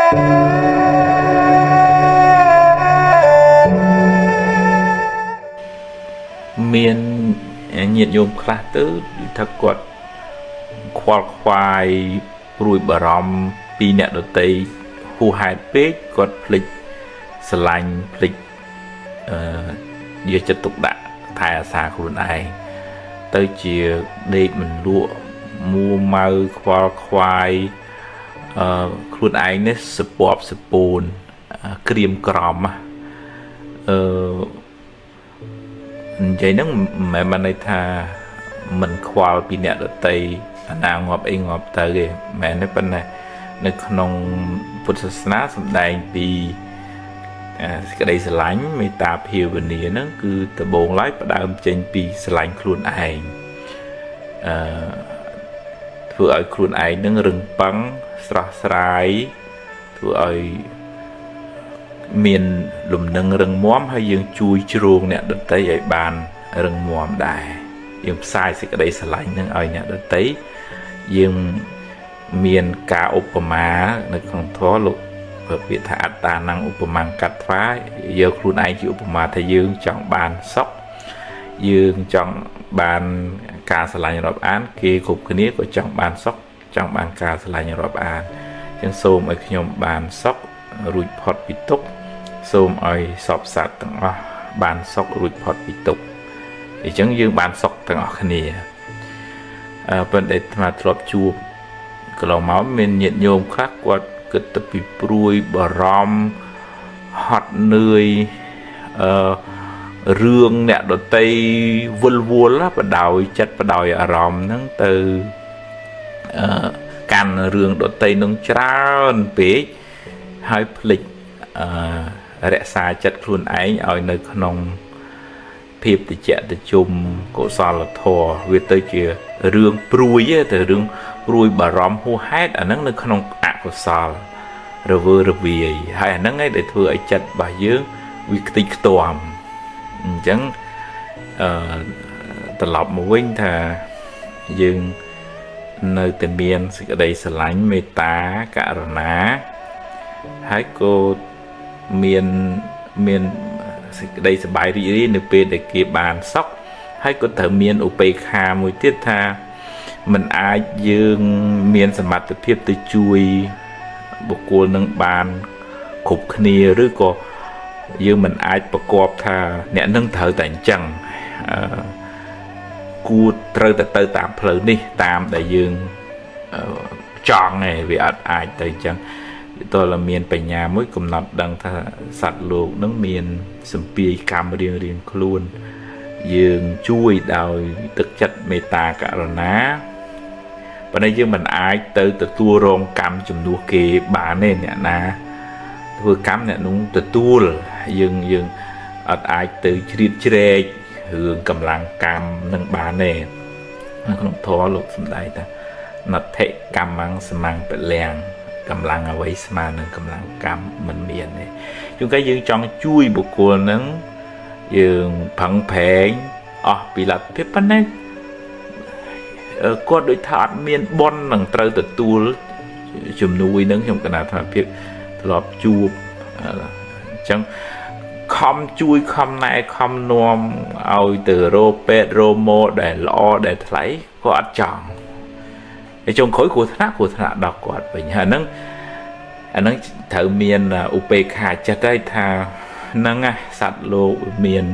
មានញាតិញោមខ្លះទៅដូចថាគាត់ខ្វល់ខ្វាយព្រួយបារម្ភពីអ្នកដទៃហួសហេតុពេកគាត់ភ្លេចស្រឡាញ់ភ្លេចអឺយកចិត្តទុកដាក់ថែអាសាខ្លួនឯងទៅជាដេកមិនលក់មួម៉ៅខ្វល់ខ្វាយខ្លួនឯងនេះសពប់សពូនក្រៀមក្រំអឺនិយាយហ្នឹងមិនមែនបានន័យថាមិនខ្វល់ពីអ្នកដទៃអាណាងាប់អីងាប់ទៅទេមែនទេប៉ុន្តែនៅក្នុងពុទ្ធសាសនាសម្ដែងពីសេចក្តីស្រឡាញ់មេត្តាភាវនាហ្នឹងគឺដំបូងឡើយផ្ដើមចេញពីស្រឡាញ់ខ្លួនឯងអឺធ្វើឲ្យខ្លួនឯងនឹងរឹងប៉ឹងស្រស់ស្រាយធ្វើឲ្យមានលំនឹងរឹងមាំហើយយើងជួយជ្រោងអ្នកដទៃឲ្យបានរឹងមាំដែរយើងផ្សាយសេចក្តីស្រឡាញ់នឹងឲ្យអ្នកដទៃយើងមានការឧបមានៅក្នុងធម៌លោកពាក្យថាអត្តានំឧបមាកត្វាយកខ្លួនឯងជាឧបមាថាយើងចង់បានសុខយើងចង់បានការស្រឡាញ់រាប់អានគេគ្រប់គ្នាក៏ចង់បានសុខចង់បានការស្រឡាញ់រាប់អានអញ្ចឹងសូមឲ្យខ្ញុំបានសុខរួចផុតពីទុក្ខសូមឲ្យសពសត្វទាំងអស់បានសុខរួចផុតពីទុក្ខអញ្ចឹងយើងបានសុខទាំងអស់គ្នាប៉ុន្តែអាត្មាធ្លាប់ជួបកន្លងមកមានញាតិញោមខ្លះគាត់គិតទៅពីព្រួយបារម្ភហត់នឿយអឺរឿងអ្នកដតីវិលវល់បដោយចិត្តបដោយអារម្មណ៍ហ្នឹងទៅអឺកាន់រឿងដតីនឹងច្រើនពេកហើយភ្លេចអឺរក្សាចិត្តខ្លួនឯងឲ្យនៅក្នុងភាពតិចតិជុំកុសលធម៌វាទៅជារឿងព្រួយទៅរឿងព្រួយបារម្ភហួសហេតុអាហ្នឹងនៅក្នុងអកុសលរវើរវាយហើយអាហ្នឹងឯងដែលធ្វើឲ្យចិត្តរបស់យើងវាខ្ទេចខ្ទាំអញ្ចឹងអឺត្រឡប់មកវិញថាយើងនៅតែមានសេចក្តីស្រឡាញ់មេត្តាករុណាហើយក៏មានសេចក្តីសប្បាយរីករាយនៅពេលដែលគេបានសុខហើយក៏ត្រូវមានឧបេក្ខាមួយទៀតថាมันអាចយើងមានសមត្ថភាពទៅជួយបុគ្គលនឹងបានគ្រប់គ្នាឬក៏យើងមិនអាចប្រកបថាអ្នកនឹងត្រូវតែអញ្ចឹងអឺគួរត្រូវតែទៅតាមផ្លូវនេះតាមដែលយើងចង់ឯងវាអត់អាចទៅអញ្ចឹងតើមានបញ្ញាមួយកំណត់ដឹងថាសត្វលោកនឹងមានសម្ពាយកម្មរៀងរៀងខ្លួនយើងជួយដោយទឹកចិត្តមេត្តាករុណាប៉ុន្តែយើងមិនអាចទៅទទួលរងកម្មជំនួសគេបានទេអ្នកណាធ្វើកម្មអ្នកនោះទទួលយើងអត់អាចទៅជ្រៀតជ្រែករឿងកម្លាំងកម្មនឹងបានទេនៅក្នុងធម៌លោកសំដែងថាណដ្ឋិកម្មងសមੰពលំកម្លាំងអ្វីស្មើនឹងកម្លាំងកម្មមិនមានទេជួនកាលយើងចង់ជួយបុគ្គលនឹងយើងប្រឹងប្រែងអស់ពីលទ្ធភាពប៉ុន្តែគាត់ដូចថាអត់មានបុណ្យនឹងត្រូវទទួលជំនួយនឹងខ្ញុំកណាថាភាពធ្លាប់ជួបអញ្ចឹងខំជួយខំណែខំនាំឲ្យទៅរោពេទ្យរោម៉ូដែលល្អដែលថ្លៃក៏អត់ចង់ហើយចុងក្រោយគ្រោះថ្នាក់ដល់គាត់វិញហើយហ្នឹងអាហ្នឹងត្រូវមានឧបេក្ខាចិត្តហើយថាហ្នឹងណាសត្វលោកមាន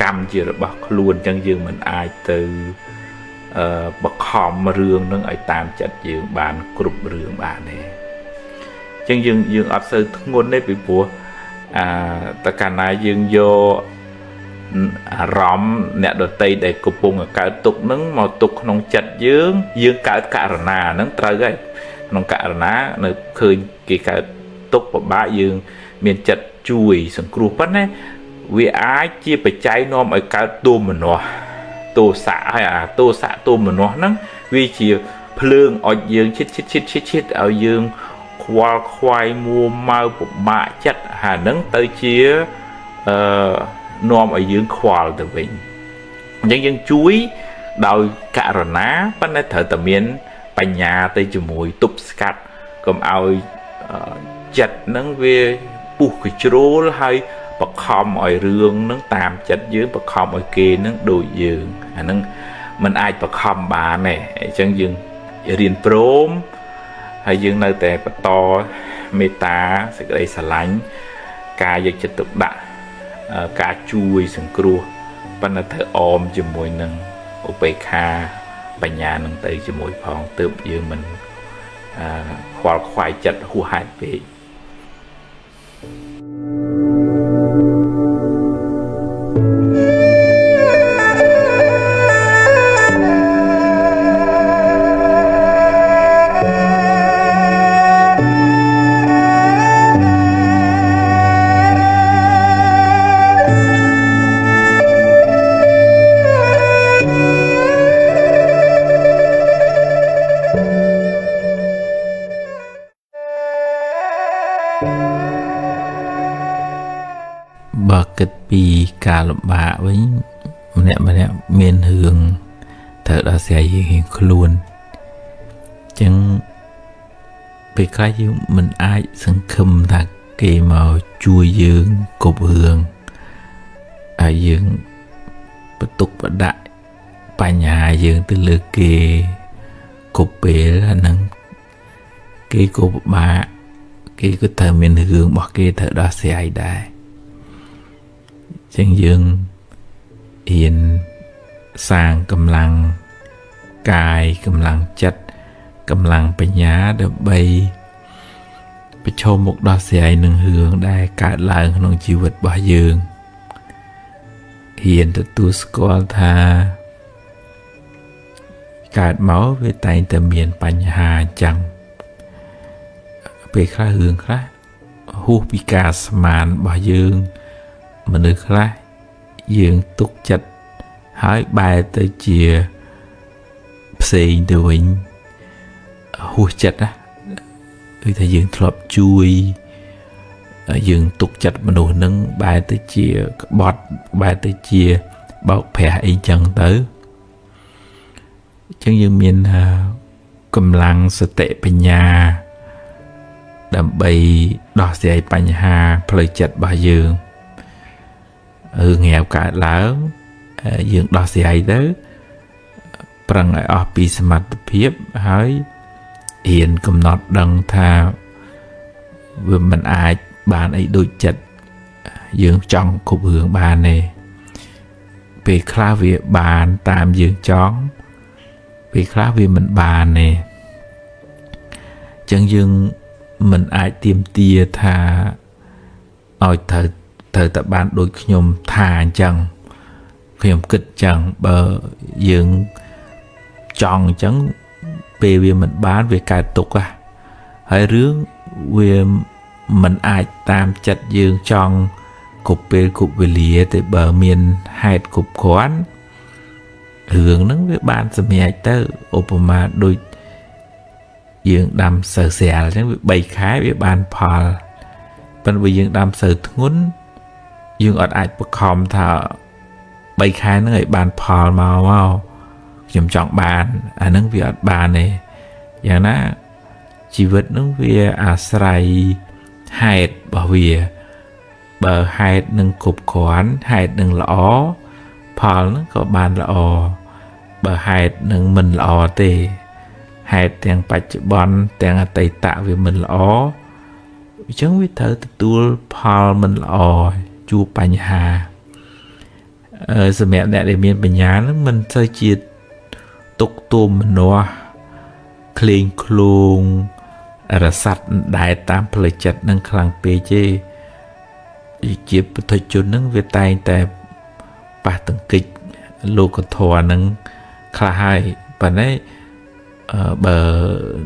កម្មជារបស់ខ្លួនអញ្ចឹងយើងមិនអាចទៅបខំរឿងហ្នឹងឲ្យតាមចិត្តយើងបានគ្រប់រឿងបានទេអញ្ចឹងយើងអត់សូវធ្ងន់ទេពីព្រោះអាតកាលណាយើងយកអារម្មណ៍អ្នកដតីដែលកំពុងកើតទុក្ខហ្នឹងមកទុកក្នុងចិត្តយើងយើងកើតករណាហ្នឹងត្រូវហើយក្នុងករណានៅឃើញគេកើតទុក្ខពិបាកយើងមានចិត្តជួយសង្គ្រោះប៉ុន្តែវាអាចជាបច្ច័យនាំឲ្យកើតទោមនស្សទោសៈហើយអាទោសៈទោមនស្សហ្នឹងវាជាភ្លើងអុចយើងឈិតឈិតឈិតឈិតឈិតឲ្យយើងខ្វល់ខ្វាយមួម៉ៅពិបាកចិត្តហើយហ្នឹងទៅជាអឺនាំឲ្យយើងខ្វល់ទៅវិញអញ្ចឹងយើងជួយដោយករណាប៉ុន្តែត្រូវតែមានបញ្ញាទៅជាមួយទប់ស្កាត់កុំឲ្យ ចិត្តហ្នឹងវាពុះកជ្រោលហើយបខំឲ្យរឿងហ្នឹងតាមចិត្តយើងបខំឲ្យគេហ្នឹងដូចយើងអាហ្នឹងมันអាចបខំបានទេអញ្ចឹងយើងរៀនព្រមហើយយើងនៅតែបន្តមេត្តាសេចក្តីស្រឡាញ់ការយកចិត្តទុកដាក់ការជួយសង្គ្រោះប៉ុន្តែត្រូវអមជាមួយនឹងឧបេក្ខាបញ្ញានឹងទៅជាមួយផងទើបយើងមិនខ្វល់ខ្វាយចិត្តហួសហេតុពេកបើគិតពីការលំបាកវិញម្នាក់ម្នាក់មានរឿងត្រូវដោះស្រាយរៀងៗខ្លួនអញ្ចឹងពេលខ្លះយើងមិនអាចសង្ឃឹមថាគេមកជួយយើងគ្រប់រឿងហើយយើងបន្ទុកបដាក់បញ្ហាយើងទៅលើគេគ្រប់ពេលអាហ្នឹងគេក៏ពិបាកគេក៏ត្រូវមានរឿងរបស់គេត្រូវដោះស្រាយដែរចឹងយើងរៀនសាងកម្លាំងកាយកម្លាំងចិត្តកម្លាំងបញ្ញាដើម្បីប្រឈមមុខដោះស្រាយនឹងរឿងដែលកើតឡើងក្នុងជីវិតរបស់យើងហ៊ានទទួលស្គាល់ថាកើតមកវាតែងតែមានបញ្ហាអញ្ចឹងពេលខ្លះរឿងខ្លះហួសពីការស្មានរបស់យើងមនុស្សខ្លះយើងទុកចិត្តហើយបែរទៅជាផ្សេងទៅវិញហួសចិត្តណាគឺថាយើងធ្លាប់ជួយយើងទុកចិត្តមនុស្សនឹងបែរទៅជាក្បត់បែរទៅជាបោកប្រាស់អីចឹងទៅអញ្ចឹងយើងមានកម្លាំងសតិបញ្ញាដើម្បីដោះស្រាយបញ្ហាផ្លូវចិត្តរបស់យើងរឿងងាវកើតឡើងយើងដោះស្រាយទៅប្រឹងឲ្យអស់ពីសមត្ថភាពហើយរៀនកំណត់ដឹងថាវាមិនអាចបានអីដូចចិត្តយើងចង់គ្រប់រឿងបានទេពេលខ្លះវាបានតាមយើងចង់ពេលខ្លះវាមិនបានទេអញ្ចឹងយើងមិនអាចទាមទារថាឲ្យត្រូវតែបានដូចខ្ញុំថាអញ្ចឹងខ្ញុំគិតអញ្ចឹងបើយើងចង់អញ្ចឹងពេលវាមិនបានវាកើតទុក្ខហើយរឿងវាមិនអាចតាមចិត្តយើងចង់គ្រប់ពេលគ្រប់វេលាទេបើមានហេតុគ្រប់គ្រាន់រឿងហ្នឹងវាបានសម្រេចទៅឧបមាដូចយើងដាំស្រូវស្រាលអញ្ចឹងវា3ខែវាបានផលប៉ុន្តែបើយើងដាំស្រូវធ្ងន់យើងអត់អាចបខំថា3ខែហ្នឹងឲ្យបានផលមកខ្ញុំចង់បានអាហ្នឹងវាអត់បានទេយ៉ាងណាជីវិតហ្នឹងវាអាស្រ័យហេតុរបស់វាបើហេតុនឹងគ្រប់គ្រាន់ហេតុនឹងល្អផលហ្នឹងក៏បានល្អបើហេតុនឹងមិនល្អទេហេតុទាំងបច្ចុប្បន្នទាំងអតីតវាមិនល្អអញ្ចឹងវាត្រូវទទួលផលមិនល្អជួបបញ្ហាសម្រាប់អ្នកដែលមានបញ្ញាហ្នឹងមិនសូវជាទុកទោមនស្សក្លែងក្លងរស័ព្ទដែលតាមផ្លូវចិត្តនឹងខ្លាំងពេកទេជាពុទ្ធជនហ្នឹងវាតែងតែប៉ះទង្គិចលោកធម៌ហ្នឹងខ្លះហើយប៉ុន្តែបើ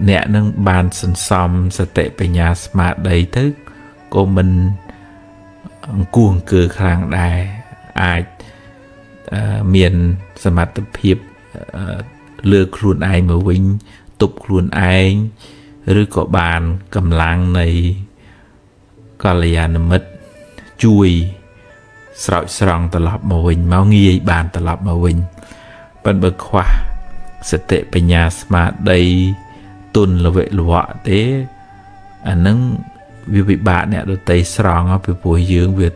អ្នកនឹងបានសន្សំសតិបញ្ញាស្មារតីទៅក៏មិនអង្គួអង្គើខ្លាំងដែរអាចមានសមត្ថភាពលើខ្លួនឯងមកវិញទប់ខ្លួនឯងឬក៏បានកម្លាំងនៃកល្យាណមិត្តជួយស្រោចស្រង់ត្រឡប់មកវិញមកងាយបានត្រឡប់មកវិញប៉ុន្តែបើខ្វះសតិបញ្ញាស្មារតីទុនលវិលវៈទេ អាហ្នឹងវាពិបាកអ្នកដទៃស្រង់ពីព្រោះយើងវា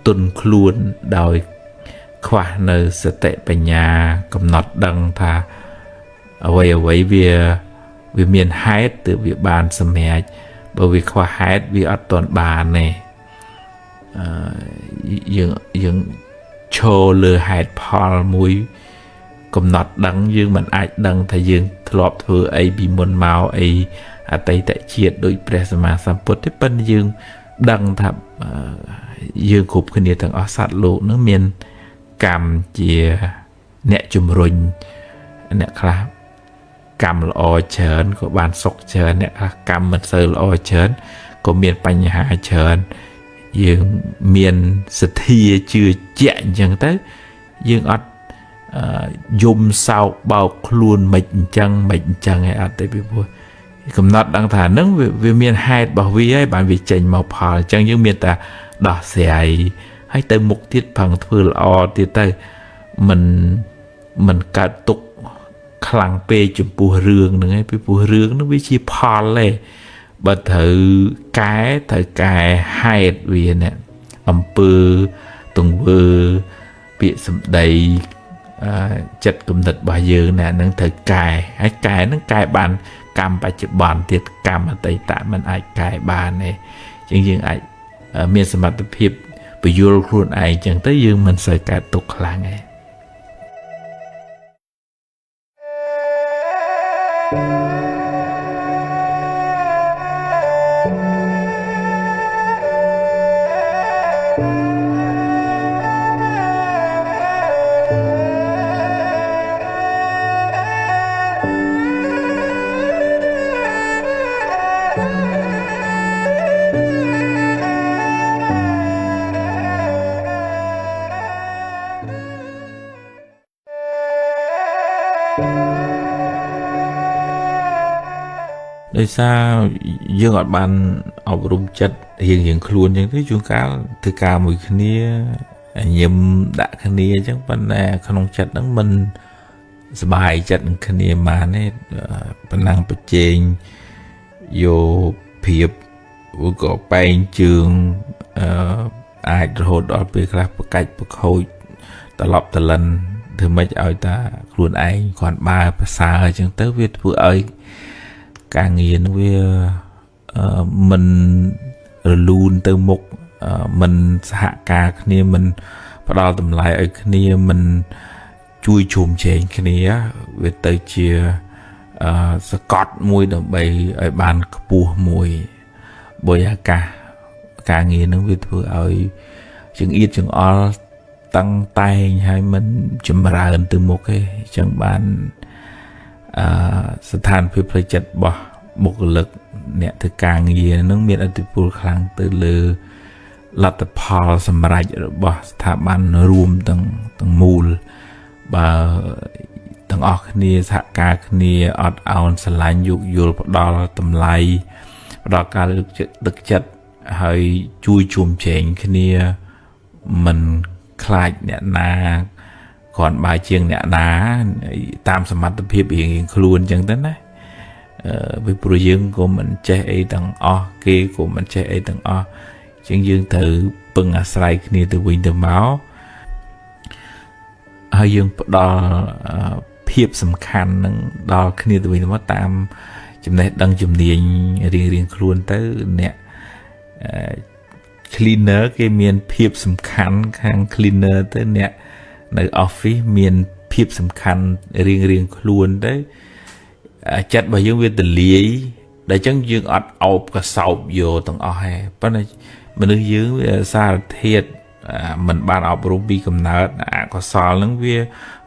ទន់ខ្លួនដោយខ្វះនៅសតិបញ្ញាកំណត់ដឹងថាអ្វីអ្វីវាវាមានហេតុទើបវាបានសម្រេចបើវាខ្វះហេតុវាអត់ទាន់បានទេអឺយើងយើងឈរលើហេតុផលមួយកំណត់ដឹងយើងមិនអាចដឹងថាយើងធ្លាប់ធ្វើអីពីមុនមកអីអតីតជាតិដូចព្រះសម្មាសម្ពុទ្ធទេប៉ុន្តែយើងដឹងថាយើងគ្រប់គ្នាទាំងអស់សត្វលោកនឹងមានកម្មជាអ្នកជំរុញអ្នកខ្លះកម្មល្អច្រើនក៏បានសុខច្រើនអ្នកខ្លះកម្មមិនសូវល្អច្រើនក៏មានបញ្ហាច្រើនយើងមានសទ្ធាជឿជាក់អញ្ចឹងទៅយើងអត់យំសោកបោកខ្លួនមិនអញ្ចឹងមិនអញ្ចឹងឯងអត់ទេពីព្រោះកំណត់ដឹងថានឹងវាមានហេតុរបស់វាហើយបានវាចេញមកផលអញ្ចឹងយើងមានតែដោះស្រាយហើយទៅមុខទៀតប្រឹងធ្វើល្អទៀតទៅមិនមិនកើតទុកខ្លាំងពេកចំពោះរឿងហ្នឹងឯងពីព្រោះរឿងហ្នឹងវាជាផលទេបើត្រូវកែត្រូវកែហេតុវានេះអំពើទង្វើពាក្យសម្ដីចិត្តគំនិតរបស់យើងណាហ្នឹងត្រូវកែហើយកែហ្នឹងកែបានកម្មបច្ចុប្បន្នទៀតកម្មអតីតมันអាចកែបានទេអញ្ចឹងយើងអាចមានសមត្ថភាពពយល់ខ្លួនឯងអញ្ចឹងទៅយើងមិនសូវកើតទុក្ខខ្លាំងទេដោយសារយើងអត់បានអប់រំចិត្តរៀងរៀងខ្លួនអញ្ចឹងទៅជួនកាលធ្វើការមួយគ្នាញឹមដាក់គ្នាអញ្ចឹងប៉ុន្តែក្នុងចិត្តហ្នឹងមិនសบายចិត្តនឹងគ្នាបានទេប៉ុណ្ណឹងប្រជែងយកភាពឬក៏បែងជើងអាចរហូតដល់ពេលខ្លះប្រកាច់ប្រខូចត្រឡប់ត្រលិនធ្វើម៉េចឲ្យតាខ្លួនឯងគ្រាន់បើប្រសើរអញ្ចឹងទៅវាធ្វើឲ្យការងារនឹងវាមិនរលូនទៅមុខមិនសហការគ្នាមិនផ្ដល់តម្លៃឲ្យគ្នាមិនជួយជ្រោមជ្រែងគ្នាវាទៅជាសកត់មួយដើម្បីឲ្យបានខ្ពស់មួយបើអាកាសការងារនឹងវាធ្វើឲ្យចង្អៀតចង្អល់តឹងតែងហើយមិនចម្រើនទៅមុខទេអញ្ចឹងបានស្ថានភាពផ្លូវចិត្តរបស់បុគ្គលិកអ្នកធ្វើការងារនឹងមានឥទ្ធិពលខ្លាំងទៅលើលទ្ធផលសម្រេចរបស់ស្ថាប័នរួមទាំងមូលបើទាំងអស់គ្នាសហការគ្នាអត់ឱនស្រឡាញ់យោគយល់ផ្ដល់តម្លៃផ្ដល់ការលើកទឹកចិត្តហើយជួយជ្រោមជ្រែងគ្នាមិនខ្លាចអ្នកណាគ្រាន់បើជាងអ្នកណាតាមសមត្ថភាពរៀងៗខ្លួនអញ្ចឹងទៅណាពីព្រោះយើងក៏មិនចេះអីទាំងអស់គេក៏មិនចេះអីទាំងអស់អញ្ចឹងយើងត្រូវពឹងអាស្រ័យគ្នាទៅវិញទៅមកហើយយើងផ្ដល់ភាពសំខាន់នឹងដល់គ្នាទៅវិញទៅមកតាមចំណេះដឹងជំនាញរៀងៗខ្លួនទៅអ្នក cleaner គេមានភាពសំខាន់ខាង cleaner ទៅអ្នកនៅ office មានភាពសំខាន់រៀងរៀងខ្លួនទៅចិត្តរបស់យើងវាទលាយដល់អញ្ចឹងយើងអត់អោបកសោបយកទាំងអស់ទេប៉ុន្តែមនុស្សយើងវាសារធាតុមិនបានអប់រំពីកំណើតអកុសលហ្នឹងវា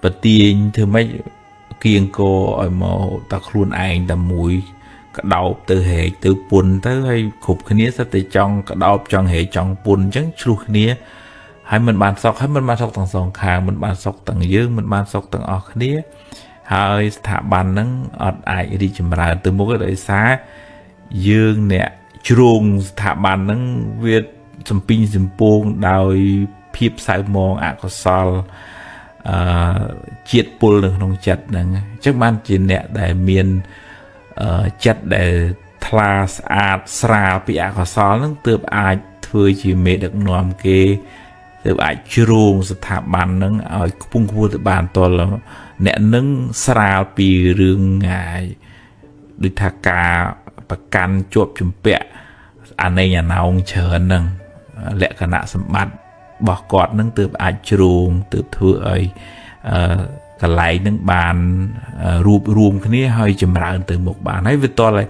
ប្រទាញធ្វើម៉េចគៀងគរឲ្យមកតែខ្លួនឯងតែមួយក្តោបទៅហែកទៅពុនទៅហើយគ្រប់គ្នាសិតតែចង់ក្តោបចង់ហែកចង់ពុនអញ្ចឹងឆ្លោះគ្នាហើយមិនបានសុខហើយមិនបានសុខទាំងសងខាងមិនបានសុខទាំងយើងមិនបានសុខទាំងអស់គ្នាហើយស្ថាប័នហ្នឹងអត់អាចរីកចម្រើនទៅមុខទេដោយសារយើងអ្នកជ្រងស្ថាប័នហ្នឹងវាសំពីងសំពងដោយភាពសៅមងអកុសលជាតិពុលនៅក្នុងចិត្តហ្នឹងអញ្ចឹងបានជាអ្នកដែលមានចិត្តដែល ថ្លាស្អាតស្រាលពីអកុសលនឹងទើបអាចធ្វើជាមេដឹកនាំគេទើបអាចជ្រោងស្ថាប័ននឹងឲ្យខ្ពង់ខ្ពស់ទៅបានតលអ្នកនឹងស្រាលពីរឿងដូចថាការប្រកាន់ជាប់ជំពាក់អាណេងអាណោងច្រើនហ្នឹងលក្ខណៈសម្បត្តិរបស់គាត់នឹងទើបអាចជ្រោងទើបធ្វើឲ្យកន្លែងនឹងបានរួបរួមគ្នាហើយចម្រើនទៅមុខបានហើយវាតលឲ្យ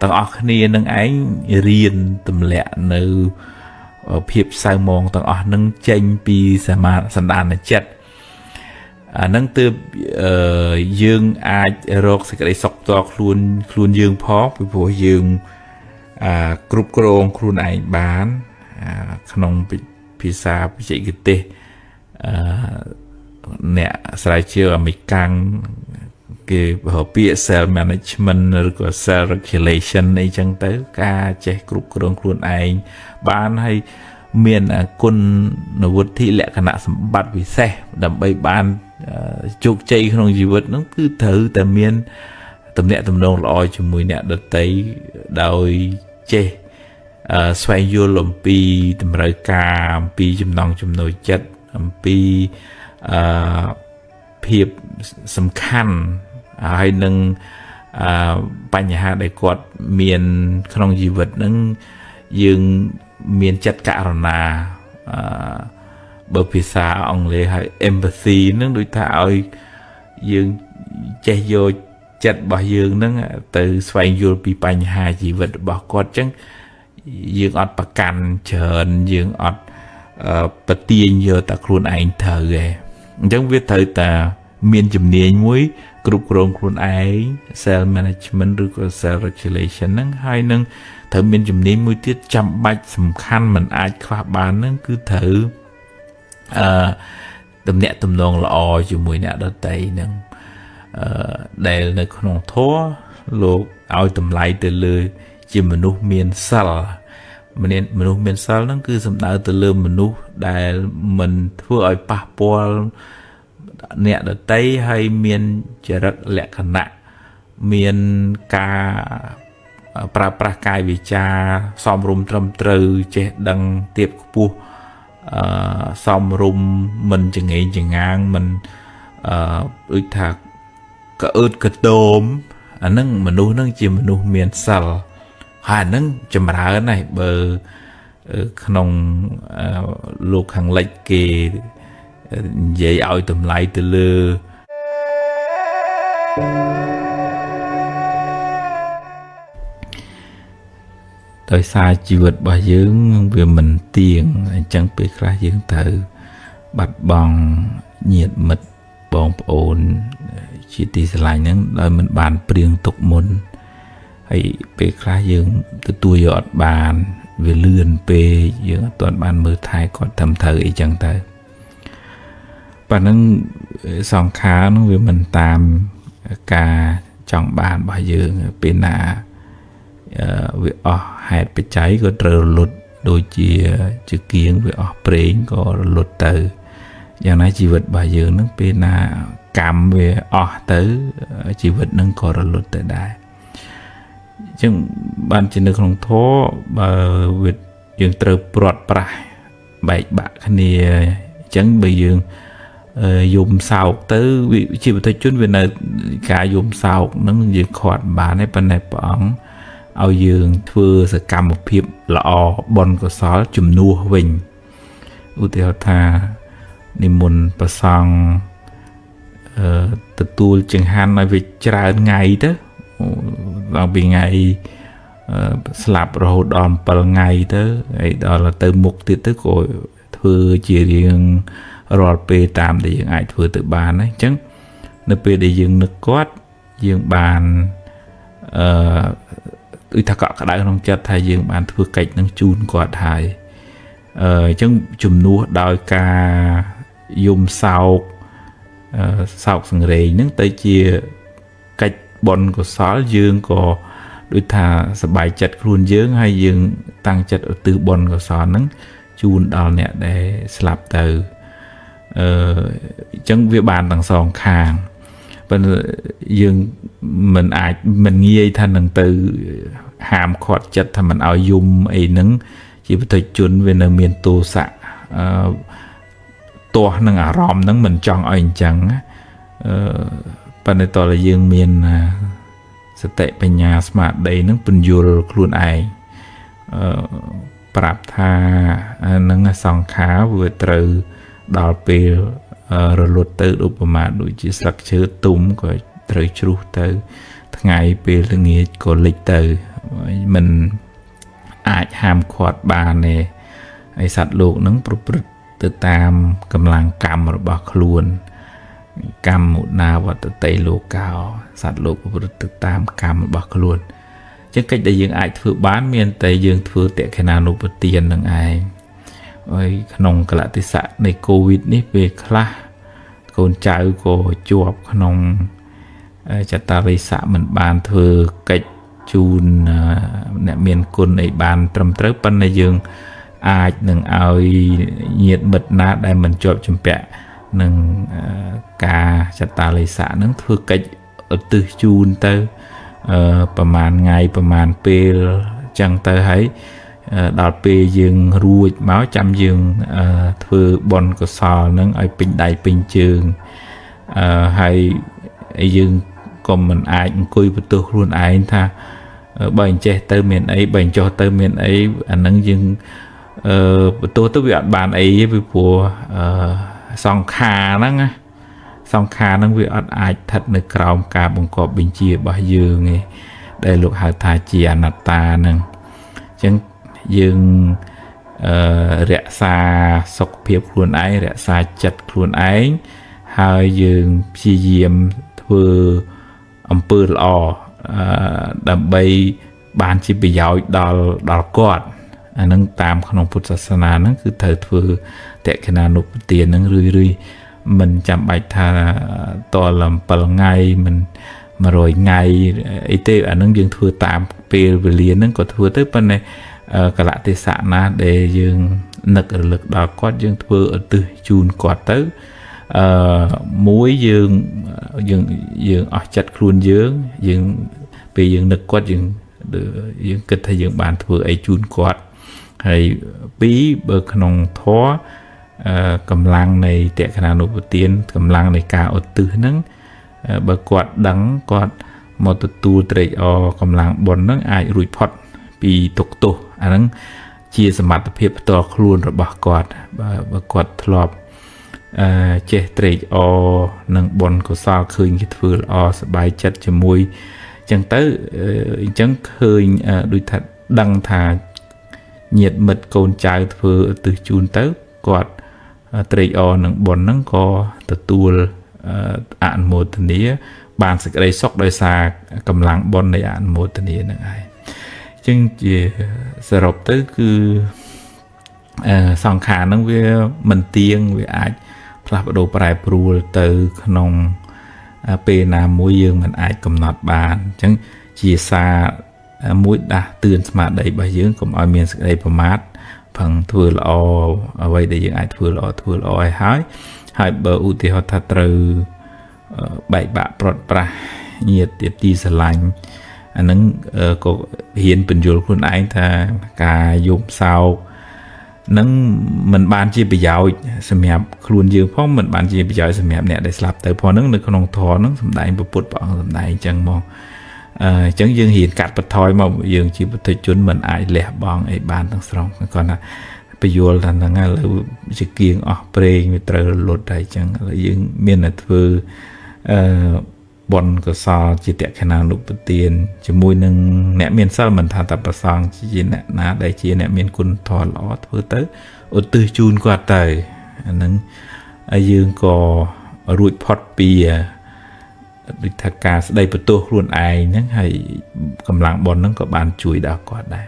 ទាំងអស់គ្នានឹងឯងរៀនទម្លាក់នៅភាពសៅមងទាំងអស់នឹងចេញពីសមាសន្តានចិត្តអានឹងទើបយើងអាចរកសេចក្តីសុខផ្ទាល់ខ្លួនខ្លួនយើងផងពីព្រោះយើងគ្រប់គ្រងខ្លួនឯងបានក្នុងភាសាបច្ចេកទេសអ្នកស្រាវជ្រាវអាមេរិកាំងគេរកពាក្យ self management ឬក៏ self regulation អីចឹងទៅការចេះគ្រប់គ្រងខ្លួនឯងបានហើយមានគុណវុឌ្ឍិលក្ខណៈសម្បត្តិពិសេសដើម្បីបានជោគជ័យក្នុងជីវិតហ្នឹងគឺត្រូវតែមានទំនាក់ទំនងល្អជាមួយអ្នកដទៃដោយចេះស្វែងយល់អំពីតម្រូវការអំពីចំណង់ចំណូលចិត្តអំពីភាពសំខាន់ហើយនឹងបញ្ហាដែលគាត់មានក្នុងជីវិតហ្នឹងយើងមានចិត្តករុណាបើភាសាអង់គ្លេសហៅ empathy ហ្នឹងដូចថាឲ្យយើងចេះយកចិត្តរបស់យើងហ្នឹងទៅស្វែងយល់ពីបញ្ហាជីវិតរបស់គាត់ចឹងយើងអត់ប្រកាន់ច្រើនយើងអត់ប្រទាញយកតែខ្លួនឯងត្រូវឯងអញ្ចឹងវាត្រូវតែមានជំនាញមួយគ្រប់គ្រងខ្លួនឯង self management ឬក៏ self regulation ហ្នឹងហើយនឹងត្រូវមានជំនាញមួយទៀតចាំបាច់សំខាន់មិនអាចខ្វះបានហ្នឹងគឺត្រូវអឺទំនាក់ទំនងល្អជាមួយអ្នកដទៃហ្នឹងអឺដែលនៅក្នុងធម៌លោកឲ្យតម្លៃទៅលើជាមនុស្សមានសិលមនុស្សមានសិលហ្នឹងគឺសំដៅទៅលើមនុស្សដែលមិនធ្វើឲ្យប៉ះពាល់អ្នកដទៃហើយមានចរិតលក្ខណៈមានការប្រើប្រាស់កាយវិការសមរម្យត្រឹមត្រូវចេះដឹងទៀបខ្ពស់សមរម្យមិនចងេងចងាងមិនដូចថាក្អឺតកតោមអាហ្នឹងមនុស្សហ្នឹងជាមនុស្សមានសិលហើយអាហ្នឹងចម្រើនហើយបើក្នុងលោកខាងលិចគេនិយាយឲ្យតម្លៃទៅលើដោយសារជីវិតរបស់យើងវាមិនទៀងអញ្ចឹងពេលខ្លះយើងត្រូវបាត់បង់ញាតិមិត្តបងប្អូនជាទីស្រឡាញ់ហ្នឹងដោយមិនបានព្រៀងទុកមុនហើយពេលខ្លះយើងទទួលយកអត់បានវាលឿនពេកយើងអត់ទាន់បានមើលថែគាត់ត្រឹមត្រូវអីចឹងទៅប៉ណ្ណឹងសង្ខារហ្នឹងវាមិនតាមការចង់បានរបស់យើងពេលណាវាអស់ហេតុបច្ច័យក៏ត្រូវរលត់ដូចជាជាគៀងវាអស់ប្រេងក៏រលត់ទៅយ៉ាងណាជីវិតរបស់យើងហ្នឹងពេលណាកម្មវាអស់ទៅជីវិតហ្នឹងក៏រលត់ទៅដែរអញ្ចឹងបានជានៅក្នុងធម៌បើវាយើងត្រូវព្រាត់ប្រាសបែកបាក់គ្នាអញ្ចឹងបើយើងយំសោកទៅជាបុថុជនវានៅការយំសោកហ្នឹងយើងខាត់បានទេប៉ុន្តែព្រះអង្គឲ្យយើងធ្វើសកម្មភាពល្អបុណ្យកុសលជំនួសវិញឧទាហរណ៍ថានិមន្តព្រះសង្ឃទទួលចង្ហាន់ឲ្យវាច្រើនថ្ងៃទៅដល់ពីថ្ងៃស្លាប់រហូតដល់7ថ្ងៃទៅហើយដល់ទៅមុខទៀតទៅក៏ធ្វើជារៀងរាល់ពេលតាមដែលយើងអាចធ្វើទៅបានណាអញ្ចឹងនៅពេលដែលយើងនឹកគាត់យើងបានដូចថាកក់ក្ដៅក្នុងចិត្តថាយើងបានធ្វើកិច្ចនឹងជូនគាត់ហើយអញ្ចឹងជំនួសដោយការយំសោកសោកសង្រេងហ្នឹងទៅជាកិច្ចបុណ្យកុសលយើងក៏ដូចថាសប្បាយចិត្តខ្លួនយើងហើយយើងតាំងចិត្តឧទ្ទិសបុណ្យកុសលហ្នឹងជូនដល់អ្នកដែលស្លាប់ទៅអញ្ចឹងវាបានទាំងសងខាងប៉ុន្តែយើងមិនអាចមិនងាយថានឹងទៅ ហាមឃាត់ចិត្តថាមិនឲ្យយំអីហ្នឹងជាពុទ្ធជនវានៅមានទោសៈទាស់នឹងអារម្មណ៍ហ្នឹងមិនចង់ឲ្យអញ្ចឹងប៉ុន្តែតើយើងមានសតិបញ្ញាស្មារតីហ្នឹងពន្យល់ខ្លួនឯងប្រាប់ថានឹងសង្ខារវាត្រូវដល់ពេលរលត់ទៅឧបមាដូចជាស្លឹកឈើទុំក៏ត្រូវជ្រុះទៅថ្ងៃពេលល្ងាចក៏លិចទៅមិនអាចហាមឃាត់បានទេហើយសត្វលោកនឹងប្រព្រឹត្តទៅតាមកម្លាំងកម្មរបស់ខ្លួនកម្មមុណាវត្តតិលោកោសត្វលោកប្រព្រឹត្តទៅតាមកម្មរបស់ខ្លួនចឹងកិច្ចដែលយើងអាចធ្វើបានមានតែយើងធ្វើតក្ខណានុបទាននឹងឯងហើយក្នុងកលៈទេសៈនៃកូវីដនេះពេលខ្លះកូនចៅក៏ជាប់ក្នុងចតារិស័កមិនបានធ្វើកិច្ចជូនអ្នកមានគុណអីបានត្រឹមត្រូវប៉ុន្តែយើងអាចនឹងឲ្យញាតិមិត្តណាដែលមិនជាប់ជំពាក់នឹងការចតារិស័កនឹងធ្វើកិច្ចឧទ្ទិសជូនទៅប្រហែលថ្ងៃប្រហែលពេលចឹងទៅហើយដល់ពេលយើងរួចមកចាំយើងធ្វើបុណ្យកុសលនឹងឲ្យពេញដៃពេញជើងហើយយើងក៏មិនអាចអង្គុយបន្ទោសខ្លួនឯងថាបើអញ្ចេះទៅមានអីបើអញ្ចោះទៅមានអីអានឹងយើងបន្ទោសទៅវាអត់បានអីទេពីព្រោះសង្ខារហ្នឹងណាសង្ខារហ្នឹងវាអត់អាចស្ថិតនៅក្រោមការបង្គាប់បញ្ជារបស់យើងទេដែលលោកហៅថាជាអនត្តាហ្នឹងអញ្ចឹងយើងរក្សាសុខភាពខ្លួនឯងរក្សាចិត្តខ្លួនឯងហើយយើងព្យាយាមធ្វើអំពើល្អដើម្បីបានជាប្រយោជន៍ដល់គាត់អានឹងតាមក្នុងពុទ្ធសាសនាហ្នឹងគឺត្រូវធ្វើតក្ខណានុបទានហ្នឹងរឿយៗមិនចាំបាច់ថាតល7ថ្ងៃមិន100ថ្ងៃអីទេអានឹងយើងធ្វើតាមពេលវេលាហ្នឹងក៏ធ្វើទៅប៉ុន្តែកលៈទេសៈណាដែលយើងនឹករលឹកដល់គាត់យើងធ្វើឧទ្ទិសជូនគាត់ទៅមួយយើងយើងយើងអស់ចិត្តខ្លួនយើងយើងពេលយើងនឹកគាត់យើងគិតថាយើងបានធ្វើអីជូនគាត់ហើយពីរបើក្នុងធម៌កម្លាំងនៃតក្ខណានុបទានកម្លាំងនៃការឧទ្ទិសហ្នឹងបើគាត់ដឹងគាត់មកទទួលត្រេកអរកម្លាំងបុណ្យហ្នឹងអាចរួចផុតពីទុក្ខទោសអាហ្នឹងជាសមត្ថភាពផ្ទាល់ខ្លួនរបស់គាត់បើគាត់ធ្លាប់ចេះត្រេកអរនឹងបុណ្យកុសលឃើញគេធ្វើល្អសប្បាយចិត្តជាមួយអញ្ចឹងទៅអញ្ចឹងឃើញដូចថាដឹងថាញាតិមិត្តកូនចៅធ្វើឧទ្ទិសជូនទៅគាត់ត្រេកអរនឹងបុណ្យហ្នឹងក៏ទទួលអនុមោទនាបានសេចក្តីសុខដោយសារកម្លាំងបុណ្យនៃអនុមោទនាហ្នឹងឯងអញ្ចឹងជាសរុបទៅគឺសង្ខារហ្នឹងវាមិនទៀងវាអាចផ្លាស់ប្ដូរប្រែប្រួលទៅក្នុងពេលណាមួយយើងមិនអាចកំណត់បានអញ្ចឹងជាសារមួយដាស់តឿនស្មារតីរបស់យើងកុំឲ្យមានសេចក្តីប្រមាទផឹងធ្វើល្អអ្វីដែលយើងអាចធ្វើល្អធ្វើល្អឲ្យហើយបើឧទាហរណ៍ថាត្រូវបែកបាក់ប្រត់ប្រាស់ញាតិទីស្រឡាញ់អាហ្នឹងក៏ហ៊ានពន្យល់ខ្លួនឯងថាការយំសោកនឹងមិនបានជាប្រយោជន៍សម្រាប់ខ្លួនយើងផងមិនបានជាប្រយោជន៍សម្រាប់អ្នកដែលស្លាប់ទៅផងហ្នឹងនៅក្នុងធម៌ហ្នឹងសម្ដែងពុទ្ធព្រះអង្គសម្ដែងអញ្ចឹងមកអញ្ចឹងយើងហ៊ានកាត់បន្ថយមកយើងជាពុទ្ធជនមិនអាចលះបង់អីបានទាំងស្រុងគាត់ថាពយល់ថាហ្នឹងឥឡូវជាគៀងអស់ព្រេងវាត្រូវរលត់ហើយអញ្ចឹងឥឡូវយើងមានតែធ្វើបុណ្យកុសលជាតក្ខណានុបទានជាមួយនឹងអ្នកមានសិលមិនថាតែប្រសងជាអ្នកណាដែលជាអ្នកមានគុណធម៌ល្អធ្វើទៅឧទ្ទិសជូនគាត់ទៅអាហ្នឹងហើយយើងក៏រួចផុតពីដូចថាការស្ដីបន្ទោសខ្លួនឯងហ្នឹងហើយកម្លាំងបុណ្យហ្នឹងក៏បានជួយដល់គាត់ដែរ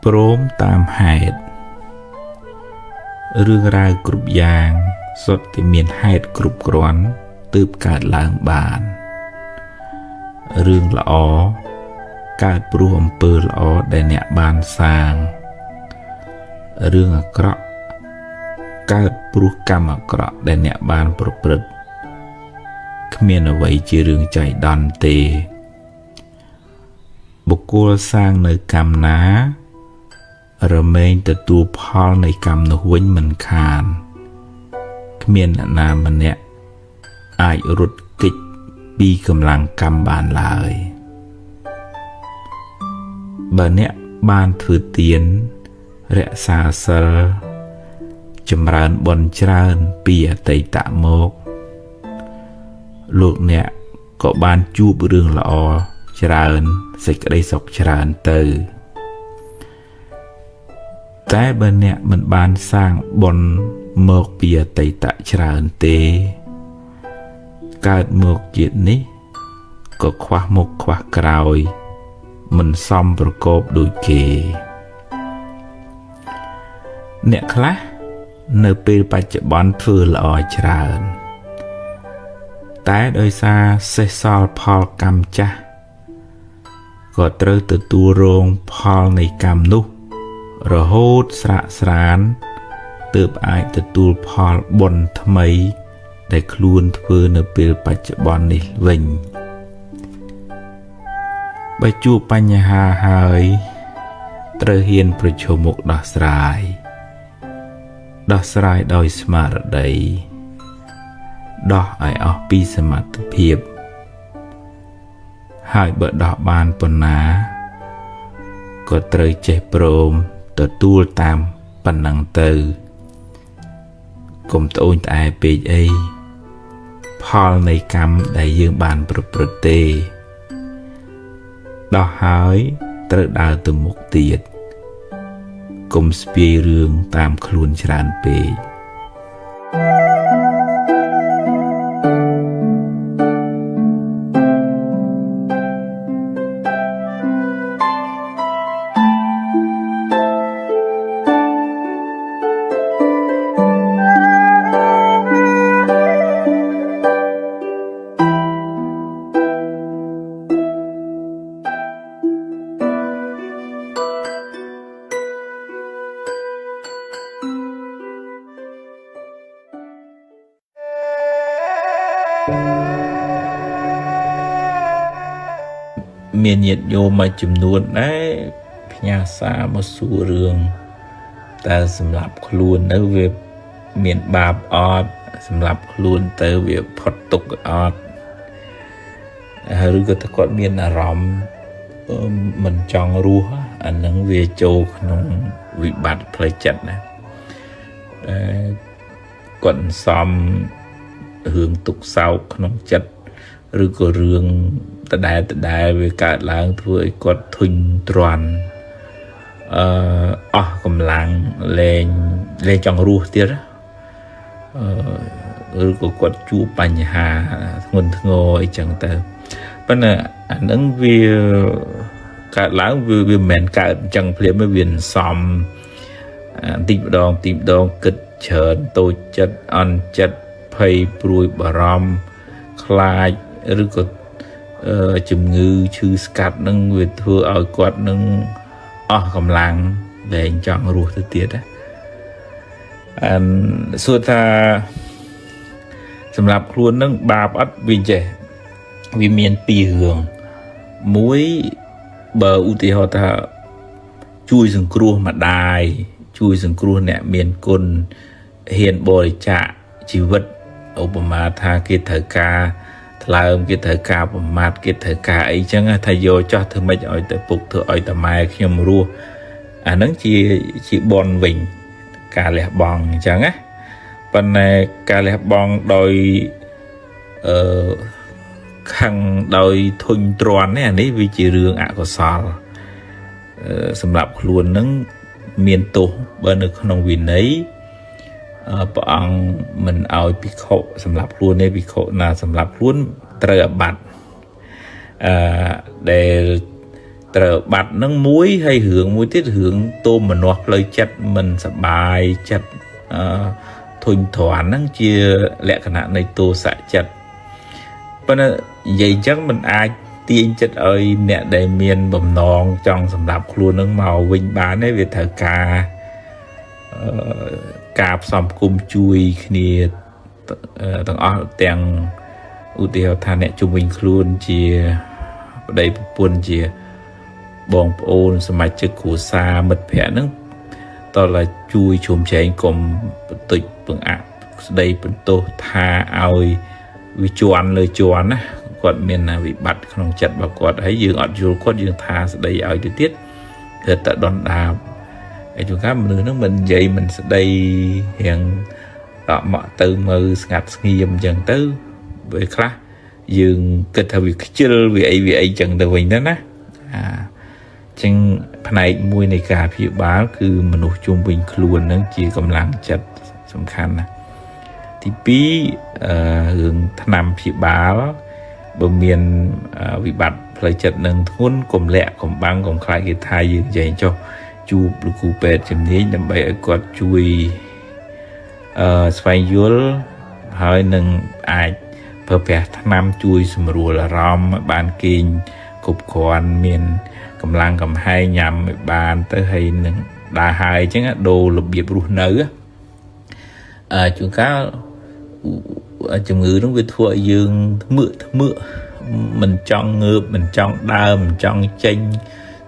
ព្រមតាមហេតុ រឿងរ៉ាវគ្រប់យ៉ាងសុទ្ធតែមានហេតុគ្រប់គ្រាន់ទើបកើតឡើងបានរឿងល្អកើតព្រោះអំពើល្អដែលអ្នកបានសាងរឿងអាក្រក់កើតព្រោះកម្មអាក្រក់ដែលអ្នកបានប្រព្រឹត្តគ្មានអ្វីជារឿងចៃដន្យទេបុគ្គលសាងនៅកម្មណារមែងទទួលផលនៃកម្មនោះវិញមិនខានគ្មានអ្នកណាម្នាក់អាចរត់គេចពីកម្លាំងកម្មបានឡើយបើអ្នកបានធ្វើទានរក្សាសិលចម្រើនបុណ្យច្រើនពីអតីតមកលោកអ្នកក៏បានជួបរឿងល្អច្រើនសេចក្តីសុខច្រើនទៅតែបើអ្នកមិនបានសាងបុណ្យមកពីអតីតច្រើនទេកើតមកជាតិនេះក៏ខ្វះមុខខ្វះក្រោយមិនសមប្រកបដូចគេអ្នកខ្លះនៅពេលបច្ចុប្បន្នធ្វើល្អច្រើនតែដោយសារសេះសល់ផលកម្មចាស់ក៏ត្រូវទទួលរងផលនៃកម្មនោះរហូតស្រាកស្រានទើបអាចទទួលផលបុណ្យថ្មីដែលខ្លួនធ្វើនៅពេលបច្ចុប្បន្ននេះវិញបើជួបបញ្ហាហើយត្រូវហ៊ានប្រឈមមុខដោះស្រាយដោយស្មារតីដោះឲ្យអស់ពីសមត្ថភាពហើយបើដោះបានប៉ុណ្ណាក៏ត្រូវចេះព្រមទទួលតាមប៉ុណ្ណឹងទៅកុំត្អូញត្អែពេកអីផលនៃកម្មដែលយើងបានប្រព្រឹត្តទេដោះហើយត្រូវដើរទៅមុខទៀតកុំស្ពាយរឿងតាមខ្លួនច្រើនពេកមានញាតិញោមមួយចំនួនដែរផ្ញើសារមកសួររឿងតើសម្រាប់ខ្លួននៅវាមានបាបអត់សម្រាប់ខ្លួនទៅវាផុតទុក្ខអត់ឬក៏តើគាត់មានអារម្មណ៍មិនចង់រស់អានឹងវាចូលក្នុងវិបត្តិផ្លូវចិត្តណាគាត់សំរឿងទុក្ខសោកក្នុងចិត្តឬក៏រឿងដដែលវាកើតឡើងធ្វើឲ្យគាត់ធុញទ្រាន់អស់កម្លាំងលែងចង់រស់ទៀតឬក៏គាត់ជួបបញ្ហាធ្ងន់ធ្ងរអីចឹងទៅប៉ុន្តែអានឹងវាកើតឡើងវាមិនមែនកើតអញ្ចឹងភ្លាមទេវាសំបន្តិចម្ដងបន្តិចម្ដងគិតច្រើនតូចចិត្តអន់ចិត្តភ័យព្រួយបារម្ភខ្លាចឬក៏ជំងឺឈឺស្កាត់នឹងវាធ្វើឲ្យគាត់នឹងអស់កម្លាំងលែងចង់រស់ទៅទៀតណាអឺសួរថាសម្រាប់ខ្លួននឹងបាបអត់វាចេះវាមានពីររឿងមួយបើឧទាហរណ៍ថាជួយសង្គ្រោះម្ដាយជួយសង្គ្រោះអ្នកមានគុណហ៊ានបរិច្ចាគជីវិតឧបមាថាគេត្រូវការថ្លើមគេត្រូវការប្រមាថគេត្រូវការអីចឹងថាយកចោះធ្វើម៉េចឲ្យតែពុកធ្វើឲ្យតែម៉ែខ្ញុំរស់អាហ្នឹងជាបនវិញការលះបង់អញ្ចឹងណាប៉ុន្តែការលះបង់ដោយអឺខឹងដោយធុញទ្រាន់នេះអានេះវាជារឿងអកុសលសម្រាប់ខ្លួននឹងមានទោសបើនៅក្នុងវិន័យព្រះអង្គមិនឲ្យភិក្ខុសម្រាប់ខ្លួនទេភិក្ខុណាសម្រាប់ខ្លួនត្រូវអាបត្តិដែលត្រូវបាត់នឹងមួយហើយរឿងមួយទៀតរឿងទោមនស្សផ្លូវចិត្តមិនសប្បាយចិត្ត ធុញទ្រាន់ហ្នឹងជាលក្ខណៈនៃទោសៈចិត្តប៉ុន្តែនិយាយអញ្ចឹងមិនអាចទាញចិត្តឲ្យអ្នកដែលមានបំណងចង់សម្រាប់ខ្លួននឹងមកវិញបានទេវាត្រូវការការផ្សំផ្គុំជួយគ្នាទាំងអស់ទាំងឧទាហរណ៍ថាអ្នកជុំវិញខ្លួនជាប្តីប្រពន្ធជាបងប្អូនសមាជិកគ្រួសារមិត្តភ័ក្តិហ្នឹងតើឡាជួយជ្រោមជ្រែងកុំបន្តិចបង្អាក់ស្ដីបន្ទោសថាឲ្យវាជន់លើជន់ណាគាត់មានវិបត្តិក្នុងចិត្តរបស់គាត់ហើយយើងអត់យល់គាត់យើងថាស្ដីឲ្យទៅទៀតគឺតែដុនដាបហើយជួនកាលមនុស្សហ្នឹងមិននិយាយមិនស្ដីរៀងដកមកទៅមើលស្ងាត់ស្ងៀមអញ្ចឹងទៅពេលខ្លះយើងគិតថាវាខ្ជិលវាអីវាអីចឹងទៅវិញទៅណាអាចឹងផ្នែកមួយនៃការព្យាបាលគឺមនុស្សជុំវិញខ្លួននឹងជាកម្លាំងចិត្តសំខាន់ណាទី2រឿងថ្នាំព្យាបាលបើមានវិបត្តិផ្លូវចិត្តនឹងធ្ងន់កុំលាក់កុំបាំងកុំខ្លាចគេថាយើងនិយាយចុះជួបលោកគ្រូពេទ្យជំនាញដើម្បីឲ្យគាត់ជួយស្វែងយល់ហើយនឹងអាចប្រើប្រាស់ថ្នាំជួយសម្រួលអារម្មណ៍ឲ្យបានគេងគ្រប់គ្រាន់មានកម្លាំងកំហែងញ៉ាំឲ្យបានទៅហើយនឹងដើរហើយអញ្ចឹងដូររបៀបរស់នៅជួនកាលជំងឺនោះវាធ្វើឲ្យយើងធ្មើកធ្មើកមិនចង់ងើបមិនចង់ដើរមិនចង់ចេញ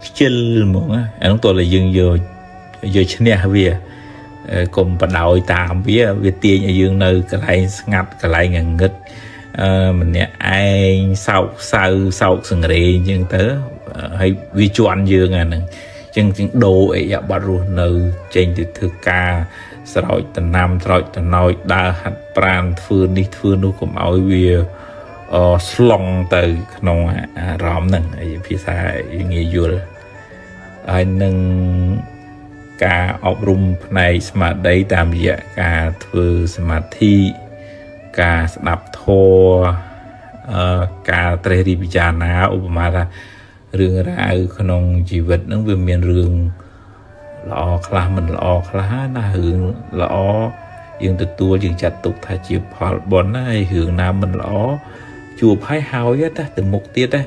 ខ្ជិលហ្មងអានោះតើតែយើងយកយកឈ្នះវាកុំបដោយតាមវាវាទាញឲ្យយើងនៅកន្លែងស្ងាត់កន្លែងងងឹតម្នាក់ឯងសោកសៅសោកសង្រេអញ្ចឹងទៅហើយវាជន់យើងអាហ្នឹងអញ្ចឹងដូរអិយប័ត្ររស់នៅចេញទៅធ្វើការស្រោចតំណាំស្រោចតំណោចដើរហាត់ប្រានធ្វើនេះធ្វើនោះកុំឲ្យវាស្លង់ទៅក្នុងអារម្មណ៍ហ្នឹងហើយភាសាងាយយល់ហើយនឹងការអប់រំផ្នែកស្មារតីតាមរយៈការធ្វើសមាធិការស្ដាប់ធម៌ការត្រេះរិះពិចារណាឧបមាថារឿងរ៉ាវក្នុងជីវិតហ្នឹងវាមានរឿងល្អខ្លះមិនល្អខ្លះណារឿងល្អយើងទទួលយើងចាត់ទុកថាជាផលបុណ្យណាហើយរឿងណាមិនល្អជួបហើយហើយតាទៅមុខទៀតណា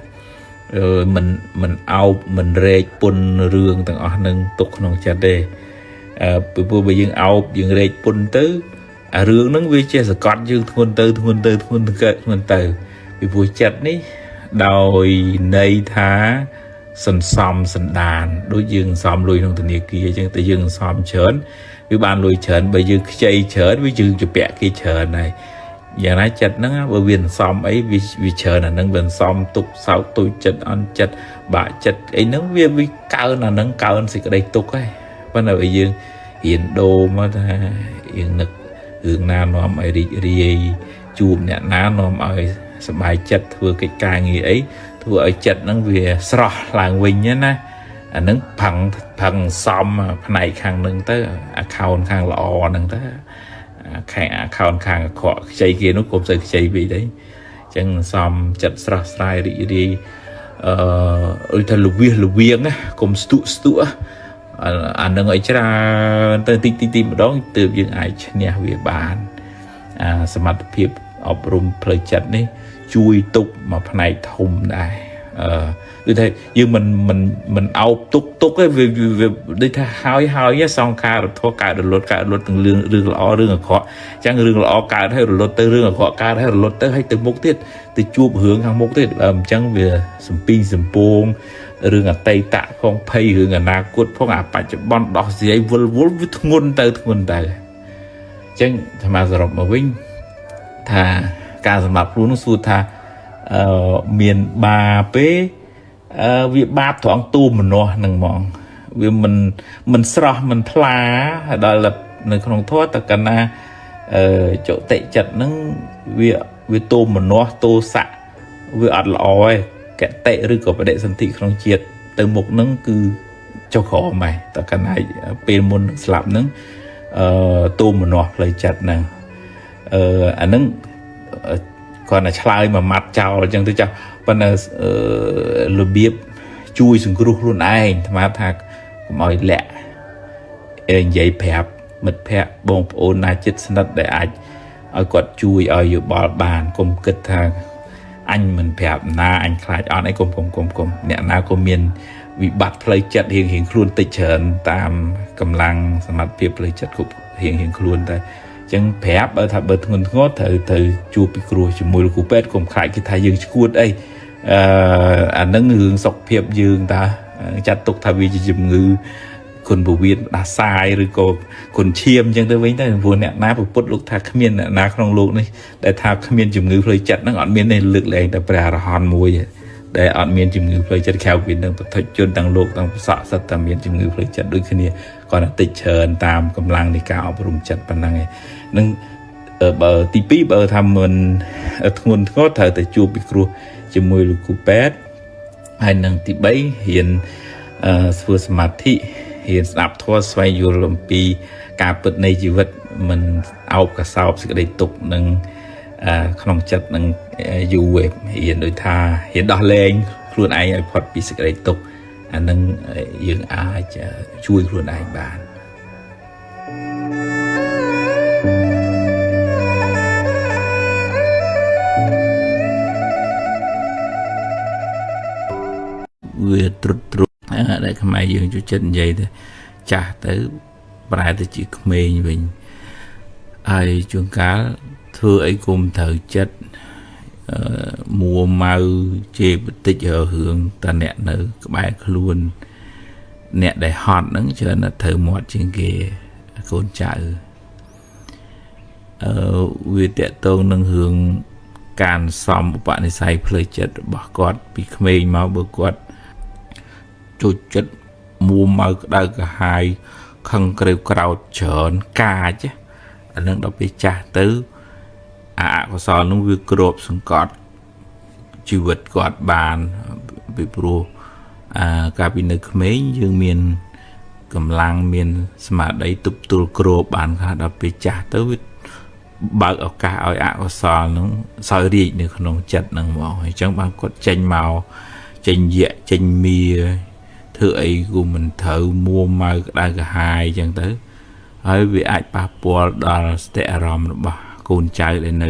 មិនអោបមិនរែកពុនរឿងទាំងអស់នឹងទុកក្នុងចិត្តទេពីព្រោះបើយើងអោបយើងរែកពុនទៅអារឿងហ្នឹងវាចេះសកត់យើងធ្ងន់ទៅធ្ងន់ទៅធ្ងន់ទៅធ្ងន់ទៅពីព្រោះចិត្តនេះដោយន័យថាសន្សំសន្តានដូចយើងសន្សំលុយក្នុងធនាគារអញ្ចឹងតែយើងសន្សំច្រើនវាបានលុយច្រើនបើយើងខ្ចីច្រើនវាយើងជពាក់គេច្រើនហើយយ៉ាងណាចិត្តហ្នឹងបើវាសន្សំអីវាច្រើនអាហ្នឹងវាសន្សំទុកសោកទូចចិត្តអន់ចិត្តបាក់ចិត្តអីហ្នឹងវាកើនអាហ្នឹងកើនសេចក្តីទុកហើយប៉ុន្តែបើយើងរៀនដូរមកថាយើងនឹករឿងណានាំឲ្យរីករាយជួបអ្នកណានាំឲ្យសប្បាយចិត្តធ្វើកិច្ចការងារអីធ្វើឲ្យចិត្តហ្នឹងវាស្រស់ឡើងវិញណាអាហ្នឹងផឹងផឹងសំផ្នែកខាងហ្នឹងទៅ account ខាងល្អហ្នឹងទៅខាង account ខាងអាក្រក់ខ្ចីគេនោះកុំសូវខ្ចីពេកទេអញ្ចឹងសំចិត្តស្រស់ស្រាយរីករាយដូចថាលវៀសលវៀងណាកុំស្ទក់ស្ទក់អានឹងឲ្យច្រើនទៅតិចតិចតិចម្ដងទើបយើងអាចឈ្នះវាបានអាសមត្ថភាពអប់រំផ្លូវចិត្តនេះជួយទុកមួយផ្នែកធំដែរដូចថាយើងមិនមិនមិនអោបទុកទុកទេវាដូចថាហើយហើយសង្ខារធម៌កើតរលត់កើតរលត់ទាំងរឿងរឿងល្អរឿងអាក្រក់អញ្ចឹងរឿងល្អកើតហើយរលត់ទៅរឿងអាក្រក់កើតហើយរលត់ទៅហើយទៅមុខទៀតទៅជួបរឿងខាងមុខទៀតអញ្ចឹងវាសំពីងសំពងរឿងអតីតផងភ័យរឿងអនាគតផងអាបច្ចុប្បន្នដោះស្រាយវិលវល់វាធ្ងន់ទៅធ្ងន់ទៅអញ្ចឹងអាត្មាសរុបមកវិញថាការសម្រាប់ខ្លួននោះសួរថាមានបាពេវាបាបត្រង់ទូមនោះហ្នឹងហ្មងវាមិនស្រស់មិនថ្លាដល់នៅក្នុងធម៌តកណាចតិចិត្តហ្នឹងវាទូមនោះទោសៈវាអត់ល្អឯងកតិឬក៏បដិសន្ធិក្នុងជាតិទៅមុខហ្នឹងគឺចុះក្រោមហើយតកណាពេលមុននឹងស្លាប់ហ្នឹងទូមនោះផ្លូវចិត្តហ្នឹងអាហ្នឹងគ្រាន់តែឆ្លើយមួយម៉ាត់ចោលអញ្ចឹងទៅចាស់ប៉ុន្តែរបៀបជួយសង្គ្រោះខ្លួនឯងអាត្មាថាកុំឲ្យលាក់និយាយប្រាប់ មិត្តភ័ក្តិបងប្អូនណាជិតស្និទ្ធដែលអាចឲ្យគាត់ជួយឲ្យយោបល់បានកុំគិតថាអញមិនប្រាប់ណាអញខ្លាចអត់អីកុំកុំកុំកុំអ្នកណាក៏មានវិបត្តិផ្លូវចិត្តរៀងរៀងខ្លួនតិចច្រើនតាមកម្លាំងសមត្ថភាពផ្លូវចិត្តគ្រប់រៀងរៀងខ្លួនតែអញ្ចឹងប្រាប់បើថាបើធ្ងន់ធ្ងរត្រូវត្រូវជួបពិគ្រោះជាមួយលោកគ្រូពេទ្យកុំខ្លាចគេថាយើងឈួតអីអានឹងរឿងសុខភាពយើងតាចាត់ទុកថាវាជាជំងឺគុណពវៀនដាសាយឬក៏គុណឈាមអញ្ចឹងទៅវិញទៅព្រោះអ្នកណាពុទ្ធលោកថាគ្មានអ្នកណាក្នុងលោកនេះដែលថាគ្មានជំងឺផ្លូវចិត្តហ្នឹងអត់មានទេលើកលែងតែព្រះអរហន្តមួយដែលអត់មានជំងឺផ្លូវចិត្តក្រៅពីនឹងពុទ្ធជនទាំងលោកទាំងប្រសក់សិតតែមានជំងឺផ្លូវចិត្តដូចគ្នាគាត់តែតិចច្រើនតាមកម្លាំងនៃការអប់រំចិត្តប៉ុណ្ណឹងឯងនឹងបើទី2បើថាមិនធ្ងន់ធ្ងរត្រូវតែជួបពិគ្រោះជាមួយលោកគ្រូពេទ្យហើយនឹងទី3រៀនធ្វើសមាធិរៀនស្ដាប់ធម៌ស្វែងយល់អំពីការពិតនៃជីវិតមិនអោបកសោបសេចក្តីទុក្ខនឹងក្នុងចិត្តនឹងយូរឯងរៀនដូចថារៀនដោះលែងខ្លួនឯងឲ្យផុតពីសេចក្តីទុក្ខអានឹងយើងអាចជួយខ្លួនឯងបានវាត្រុតត្រុតដែលខ្មែរយើងចូលចិត្តនិយាយទៅចាស់ទៅប្រែទៅជាក្មេងវិញហើយជួនកាលធ្វើអីគុំត្រូវចិត្តមួម៉ៅជេរបតិចរឿងតាអ្នកនៅក្បែរខ្លួនអ្នកដែលហត់ហ្នឹងច្រើនតែត្រូវមាត់ជាងគេកូនចៅវាតកតងនឹងរឿងការសំឧបនិស្ស័យផ្លូវចិត្តរបស់គាត់ពីក្មេងមកបើគាត់ចូលចិត្តមួម៉ៅក្តៅក្រហាយខឹងក្រេវក្រោធច្រើនកាចអានឹងដល់ពេលចាស់ទៅអកុសលនោះវាគ្របសង្កត់ជីវិតគាត់បានពីព្រោះកាលពីនៅក្មេងយើងមានកម្លាំងមានស្មារតីទប់ទល់គ្របបានខ្លះដល់ពេលចាស់ទៅវាបើកឱកាសឲ្យអកុសលនោះសោយរាជនៅក្នុងចិត្តហ្នឹងមកអញ្ចឹងបានគាត់ចេញមកចេញយៈចេញមាធ្វើអីគូមិនត្រូវមួម៉ៅក្តៅក្រហាយអញ្ចឹងទៅហើយវាអាចប៉ះពាល់ដល់សតិអារម្មណ៍របស់កូនចៅដែលនៅ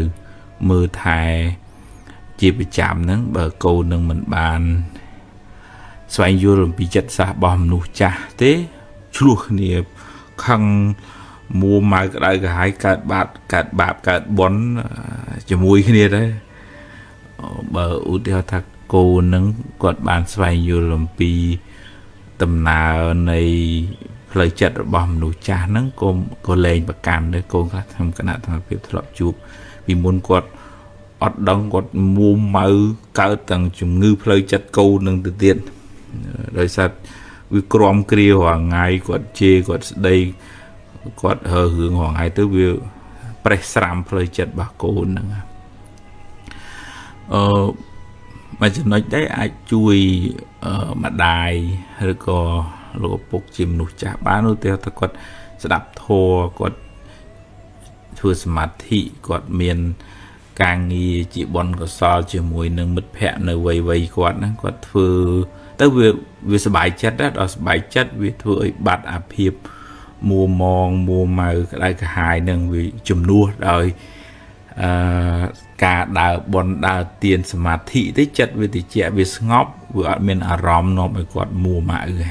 មើលថែជាប្រចាំហ្នឹងបើកូននឹងមិនបានស្វែងយល់អំពីចិត្តសាស្ត្ររបស់មនុស្សចាស់ទេឆ្លោះគ្នាខឹងមួម៉ៅក្តៅក្រហាយកើតបាបកើតបាបកើតបុណ្យជាមួយគ្នាដែរបើឧទាហរណ៍ថាកូននឹងគាត់បានស្វែងយល់អំពីដំណើរនៃផ្លូវចិត្តរបស់មនុស្សចាស់ហ្នឹងក៏លែងប្រកាន់ដែរកូនខ្លះខ្ញុំគណៈធម្មភាពធ្លាប់ជួបពីមុនគាត់អត់ដឹងគាត់មួម៉ៅកើតទាំងជំងឺផ្លូវចិត្តកូននឹងទៅទៀតដោយសារវាក្រំគ្រារាល់ថ្ងៃគាត់ជេរគាត់ស្ដីគាត់ហើរឿងរាល់ថ្ងៃទៅវាប្រេះស្រាំផ្លូវចិត្តរបស់កូនហ្នឹងមួយចំណុចដែរអាចជួយម្ដាយឬក៏លោកឪពុកជាមនុស្សចាស់បានឧទាហរណ៍ថាគាត់ស្ដាប់ធម៌គាត់ធ្វើសមាធិគាត់មានការងារជាបុណ្យកុសលជាមួយនឹងមិត្តភ័ក្តិនៅវ័យៗគាត់ហ្នឹងគាត់ធ្វើទៅវាសប្បាយចិត្តដែរដល់សប្បាយចិត្តវាធ្វើឲ្យបាត់អាភាពមួមងមួម៉ៅក្តៅក្រហាយនឹងវាជំនួសដោយការដើរបុណ្យដើរទានសមាធិទៅចិត្តវាតិចវាស្ងប់វាអត់មានអារម្មណ៍នាំឲ្យគាត់មួម៉ៅទេ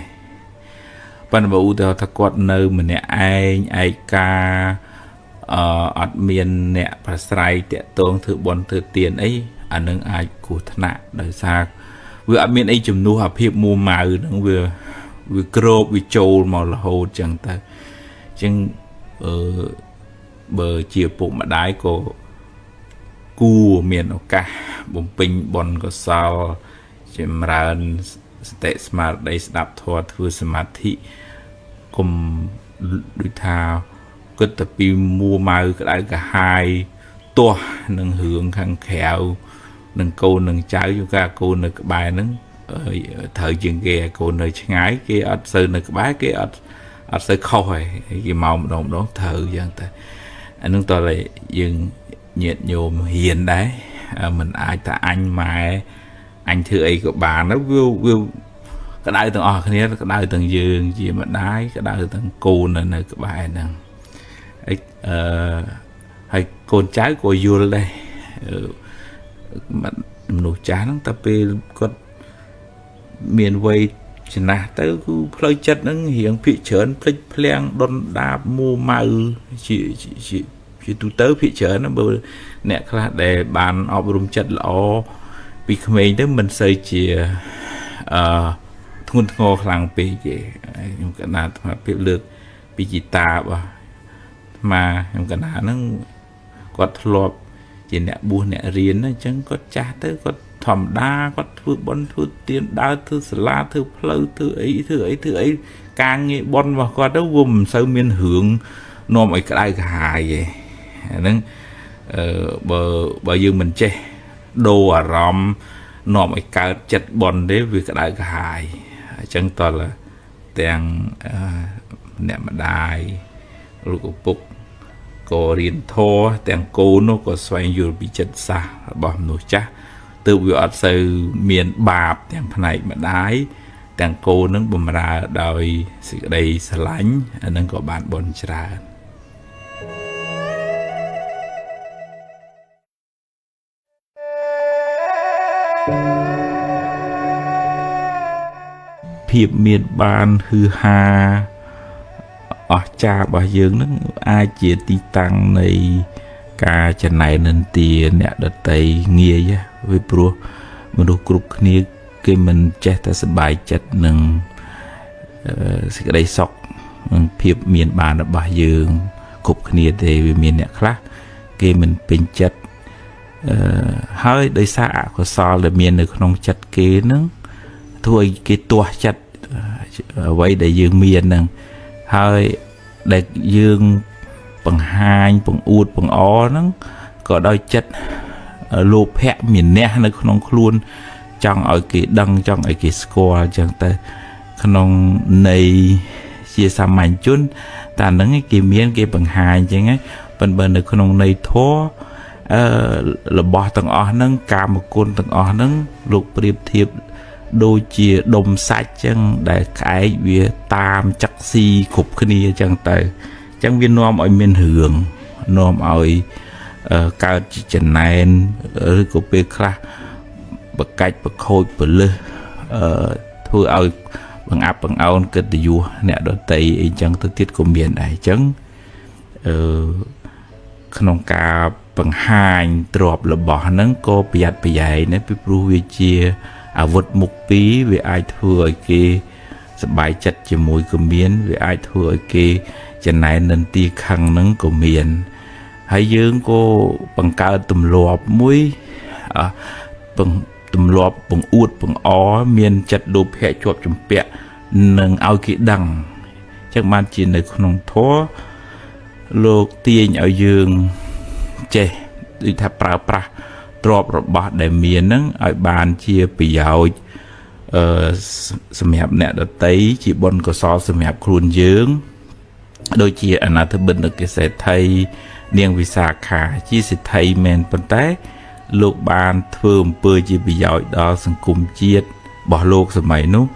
ប៉ុន្តែបើឧទាហរណ៍ថាគាត់នៅម្នាក់ឯងឯកាអត់មានអ្នកប្រស្រ័យតាក់ទងធ្វើបុណ្យធ្វើទានអីអានឹងអាចគ្រោះថ្នាក់ដោយសារវាអត់មានអីជំនួសអាភាពមួម៉ៅហ្នឹងវាគ្របវាចូលមករហូតចឹងទៅអញ្ចឹងបើជាពុកម្ដាយក៏គួរមានឱកាសបំពេញបុណ្យកុសលចម្រើនសតិស្មារតីស្ដាប់ធម៌ធ្វើសមាធិកុំដូចថាគិតតែពីមួម៉ៅក្តៅក្រហាយទាស់នឹងរឿងខាងក្រៅនឹងកូននឹងចៅជួនកាលកូននៅក្បែរហ្នឹងត្រូវជាងគេកូននៅឆ្ងាយគេអត់សូវនៅក្បែរគេអត់សូវខុសហើយគេមកម្ដងម្ដងត្រូវយ៉ាងតែអានឹងតើយើងញាតិញោមហ៊ានដែរមិនអាចថាអញម៉ែអញធ្វើអីក៏បានទៅវាក្តៅទាំងអស់គ្នាក្តៅទាំងយើងជាម្ដាយក្តៅទាំងកូននៅក្បែរហ្នឹង អឺហើយកូនចៅក៏យល់ដែរមនុស្សចាស់ហ្នឹងតែពេលគាត់មានវ័យចំណាស់ទៅគឺផ្លូវចិត្តហ្នឹងរៀងភាកច្រើនភ្លេចភ្លាំងដុនដាបមួម៉ៅជាជាជាទូទៅភាកច្រើនបើអ្នកខ្លះដែលបានអប់រំចិត្តល្អពីក្មេងទៅមិនសូវជាអឺធ្ងន់ធ្ងរខ្លាំងពេកទេខ្ញុំកណាអាត្មាភាពលើកពីជីតារបស់អាត្មាខ្ញុំកណាហ្នឹងគាត់ធ្លាប់ជាអ្នកបួសអ្នករៀនអញ្ចឹងគាត់ចាស់ទៅគាត់ធម្មតាគាត់ធ្វើបុណ្យធ្វើទានដើរធ្វើសាលាធ្វើផ្លូវធ្វើអីធ្វើអីធ្វើអីការងារបុណ្យរបស់គាត់ទៅវាមិនសូវមានរឿងនាំឲ្យក្តៅក្រហាយទេអាហ្នឹងអឺបើយើងមិនចេះដូរអារម្មណ៍នាំឲ្យកើតចិត្តបុណ្យទេវាក្តៅក្រហាយអញ្ចឹងតើទាំងអ្នកម្ដាយលោកឪពុកក៏រៀនធម៌ទាំងកូននោះក៏ស្វែងយល់ពីចិត្តសាស្ត្ររបស់មនុស្សចាស់ទើបវាអត់សូវមានបាបទាំងផ្នែកម្ដាយទាំងកូននឹងបំរើដោយសេចក្តីស្រឡាញ់អានឹងក៏បានបុណ្យច្រើនភាពមានបានហឺហាអស្ចារ្យរបស់យើងនឹងអាចជាទីតាំងនៃការចំណែននិន្ទាអ្នកដតីងាយវាព្រោះមនុស្សគ្រប់គ្នាគេមិនចេះតែសប្បាយចិត្តនឹងសេចក្តីសុខនិងភាពមានបានរបស់យើងគ្រប់គ្នាទេវាមានអ្នកខ្លះគេមិនពេញចិត្តហើយដោយសារអកុសលដែលមាននៅក្នុងចិត្តគេនឹងធ្វើឲ្យគេទាស់ចិត្តអ្វីដែលយើងមាននឹងហើយដែលយើងបង្ហាញបង្អួតបង្អហ្នឹងក៏ដោយចិត្តលោភៈមានះនៅក្នុងខ្លួនចង់ឲ្យគេដឹងចង់ឲ្យគេស្គាល់អញ្ចឹងទៅក្នុងន័យជាសាមញ្ញជនតែហ្នឹងគេមានគេបង្ហាញអញ្ចឹងប៉ុន្តែនៅក្នុងន័យធម៌របស់ទាំងអស់ហ្នឹងកាមគុណទាំងអស់ហ្នឹងលោកប្រៀបធៀបដូចជាដុំសាច់ចឹងដែលក្អែកវាតាមចឹកស៊ីគ្រប់គ្នាចឹងទៅអញ្ចឹងវានាំឲ្យមានរឿងនាំឲ្យកើតជាចំណែនឬក៏ពេលខ្លះបកាច់បខូចពលឹះធ្វើឲ្យបង្អាប់បង្អោនកិត្តិយសអ្នកដតីអីចឹងទៅទៀតក៏មានដែរអញ្ចឹងក្នុងការបង្ហាញទ្រព្យរបស់ហ្នឹងក៏ប្រយ័ត្នប្រយែងដែរពីព្រោះវាជាអាវុធមុខពីរវាអាចធ្វើឲ្យគេសប្បាយចិត្តជាមួយក៏មានវាអាចធ្វើឲ្យគេចំណែននិន្ទាខឹងហ្នឹងក៏មានហើយយើងក៏បង្កើតទម្លាប់មួយទម្លាប់បង្អួតបង្អមានចិត្តលោភៈជាប់ជំពាក់នឹងឲ្យគេដឹងអញ្ចឹងបានជានៅក្នុងធម៌លោកទាញឲ្យយើងចេះដូចថាប្រើប្រាស់ទ្រព្យរបស់ដែលមានហ្នឹងឲ្យបានជាប្រយោជន៍សម្រាប់អ្នកដតីជាបុណ្យកុសលសម្រាប់ខ្លួនយើងដូចជាអនាថបិណ្ឌិកសេដ្ឋីនាងវិសាខាជាសេដ្ឋីមែនប៉ុន្តែលោកបានធ្វើអំពើជាប្រយោជន៍ដល់សង្គមជាតិរបស់លោកសម័យនោះ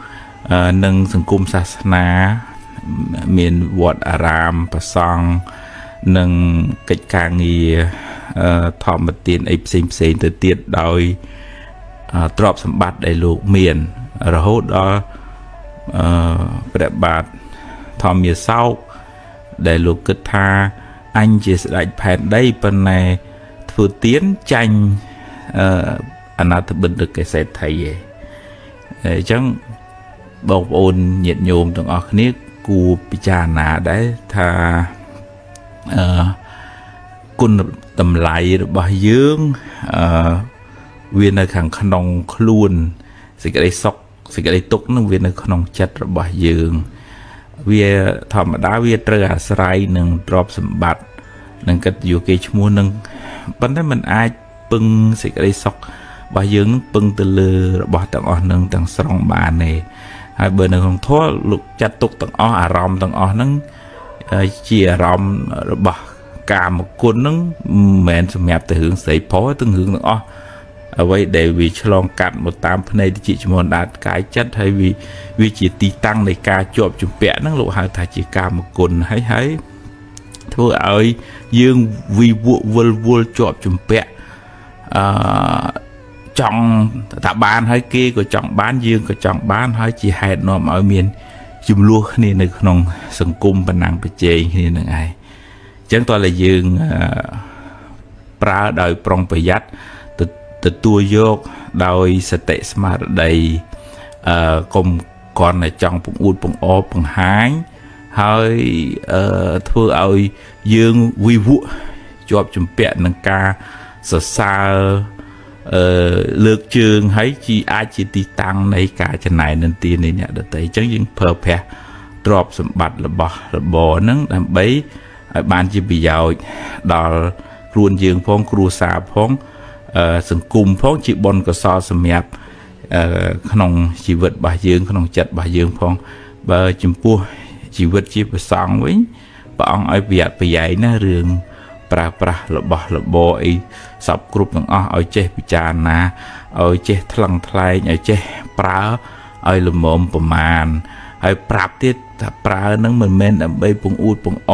និងសង្គមសាសនាមានវត្តអារាមព្រះសង្ឃនិងកិច្ចការងារធម្មទានអីផ្សេងផ្សេងទៅទៀតដោយទ្រព្យសម្បត្តិដែលលោកមានរហូតដល់ព្រះបាទធម្មាសោកដែលលោកគិតថាអញជាស្ដេចផែនដីប៉ុន្តែធ្វើទានចាញ់អនាថបិណ្ឌិកសេដ្ឋីឯងអញ្ចឹងបងប្អូនញាតិញោមទាំងអស់គ្នាគួរពិចារណាដែរថាគុណតម្លៃរបស់យើងវានៅខាងក្នុងខ្លួនសេចក្តីសុខសេចក្តីទុក្ខនឹងវានៅក្នុងចិត្តរបស់យើងវាធម្មតាវាត្រូវអាស្រ័យនឹងទ្រព្យសម្បត្តិនឹងកិត្តិយសគេឈ្មោះនឹងប៉ុន្តែมันអាចពឹងសេចក្តីសុខរបស់យើងនឹងពឹងទៅលើរបស់ទាំងអស់នឹងទាំងស្រុងបានទេហើយបើនៅក្នុងធម៌លោកចាត់ទុកទាំងអស់អារម្មណ៍ទាំងអស់ហ្នឹងជាអារម្មណ៍របស់កាមគុណហ្នឹងមិនមែនសម្រាប់តែរឿងស្រីប្រុសទាំងរឿងទាំងអស់អ្វីដែលវាឆ្លងកាត់មកតាមភ្នែកតិចចំនួនដាតកាយចិត្តហើយវាជាទីតាំងនៃការជាប់ជំពាក់ហ្នឹងលោកហៅថាជាកាមគុណហើយ ធ្វើឲ្យយើងវិវក់វិលវល់ជាប់ជំពាក់អឺចង់ថាបានហើយគេក៏ចង់បានយើងក៏ចង់បានហើយជាហេតុនាំឲ្យមានចំនួនគ្នានៅក្នុងសង្គមបណ្ណាំងប្រជែងគ្នានឹងឯងអញ្ចឹងតើតែយើងប្រើដោយប្រុងប្រយ័ត្នទទួលយកដោយសតិស្មារតីកុំគ្រាន់តែចង់ពង្អួតពង្អបង្ហាញហើយធ្វើឲ្យយើងវិវក់ជាប់ជំពាក់នឹងការសរសើរលើកជើងហើយជាអាចជាទីតាំងនៃការចំណែននិន្ទានៃអ្នកដទៃអញ្ចឹងយើងប្រើប្រាស់ទ្រព្យសម្បត្តិរបស់របរហ្នឹងដើម្បីឲ្យបានជាប្រយោជន៍ដល់ខ្លួនយើងផងគ្រួសារផងសង្គមផងជាបុណ្យកុសលសម្រាប់ក្នុងជីវិតរបស់យើងក្នុងចិត្តរបស់យើងផងបើចំពោះជីវិតជាព្រះសង្ឃវិញព្រះអង្គឲ្យប្រយ័ត្នប្រយែងណារឿងប្រើប្រាស់របស់របរអីសពគ្រប់ទាំងអស់ឲ្យចេះពិចារណាឲ្យចេះថ្លឹងថ្លែងឲ្យចេះប្រើឲ្យល្មមប្រមាណហើយប្រាប់ទៀតថាប្រើនឹងមិនមែនដើម្បីពង្អួតពង្អ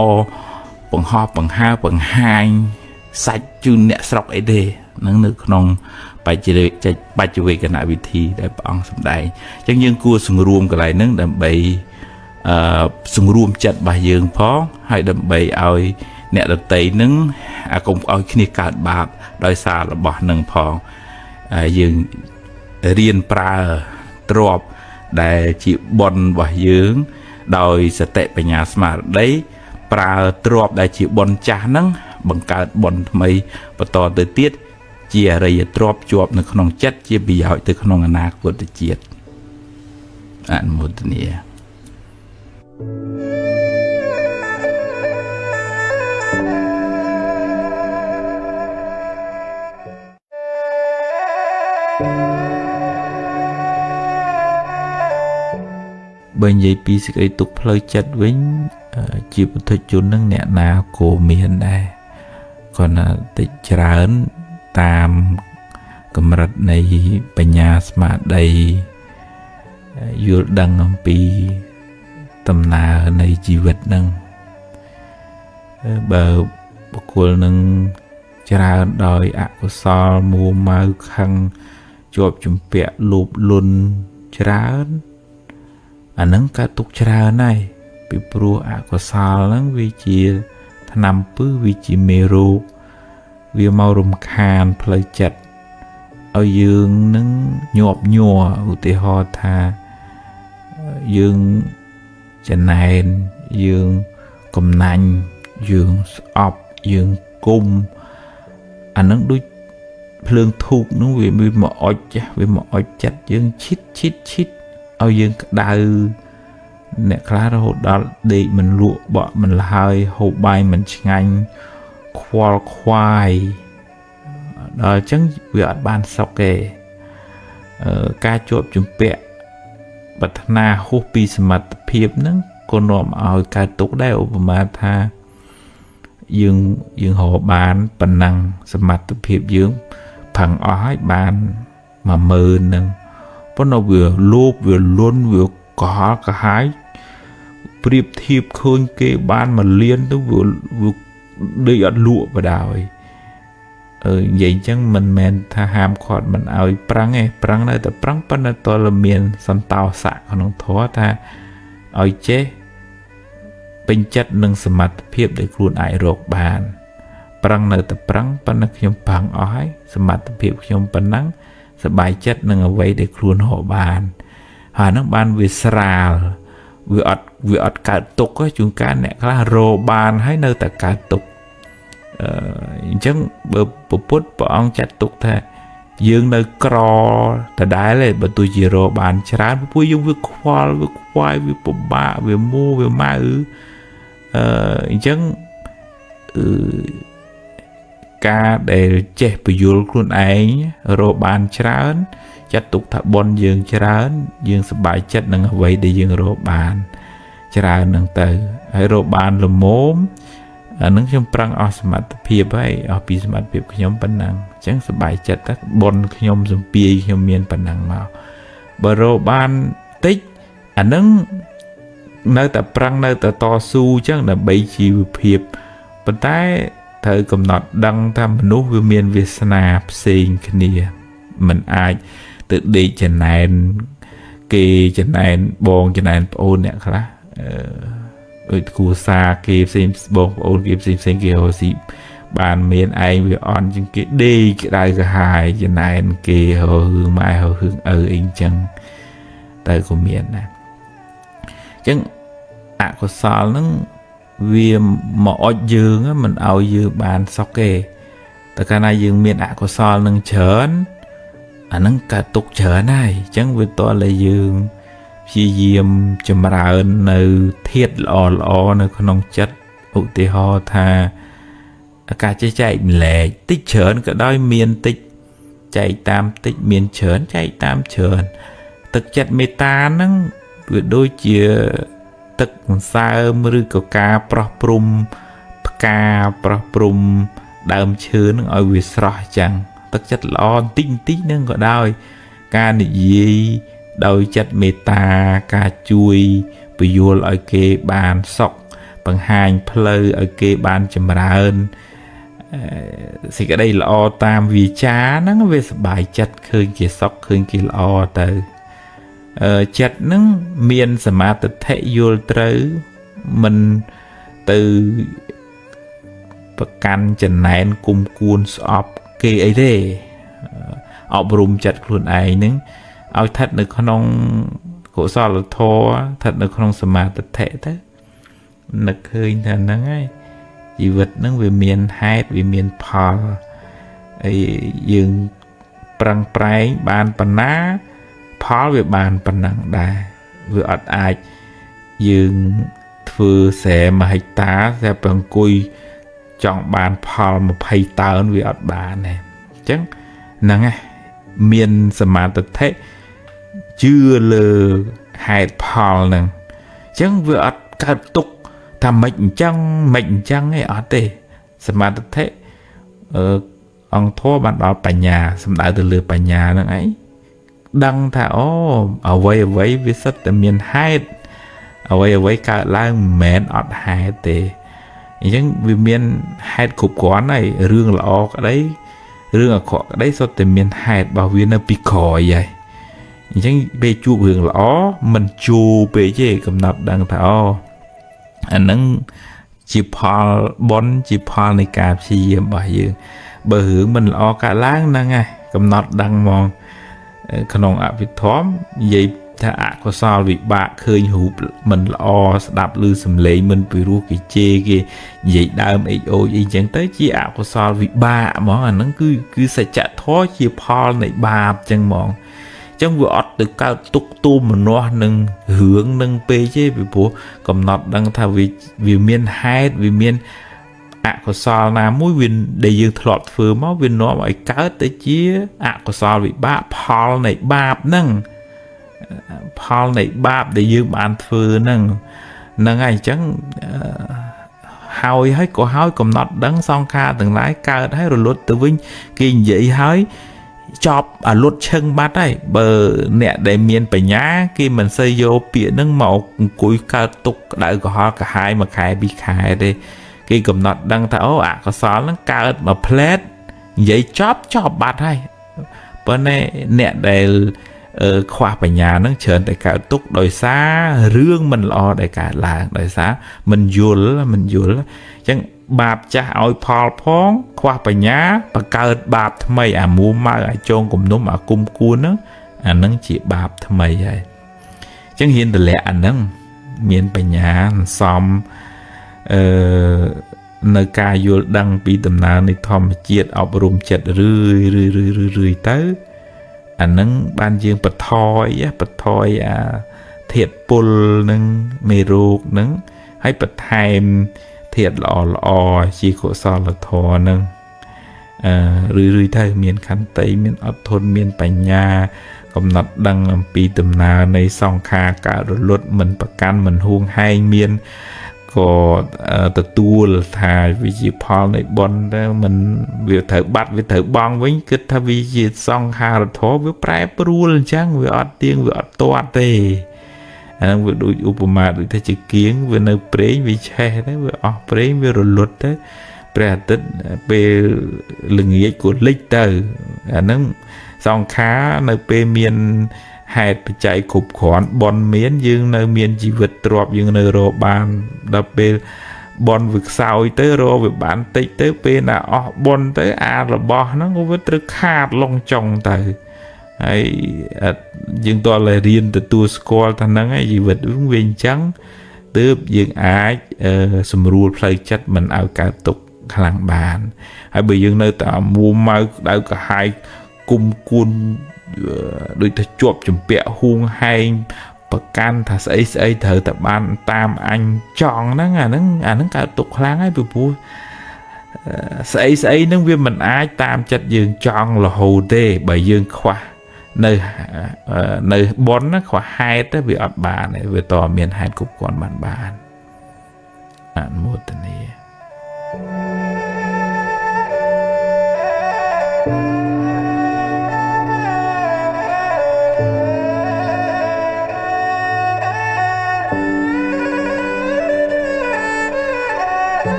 បង្ហោះបង្ហើបង្ហាញសាច់ជូនអ្នកស្រុកអីទេនឹងនៅក្នុងបច្ចបច្ចវេកណវិធីដែលព្រះអង្គសម្ដែងអញ្ចឹងយើងគួរសង្រួមកន្លែងហ្នឹងដើម្បីសង្រួមចិត្តរបស់យើងផងហើយដើម្បីឲ្យអ្នកដតីនឹងកុំឲ្យគ្នាកើតបាបដោយសាររបស់នឹងផងយើងរៀនប្រើទ្រព្យដែលជាបុណ្យរបស់យើងដោយសតិបញ្ញាស្មារតីប្រើទ្រព្យដែលជាបុណ្យចាស់ហ្នឹងបង្កើតបុណ្យថ្មីបន្តទៅទៀតជាអរិយទ្រព្យជាប់នៅក្នុងចិត្តជាប្រយោជន៍ទៅក្នុងអនាគតជាតិអនុមោទនាបើនិយាយពីសេចក្តីទុក្ខផ្លូវចិត្តវិញជាពុទ្ធជននឹងអ្នកណាក៏មានដែរគ្រាន់តែតិចច្រើនតាមកម្រិតនៃបញ្ញាស្មារតីយល់ដឹងអំពីដំណើរនៃជីវិតនឹងបើបុគ្គលនឹងច្រើនដោយអកុសលមួម៉ៅខឹងជាប់ជំពាក់លោភលន់ច្រើនអានឹងកើតទុកច្រើនហើយពីព្រោះអកុសលហ្នឹងវាជាថ្នាំពឹសវាជាមេរោគវាមករំខានផ្លូវចិត្តឲ្យយើងនឹងញាប់ញ័រឧទាហរណ៍ថាយើងចំណែនយើងកំណាញ់យើងស្អប់យើងគុំអានឹងដូចភ្លើងធូបនោះវាមកអុចវាមកអុចចិត្តយើងឈិតឈិតឈិតឲ្យយើងក្តៅអ្នកខ្លះរហូតដល់ដេកមិនលក់បក់មិនលហើយហូបបាយមិនឆ្ងាញ់ខ្វល់ខ្វាយដល់អញ្ចឹងវាអត់បានសុខទេការជាប់ជំពាក់ប្រាថ្នាហួសពីសមត្ថភាពហ្នឹងក៏នាំឲ្យកើតទុក្ខដែរឧបមាថាយើងរកបានប៉ុណ្ណឹងសមត្ថភាពយើងផឹងអស់ហើយបាន10000ហ្នឹងប៉ុន្តែវាលោភវាលន់វាកុហកក្រហាយប្រៀបធៀបឃើញគេបាន1លានទៅវាដេកអត់លក់បដ ாய் និយាយអញ្ចឹងមិនមែនថាហាមឃាត់មិនឲ្យប្រឹងទេប្រឹងនៅតែប្រឹងប៉ុន្តែតើមានសន្តោសៈក្នុងធម៌ថាឲ្យចេះពេញចិត្តនឹងសមត្ថភាពដែលខ្លួនអាចរកបានប្រឹងនៅតែប្រឹងប៉ុន្តែខ្ញុំប្រឹងអស់ហើយសមត្ថភាពខ្ញុំប៉ុណ្ណឹងសប្បាយចិត្តនឹងអ្វីដែលខ្លួនរកបានហើយហ្នឹងបានវាស្រាលវាអត់កើតទុក្ខជួនកាលអ្នកខ្លះរកបានហើយនៅតែកើតទុក្ខអញ្ចឹងបើពុទ្ធព្រះអង្គចាត់ទុកថាយើងនៅក្រដដែលទេបើទោះជារកបានច្រើនពួកយើងវាខ្វល់វាខ្វាយវាពិបាកវាមួវាម៉ៅអញ្ចឹងការដែលចេះពយល់ខ្លួនឯងរកបានច្រើនចាត់ទុកថាបុណ្យយើងច្រើនយើងសប្បាយចិត្តនឹងអ្វីដែលយើងរកបានច្រើននឹងទៅហើយរកបានល្មមអានឹងខ្ញុំប្រឹងអស់សមត្ថភាពហើយអស់ពីសមត្ថភាពខ្ញុំប៉ុណ្ណឹងអញ្ចឹងសប្បាយចិត្តតែបុណ្យខ្ញុំសំពាយខ្ញុំមានប៉ុណ្ណឹងមកបើរកបានតិចអានឹងនៅតែប្រឹងនៅតែតស៊ូអញ្ចឹងដើម្បីជីវភាព ប៉ុន្តែត្រូវកំណត់ដឹងថាមនុស្សវាមានវាសនាផ្សេងគ្នាមិនអាចទៅដេកចំណែនគេចំណែនបងចំណែនប្អូនអ្នកខ្លះដូចគ្រួសារគេផ្សេងបងប្អូនគេផ្សេងផ្សេងគេរកស៊ីបានមានឯងវាអន់ជាងគេដេកក្តៅក្រហាយចំណែនគេរករឿងម៉ែរករឿងឪអីចឹងតែក៏មានដែរអញ្ចឹងអកុសលហ្នឹងវាមកអុចយើងមិនឲ្យយើងបានសុខទេតែកាលណាយើងមានអកុសលនឹងច្រើនអាហ្នឹងកើតទុកច្រើនហើយអញ្ចឹងវាតតែយើងព្យាយាមចម្រើននៅធាតុល្អល្អនៅក្នុងចិត្តឧទាហរណ៍ថាការចេះចែកម្លែកតិចច្រើនក៏ដោយមានតិចចែកតាមតិចមានច្រើនចែកតាមច្រើនទឹកចិត្តមេត្តាហ្នឹងវាដូចជាទឹកសន្សើមឬក៏ការប្រោះព្រំផ្កាប្រោះព្រំដើមឈើនឹងឲ្យវាស្រស់ចឹងទឹកចិត្តល្អបន្តិចបន្តិចនឹងក៏ដោយការនិយាយដោយចិត្តមេត្តាការជួយពយល់ឲ្យគេបានសុខបង្ហាញផ្លូវឲ្យគេបានចម្រើនសេចក្តីល្អតាមវាចាហ្នឹងវាសប្បាយចិត្តឃើញគេសុខឃើញគេល្អទៅចិត្តហ្នឹងមានសមាទិដ្ឋិយល់ត្រូវមិនទៅប្រកាន់ចំណែនគុំគួនស្អប់គេអីទេអប់រំចិត្តខ្លួនឯងហ្នឹងឲ្យស្ថិតនៅក្នុងកុសលធម៌ស្ថិតនៅក្នុងសមាទិដ្ឋិទៅនឹកឃើញថាហ្នឹងហើយជីវិតហ្នឹងវាមានហេតុវាមានផលហើយយើងប្រឹងប្រែងបានប៉ុណ្ណាផលវាបានប៉ុណ្ណឹងដែរវាអត់អាចយើងធ្វើស្រែ1ហិកតាតែប្រអង្គុយចង់បានផល20តោនវាអត់បានទេអញ្ចឹងហ្នឹងឯងមានសមាទិដ្ឋិជឿលើហេតុផលហ្នឹងអញ្ចឹងវាអត់កើតទុកថាមិនអញ្ចឹងមិនអញ្ចឹងទេអត់ទេសមាទិដ្ឋិអង្គធម៌បានដល់បញ្ញាសំដៅទៅលើបញ្ញាហ្នឹងឯងដឹងថាអូអ្វីអ្វីវាសិតតែមានហេតុអ្វីអ្វីកើតឡើងមិនមែនអត់ហេតុទេអញ្ចឹងវាមានហេតុគ្រប់គ្រាន់ហើយរឿងល្អក្តីរឿងអាក្រក់ក្តីសុទ្ធតែមានហេតុរបស់វានៅពីក្រោយហើយអញ្ចឹងពេលជួបរឿងល្អមិនជួពេកទេកំណត់ដឹងថាអូអាហ្នឹងជាផលបុណ្យជាផលនៃការព្យាយាមរបស់យើងបើរឿងមិនល្អកើតឡើងហ្នឹងឯងកំណត់ដឹងហ្មងក្នុងអភិធម្មនិយាយថាអកុសលវិបាកឃើញរូបមិនល្អស្ដាប់ឮសំឡេងមិនពីរោះគេជេរគេនិយាយដើមអីអូយអីចឹងទៅជាអកុសលវិបាកហ្មងអាហ្នឹងគឺសច្ចធម៌ជាផលនៃបាបចឹងហ្មងចឹងវាអត់ទៅកើតទុកទូមនាស់នឹងរឿងនឹងពេកទេពីព្រោះកំណត់ដឹងថាវាមានហេតុវាមានអកុសលណាមួយវាដែលយើងធ្លាប់ធ្វើមកវានាំឲ្យកើតទៅជាអកុសលវិបាកផលនៃបាបហ្នឹងផលនៃបាបដែលយើងបានធ្វើហ្នឹងហ្នឹងហើយអញ្ចឹងហើយហើយក៏ហើយកំណត់ដឹងសង្ខារទាំងឡាយកើតហើយរលត់ទៅវិញគេនិយាយហើយចប់អាលុតឈឹងបាត់ហើយបើអ្នកដែលមានបញ្ញាគេមិនសូវយកពាក្យហ្នឹងមកអង្គុយកើតទុកក្តៅក្រហល់ក្រហាយមួយខែពីរខែទេគេកំណត់ដឹងថាអូអកុសលហ្នឹងកើតមួយផ្លែតនិយាយចប់ចប់បាត់ហើយប៉ុន្តែអ្នកដែលខ្វះបញ្ញាហ្នឹងច្រើនតែកើតទុកដោយសាររឿងមិនល្អដែលកើតឡើងដោយសារមិនយល់អញ្ចឹងបាបចាស់ឲ្យផលផងខ្វះបញ្ញាបង្កើតបាបថ្មីអាមួម៉ៅអាចងគំនុំអាគុំគួនហ្នឹងអាហ្នឹងជាបាបថ្មីហើយអញ្ចឹងហ៊ានតម្លាក់អាហ្នឹងមានបញ្ញាសំនៅការយល់ដឹងពីដំណើរនៃធម្មជាតិអប់រំចិត្តរឿយរឿយរឿយទៅអាហ្នឹងបានយើងបន្ថយអាធាតុពុលនឹងមេរោគនឹងហើយបន្ថែមធាតុល្អល្អជាកុសលធម៌នឹងរឿយៗទៅមានខន្តីមានអត់ធន់មានបញ្ញាកំណត់ដឹងអំពីដំណើរនៃសង្ខារកើតរលត់មិនប្រកាន់មិនហួងហែងមានក៏ទទួលថាវាជាផលនៃបុណ្យទៅមិនវាត្រូវបាត់វាត្រូវបង់វិញគិតថាវាជាសង្ខារធម៌វាប្រែប្រួលអញ្ចឹងវាអត់ទៀងវាអត់ទាត់ទេ អាហ្នឹងវាដូចឧបមាដូចថាជាគៀងវានៅប្រេងវាឆេះទៅវាអស់ប្រេងវារលត់ទៅព្រះអាទិត្យពេលល្ងាចក៏លិចទៅអាហ្នឹងសង្ខារនៅពេលមានហេតុបច្ច័យគ្រប់គ្រាន់បនមានយើងនៅមានជីវិតទ្របយើងនៅរកបានដល់ពេលបនវាខ្សោយទៅរកវាបានតិចទៅពេលណាអស់បនទៅអារបស់ហ្នឹងក៏វាត្រូវខាតឡងចុងទៅហើយយើងតើរៀនទទួលស្គាល់ថាហ្នឹងឯងជីវិតវាអញ្ចឹងទើបយើងអាចសម្រួលផ្លូវចិត្តមិនឲ្យកើតទុក្ខខ្លាំងបានហើយបើយើងនៅតែមួម៉ៅក្តៅក្រហាយគុំគួនដូចថាជាប់ជំពាក់ហួងហែងប្រកាន់ថាស្អីស្អីត្រូវតែបានតាមអញចង់ហ្នឹងអាហ្នឹងកើតទុក្ខខ្លាំងហើយពីព្រោះស្អីស្អីហ្នឹងវាមិនអាចតាមចិត្តយើងចង់រហូតទេបើយើងខ្វះនៅប៉ុនណាខ្វះហេតុវាអត់បានទេវាតមានហេតុគ្រប់គ្រាន់បានអនុមោទនា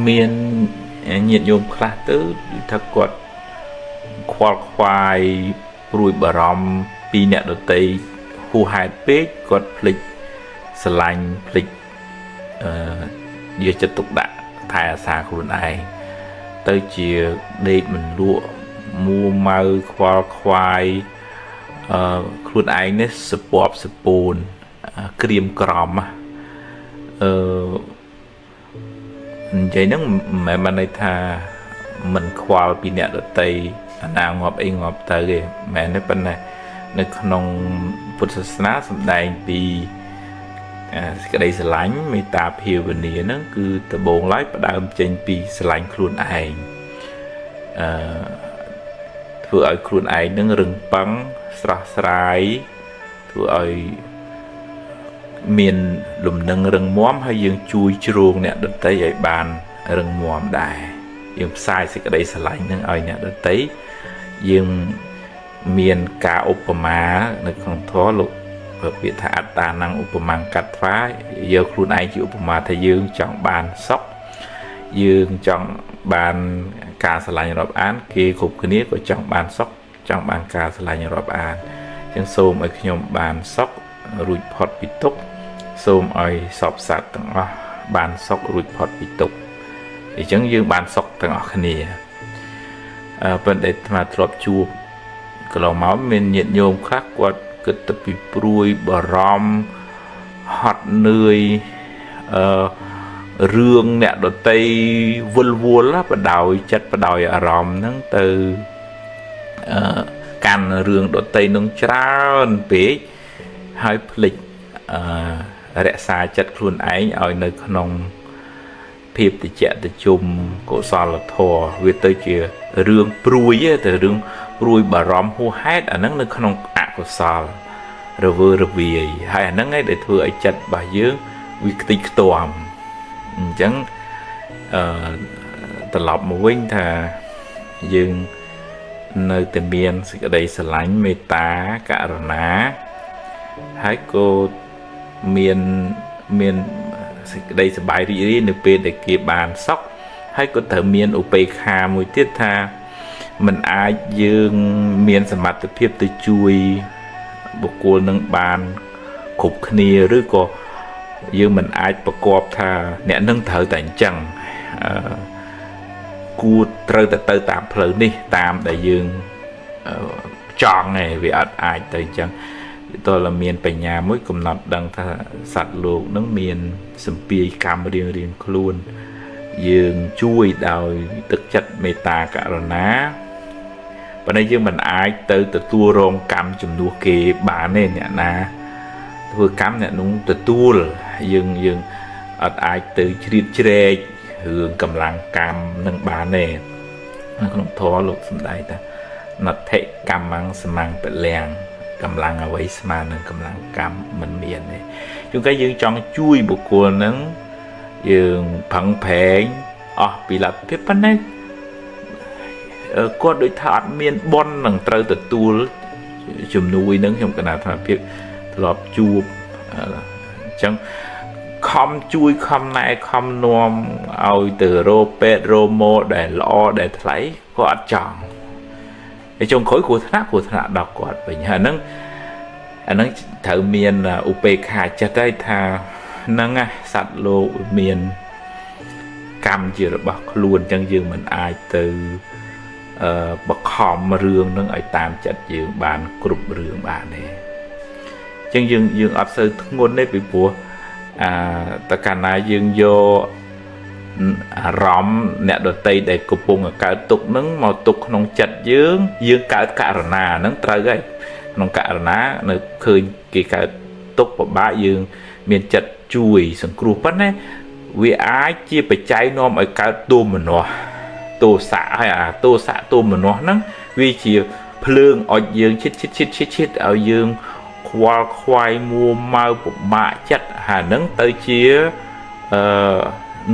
មានញាតិញោមខ្លះទៅថាគាត់ខ្វល់ខ្វាយព្រួយបារម្ភពីអ្នកដទៃហួសហេតុពេកគាត់ភ្លេចស្រឡាញ់ភ្លេចយកចិត្តទុកដាក់ថែអាសាខ្លួនឯងទៅជាដេកមិនលក់មួម៉ៅខ្វល់ខ្វាយខ្លួនឯងនេះសពប់សពូនក្រៀមក្រំនិយាយហ្នឹងមិនមែនបានន័យថាមិនខ្វល់ពីអ្នកដទៃអាណាងាប់អីងាប់ទៅទេមែនទេប៉ុន្តែនៅក្នុងពុទ្ធសាសនាសម្ដែងពីសេចក្តីស្រឡាញ់មេត្តាភាវនាហ្នឹងគឺដំបូងឡើយផ្ដើមចេញពីស្រឡាញ់ខ្លួនឯងធ្វើឲ្យខ្លួនឯងហ្នឹងរឹងប៉ឹងស្រស់ស្រាយធ្វើឲ្យមានលំនឹងរឹងមាំហើយយើងជួយជ្រោងអ្នកដទៃឲ្យបានរឹងមាំដែរយើងផ្សាយសេចក្តីស្រឡាញ់នឹងឲ្យអ្នកដទៃយើងមានការឧបមានៅក្នុងធម៌លោកពាក្យថាអត្តានំឧបមាកត្វាយកខ្លួនឯងជាឧបមាថាយើងចង់បានសុខយើងចង់បានការស្រឡាញ់រាប់អានគេគ្រប់គ្នាក៏ចង់បានសុខចង់បានការស្រឡាញ់រាប់អានអញ្ចឹងសូមឲ្យខ្ញុំបានសុខរួចផុតពីទុក្ខសូមឲ្យសពសត្វទាំងអស់បានសុខរួចផុតពីទុក្ខអញ្ចឹងយើងបានសុខទាំងអស់គ្នាប៉ុន្តែអាត្មាធ្លាប់ជួបកន្លងមកមានញាតិញោមខ្លះគាត់គិតទៅពីព្រួយបារម្ភហត់នឿយរឿងអ្នកដទៃវិលវល់បដោយចិត្តបដោយអារម្មណ៍ហ្នឹងទៅកាន់រឿងដទៃនឹងច្រើនពេកហើយភ្លេចរក្សាចិត្តខ្លួនឯងឲ្យនៅក្នុងភាពតិចតិជុំកុសលធម៌វាទៅជារឿងព្រួយទៅរឿងព្រួយបារម្ភហួសហេតុអាហ្នឹងនៅក្នុងអកុសលរវើរវាយហើយអាហ្នឹងឯងដែលធ្វើឲ្យចិត្តរបស់យើងវាខ្ទេចខ្ទាំអញ្ចឹងត្រឡប់មកវិញថាយើងនៅតែមានសេចក្តីស្រឡាញ់មេត្តាករុណាហើយក៏មានសេចក្តីសប្បាយរីករាយនៅពេលដែលគេបានសុខហើយក៏ត្រូវមានឧបេក្ខាមួយទៀតថាมันអាចយើងមានសមត្ថភាពទៅជួយបុគ្គលនឹងបានគ្រប់គ្នាឬក៏យើងមិនអាចប្រកបថាអ្នកនឹងត្រូវតែអញ្ចឹងគួរត្រូវតែទៅតាមផ្លូវនេះតាមដែលយើងចង់ឯងវាអត់អាចទៅអញ្ចឹងតើមានបញ្ញាមួយកំណត់ដឹងថាសត្វលោកនឹងមានសម្ពាយកម្មរៀងៗខ្លួនយើងជួយដោយទឹកចិត្តមេត្តាករុណាប៉ុន្តែយើងមិនអាចទៅទទួលរងកម្មជំនួសគេបានទេអ្នកណាធ្វើកម្មអ្នកនោះទទួល យើងយើងអត់អាចទៅជ្រៀតជ្រែករឿងកម្លាំងកម្មនឹងបានទេនៅក្នុងធម៌លោកសំដែងថាណដ្ឋិកម្មੰសមੰពលំកម្លាំងអ្វីស្មើនឹងកម្លាំងកម្មមិនមានទេជួនកាលយើងចង់ជួយបុគ្គលនឹងយើងប្រឹងប្រែងអស់ពីលទ្ធភាពប៉ុន្តែគាត់ដូចថាអត់មានបុណ្យនឹងត្រូវទទួលជំនួយនឹងខ្ញុំកណាថាភាពធ្លាប់ជួបអញ្ចឹងខំជួយខំណែខំនាំឲ្យទៅរកពេទ្យរកម៉ដែលល្អដែលថ្លៃក៏អត់ចង់ហើយចុងក្រោយគ្រោះថ្នាក់ដល់គាត់វិញហើយហ្នឹងអាហ្នឹងត្រូវមានឧបេក្ខាចិត្តហើយថាហ្នឹងណាសត្វលោកមានកម្មជារបស់ខ្លួនអញ្ចឹងយើងមិនអាចទៅបខំរឿងហ្នឹងឲ្យតាមចិត្តយើងបានគ្រប់រឿងបានទេអញ្ចឹងយើងអត់សូវធ្ងន់ទេពីព្រោះអាតកាលណាយើងយកអារម្មណ៍អ្នកដតីដែលកំពុងកើតទុក្ខហ្នឹងមកទុកក្នុងចិត្តយើងយើងកើតករណាហ្នឹងត្រូវហើយក្នុងករណានៅឃើញគេកើតទុក្ខពិបាកយើងមានចិត្តជួយសង្គ្រោះប៉ុន្តែវាអាចជាបច្ច័យនាំឲ្យកើតទោមនស្សទោសៈហើយអាទោសៈទោមនស្សហ្នឹងវាជាភ្លើងអុចយើងឈិតឈិតឈិតឈិតឈិតឲ្យយើងខ្វល់ខ្វាយមួម៉ៅពិបាកចិត្តហើយហ្នឹងទៅជា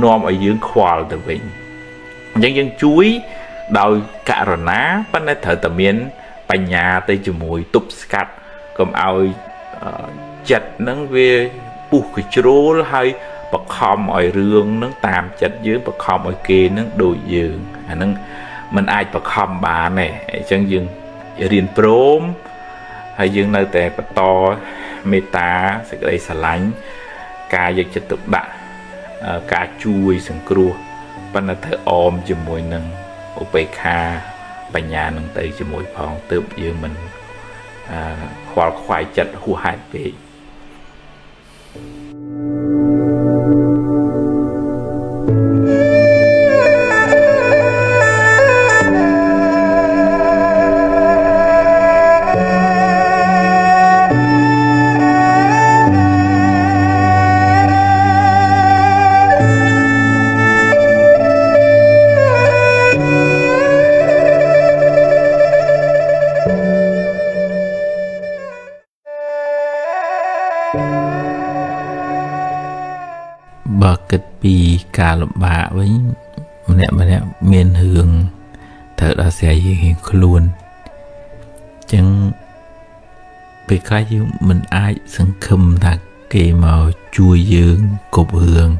នាំឲ្យយើងខ្វល់ទៅវិញអញ្ចឹងយើងជួយដោយករណាប៉ុន្តែត្រូវតែមានបញ្ញាទៅជាមួយទប់ស្កាត់កុំឲ្យចិត្តហ្នឹងវាពុះកជ្រោលហើយបខំឲ្យរឿងហ្នឹងតាមចិត្តយើងបខំឲ្យគេហ្នឹងដូចយើងអាហ្នឹងมันអាចបខំបានទេអញ្ចឹងយើងរៀនព្រមហើយយើងនៅតែបន្តមេត្តាសេចក្តីស្រឡាញ់ការយកចិត្តទុកដាក់ការជួយសង្គ្រោះប៉ុន្តែត្រូវអមជាមួយនឹងឧបេក្ខាបញ្ញានឹងទៅជាមួយផងទើបយើងមិនខ្វល់ខ្វាយចិត្តហួសហេតុពេកបើគិតពីការលំបាកវិញម្នាក់ម្នាក់មានរឿងត្រូវដោះស្រាយរៀងខ្លួនអញ្ចឹងពេលខ្លះយើងមិនអាចសង្ឃឹមថាគេមកជួយយើងគ្រប់រឿង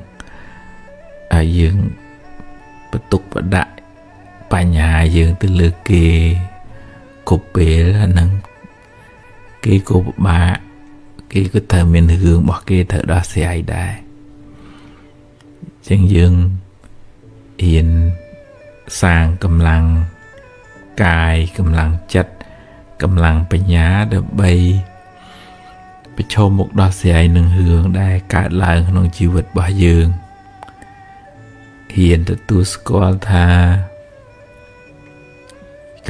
ហើយយើងបន្ទុកបដាក់បញ្ហាយើងទៅលើគេគ្រប់ពេលហ្នឹងគេក៏ពិបាកគេក៏ត្រូវមានរឿងរបស់គេត្រូវដោះស្រាយដែរចឹងយើងរៀនសាងកម្លាំងកាយកម្លាំងចិត្តកម្លាំងបញ្ញាដើម្បីប្រឈមមុខដោះស្រាយនឹងរឿងដែលកើតឡើងក្នុងជីវិតរបស់យើងហ៊ានទទួលស្គាល់ថា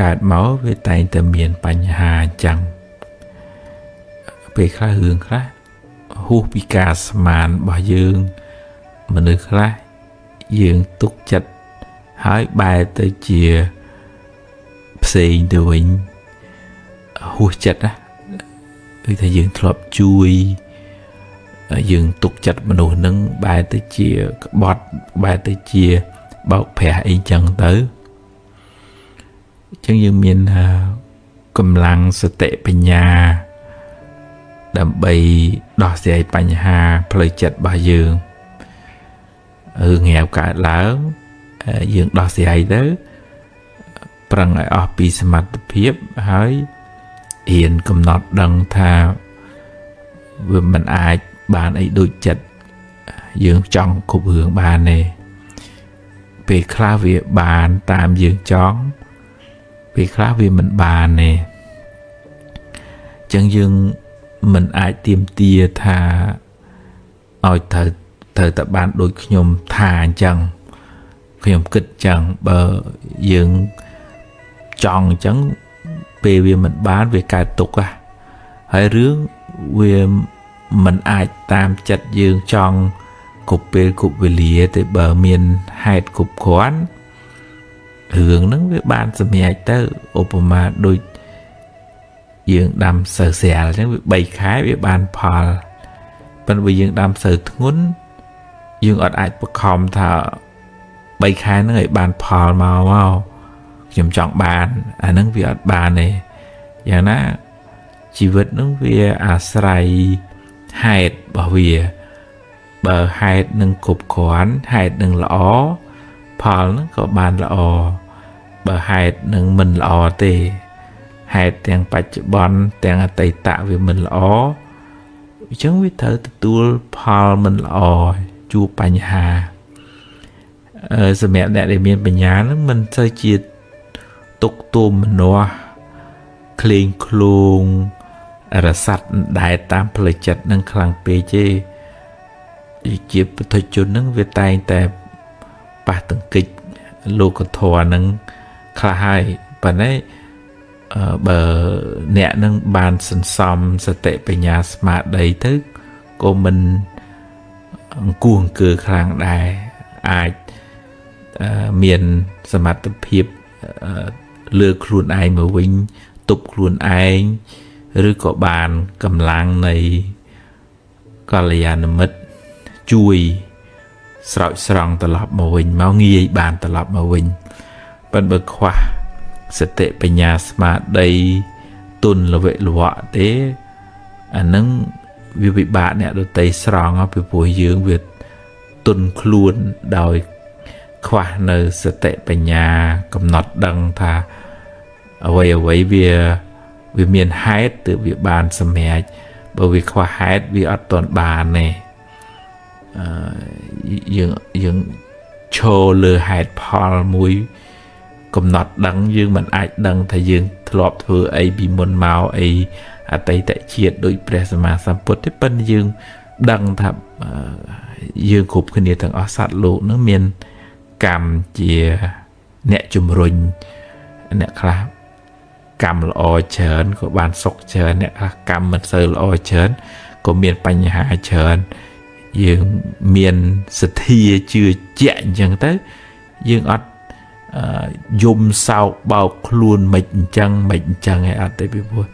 កើតមកវាតែងតែមានបញ្ហាអញ្ចឹងពេលខ្លះរឿងខ្លះហួសពីការស្មានរបស់យើងមនុស្សខ្លះយើងទុកចិត្តហើយបែរទៅជាផ្សេងទៅវិញហួសចិត្តណាគឺថាយើងធ្លាប់ជួយយើងទុកចិត្តមនុស្សនឹងបែរទៅជាក្បត់បែរទៅជាបោកប្រាស់អីចឹងទៅអញ្ចឹងយើងមានកម្លាំងសតិបញ្ញាដើម្បីដោះស្រាយបញ្ហាផ្លូវចិត្តរបស់យើងរឿងងាវកើតឡើងយើងដោះស្រាយទៅប្រឹងឲ្យអស់ពីសមត្ថភាពហើយរៀនកំណត់ដឹងថាវាមិនអាចបានអីដូចចិត្តយើងចង់គ្រប់រឿងបានទេពេលខ្លះវាបានតាមយើងចង់ពេលខ្លះវាមិនបានទេអញ្ចឹងយើងមិនអាចទាមទារថាឲ្យត្រូវតែបានដូចខ្ញុំថាអញ្ចឹងខ្ញុំគិតអញ្ចឹងបើយើងចង់អញ្ចឹងពេលវាមិនបានវាកើតទុក្ខហើយរឿងវា มันអាចតាមចិត្តយើងចង់គ្រប់ពេលគ្រប់វេលាទេបើមានហេតុគ្រប់គ្រាន់រឿងហ្នឹងវាបានសម្រេចទៅឧបមាដូចយើងដាំស្រូវស្រាលអញ្ចឹងវា3ខែវាបានផលប៉ុន្តែបើយើងដាំស្រូវធ្ងន់យើងអត់អាចបខំថា3ខែហ្នឹងឲ្យបានផលមកខ្ញុំចង់បានអាហ្នឹងវាអត់បានទេយ៉ាងណាជីវិតហ្នឹងវាអាស្រ័យហេតុរបស់វាបើហេតុនឹងគ្រប់គ្រាន់ហេតុនឹងល្អផលហ្នឹងក៏បានល្អបើហេតុនឹងមិនល្អទេហេតុទាំងបច្ចុប្បន្នទាំងអតីតវាមិនល្អអញ្ចឹងវាត្រូវទទួលផលមិនល្អជួបបញ្ហាសម្រាប់អ្នកដែលមានបញ្ញាហ្នឹងមិនសូវជាទុកទោមនស្សក្លែងក្លងរស័ព្ទដែលតាមផ្លូវចិត្តនឹងខ្លាំងពេកទេជាពុទ្ធជននឹងវាតែងតែប៉ះទង្គិចលោកធម៌នឹងខ្លះហើយប៉ុន្តែបើអ្នកនឹងបានសន្សំសតិបញ្ញាស្មារតីទៅក៏មិនអង្គួអង្គើខ្លាំងដែរអាចមានសមត្ថភាពលើខ្លួនឯងមកវិញទប់ខ្លួនឯងឬក៏បានកម្លាំងនៃកល្យាណមិត្តជួយស្រោចស្រង់ត្រឡប់មកវិញមកងាយបានត្រឡប់មកវិញប៉ុន្តែបើខ្វះសតិបញ្ញាស្មារតីទុនលវៈលវៈទេអានឹងវាពិបាកអ្នកដទៃស្រង់ពីព្រោះយើងវាទុនខ្លួនដោយខ្វះនៅសតិបញ្ញាកំណត់ដឹងថាអ្វីអ្វីវាមានហេតុទើបវាបានសម្រេចបើវាខ្វះហេតុវាអត់ទាន់បានទេយើងឈរលើហេតុផលមួយកំណត់ដឹងយើងមិនអាចដឹងថាយើងធ្លាប់ធ្វើអីពីមុនមកអីអតីតជាតិដូចព្រះសម្មាសម្ពុទ្ធទេប៉ុន្តែយើងដឹងថាយើងគ្រប់គ្នាទាំងអស់សត្វលោកនឹងមានកម្មជាអ្នកជំរុញអ្នកខ្លះកម្មល្អច្រើនក៏បានសុខច្រើនអ្នកខ្លះកម្មមិនសូវល្អច្រើនក៏មានបញ្ហាច្រើនយើងមានសទ្ធាជឿជាក់អញ្ចឹងទៅយើងអត់យំសោកបោកខ្លួនមិនអញ្ចឹងមិនអញ្ចឹងឯងអត់ទេពីព្រោះ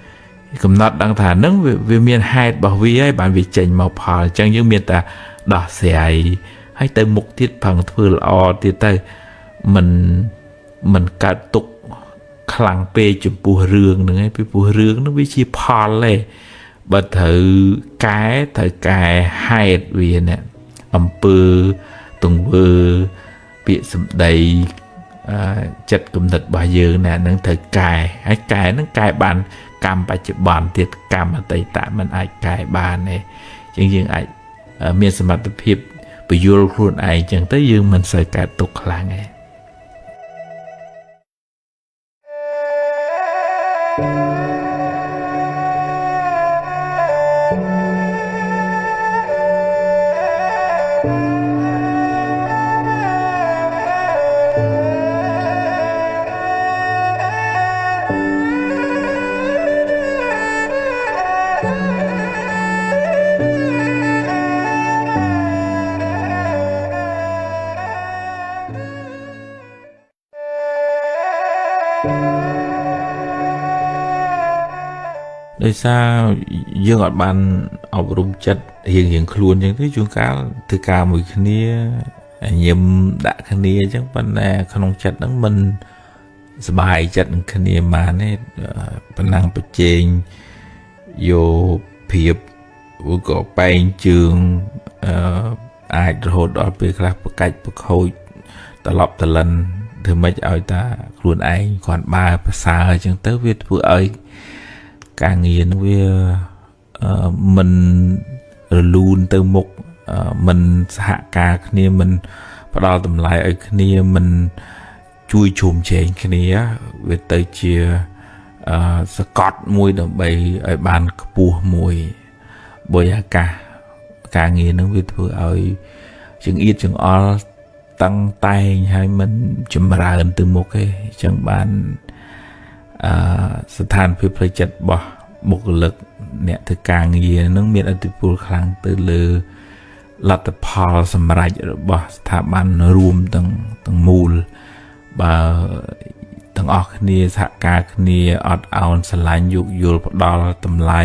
កំណត់ដឹងថានឹងវាមានហេតុរបស់វាហើយបានវាចេញមកផលអញ្ចឹងយើងមានតែដោះស្រាយហើយទៅមុខទៀតប្រឹងធ្វើល្អទៀតទៅមិនកើតទុកខ្លាំងពេកចំពោះរឿងហ្នឹងឯងពីព្រោះរឿងហ្នឹងវាជាផលទេបើត្រូវកែត្រូវកែហេតុវានេះអំពើទង្វើពាក្យសម្ដីចិត្តគំនិតរបស់យើងណាហ្នឹងត្រូវកែហើយកែហ្នឹងកែបានកម្មបច្ចុប្បន្នទៀតកម្មអតីតมันអាចកែបានទេអញ្ចឹងយើងអាចមានសមត្ថភាពពយល់ខ្លួនឯងអញ្ចឹងទៅយើងមិនសូវកើតទុក្ខខ្លាំងទេដោយសារយើងអត់បានអប់រំចិត្តរៀងៗខ្លួនអញ្ចឹងទៅជួនកាលធ្វើការមួយគ្នាញឹមដាក់គ្នាអញ្ចឹងប៉ុន្តែក្នុងចិត្តហ្នឹងមិនសប្បាយចិត្តនឹងគ្នាបានទេប៉ុណ្ណឹងប្រជែងយកភាពឬក៏បែងជើងអាចរហូតដល់ពេលខ្លះប្រកាច់ប្រខូចត្រឡប់ត្រលិនធ្វើម៉េចឲ្យតាខ្លួនឯងគ្រាន់បើប្រសើរអញ្ចឹងទៅវាធ្វើឲ្យការងារនឹងវាមិនរលូនទៅមុខមិនសហការគ្នាមិនផ្ដល់តម្លៃឲ្យគ្នាមិនជួយជ្រោមជ្រែងគ្នាវាទៅជាសកត់មួយដើម្បីឲ្យបានខ្ពស់មួយបើអាកាសការងារនឹងវាធ្វើឲ្យចង្អៀតចង្អល់តឹងតែងហើយមិនចម្រើនទៅមុខទេអញ្ចឹងបានស្ថានភាពផ្លូវចិត្តរបស់ បុគ្គលិកអ្នកធ្វើការងារនឹងមានឥទ្ធិពលខ្លាំងទៅលើលទ្ធផលសម្រេចរបស់ស្ថាប័នរួមទាំងមូលបើទាំងអស់គ្នាសហការគ្នាអត់ឱនស្រឡាញ់យោគយល់ផ្ដល់តម្លៃ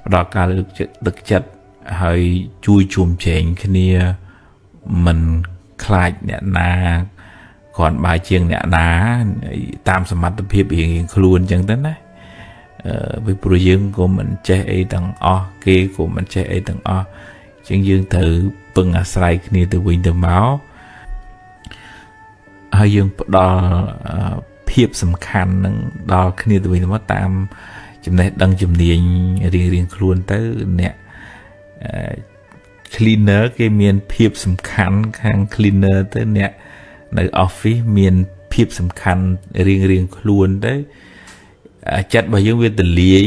ផ្ដល់ការលើកទឹកចិត្តហើយជួយជុំជែងគ្នាមិនខ្លាចអ្នកណាគ្រាន់បើជាងអ្នកណាតាមសមត្ថភាពរៀងៗខ្លួនអញ្ចឹងទៅណាពីព្រោះយើងក៏មិនចេះអីទាំងអស់គេក៏មិនចេះអីទាំងអស់អញ្ចឹងយើងត្រូវពឹងអាស្រ័យគ្នាទៅវិញទៅមកហើយយើងផ្ដល់ភាពសំខាន់នឹងដល់គ្នាទៅវិញទៅមកតាមចំណេះដឹងជំនាញរៀងៗខ្លួនទៅអ្នក cleaner គេមានភាពសំខាន់ខាង cleaner ទៅអ្នកនៅ office មានភាពសំខាន់រៀងៗខ្លួនទៅចិត្តរបស់យើងវាទលាយ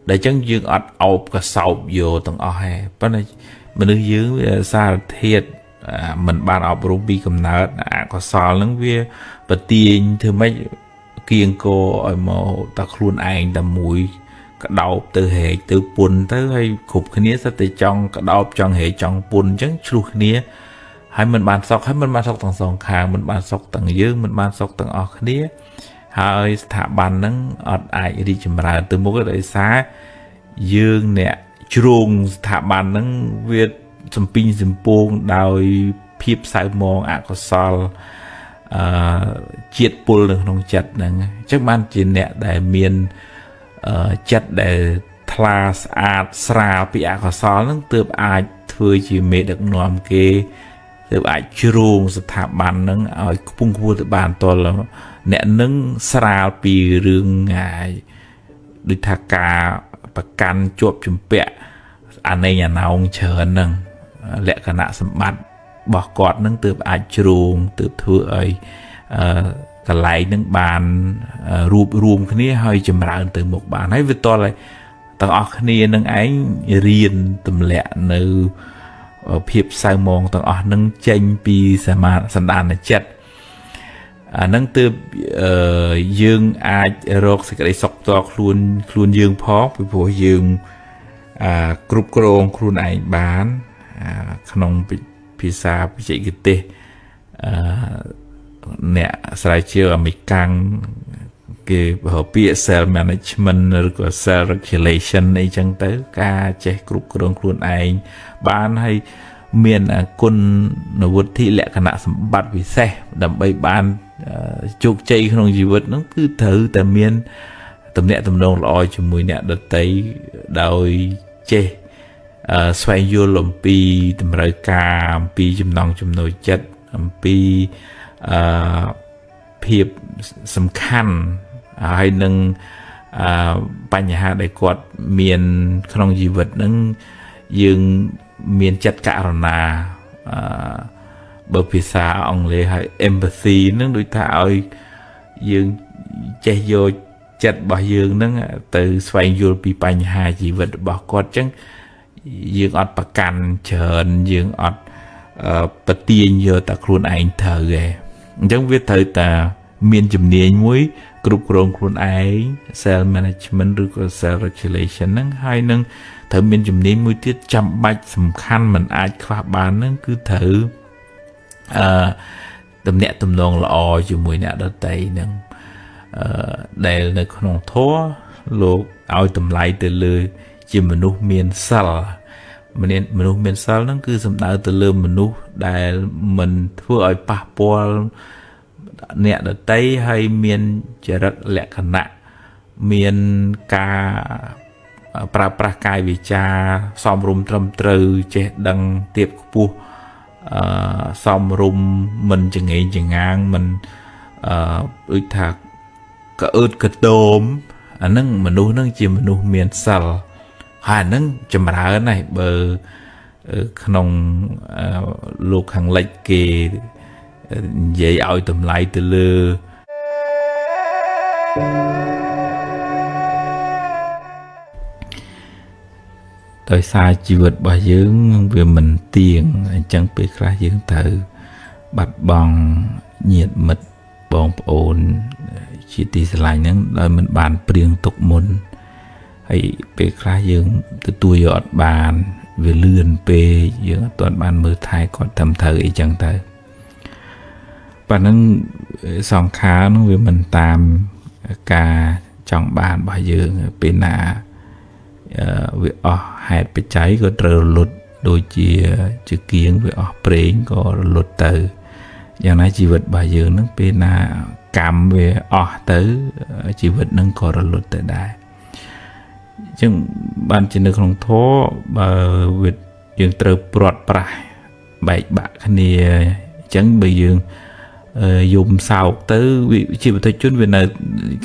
ដល់អញ្ចឹងយើងអត់អោបកសោបយកទាំងអស់ហេប៉ុន្តែមនុស្សយើងវាសារធាតុមិនបានអប់រំពីកំណើតអកុសលហ្នឹងវាប្រទាញធ្វើម៉េចគៀងគរឲ្យមកតែខ្លួនឯងតែមួយក្តោបទៅហែកទៅពុនទៅហើយគ្រប់គ្នាសិតតែចង់ក្តោបចង់ហែកចង់ពុនអញ្ចឹងឆ្លោះគ្នាហើយមិនបានសុខហើយមិនបានសុខទាំងសងខាងមិនបានសុខទាំងយើងមិនបានសុខទាំងអស់គ្នាហើយស្ថាប័នហ្នឹងអត់អាចរីកចម្រើនទៅមុខទេដោយសារយើងអ្នកជ្រងស្ថាប័នហ្នឹងវាសំពីងសំពងដោយភាពសៅមងអកុសលជាតិពុលនៅក្នុងចិត្តហ្នឹងអញ្ចឹងបានជាអ្នកដែលមានចិត្តដែលថ្លាស្អាតស្រាលពីអកុសលហ្នឹងទើបអាចធ្វើជាមេដឹកនាំគេទើបអាចជ្រងស្ថាប័នហ្នឹងឲ្យខ្ពង់ខ្ពស់ទៅបានតលអ្នកនឹងស្រាលពីរឿងដូចថាការប្រកាន់ជាប់ជំពាក់អាណេងអាណោងច្រើនហ្នឹងលក្ខណៈសម្បត្តិរបស់គាត់ហ្នឹងទើបអាចជ្រងទើបធ្វើឲ្យកន្លែងហ្នឹងបានរួបរួមគ្នាហើយចម្រើនទៅមុខបានហើយវាតលឲ្យទាំងអស់គ្នានឹងឯងរៀនទម្លាក់នៅភាពសៅមងទាំងអស់ហ្នឹងចេញពីសមាសន្តានចិត្តអាហ្នឹងទើបយើងអាចរកសេចក្តីសុខផ្ទាល់ខ្លួនខ្លួនយើងផងពីព្រោះយើងគ្រប់គ្រងខ្លួនឯងបានក្នុងភាសាបច្ចេកទេសអ្នកស្រាវជ្រាវអាមេរិកាំងគេហៅពាក្យ self management ឬក៏ self regulation អីចឹងទៅការចេះគ្រប់គ្រងខ្លួនឯងបានហើយមានគុណវុឌ្ឍិលក្ខណៈសម្បត្តិពិសេសដើម្បីបានជោគជ័យក្នុងជីវិតហ្នឹងគឺត្រូវតែមានទំនាក់ទំនងល្អជាមួយអ្នកដទៃដោយចេះស្វែងយល់អំពីតម្រូវការអំពីចំណង់ចំណូលចិត្តអំពីភាពសំខាន់ហើយនឹងបញ្ហាដែលគាត់មានក្នុងជីវិតហ្នឹងយើងមានចិត្តករុណាបើភាសាអង់គ្លេសហៅ empathy ហ្នឹងដូចថាឲ្យយើងចេះយកចិត្តរបស់យើងហ្នឹងទៅស្វែងយល់ពីបញ្ហាជីវិតរបស់គាត់អញ្ចឹងយើងអត់ប្រកាន់ច្រើនយើងអត់ប្រទាញយកតែខ្លួនឯងត្រូវទេអញ្ចឹងវាត្រូវតែមានជំនាញមួយគ្រប់គ្រងខ្លួនឯង self management ឬក៏ self regulation ហ្នឹងហើយនឹងត្រូវមានជំនាញមួយទៀតចាំបាច់សំខាន់មិនអាចខ្វះបានហ្នឹងគឺត្រូវអឺទំនាក់ទំនងល្អជាមួយអ្នកដទៃហ្នឹងដែលនៅក្នុងធម៌លោកឲ្យតម្លៃទៅលើជាមនុស្សមានសិលមនុស្សមានសិលហ្នឹងគឺសំដៅទៅលើមនុស្សដែលមិនធ្វើឲ្យប៉ះពាល់អ្នកដទៃហើយមានចរិតលក្ខណៈមានការប្រើប្រាស់កាយវាចាសមរម្យត្រឹមត្រូវចេះដឹងទៀបខ្ពស់សមរម្យមិនចងេងចងាងមិនដូចថាក្អឺតកតោមអាហ្នឹងមនុស្សហ្នឹងជាមនុស្សមានសិលហើយអាហ្នឹងចម្រើនហើយបើក្នុងលោកខាងលិចគេនិយាយឲ្យតម្លៃទៅលើដោយសារជីវិតរបស់យើងវាមិនទៀងអញ្ចឹងពេលខ្លះយើងត្រូវបាត់បង់ញាតិមិត្តបងប្អូនជាទីស្រឡាញ់ហ្នឹងដោយមិនបានព្រៀងទុកមុន ហើយពេលខ្លះយើងទទួលយកអត់បានវាលឿនពេកយើងអត់ទាន់បានមើលថែគាត់ត្រឹមត្រូវអីចឹងទៅប៉ណ្ណឹងសង្ខារនោះវាមិនតាមការចង់បានរបស់យើងពេលណាវាអស់ហេតុបច្ច័យក៏ត្រូវរលត់ដូចជាជាគៀងវាអស់ប្រេងក៏រលត់ទៅយ៉ាងណាជីវិតរបស់យើងនឹងពេលណាកម្មវាអស់ទៅជីវិតនឹងក៏រលត់ទៅដែរអញ្ចឹងបានជានៅក្នុងធម៌បើវាយើងត្រូវព្រាត់ប្រាសបែកបាក់គ្នាអញ្ចឹងបើយើងយំសោកទៅវាជាបុថុជនវានៅ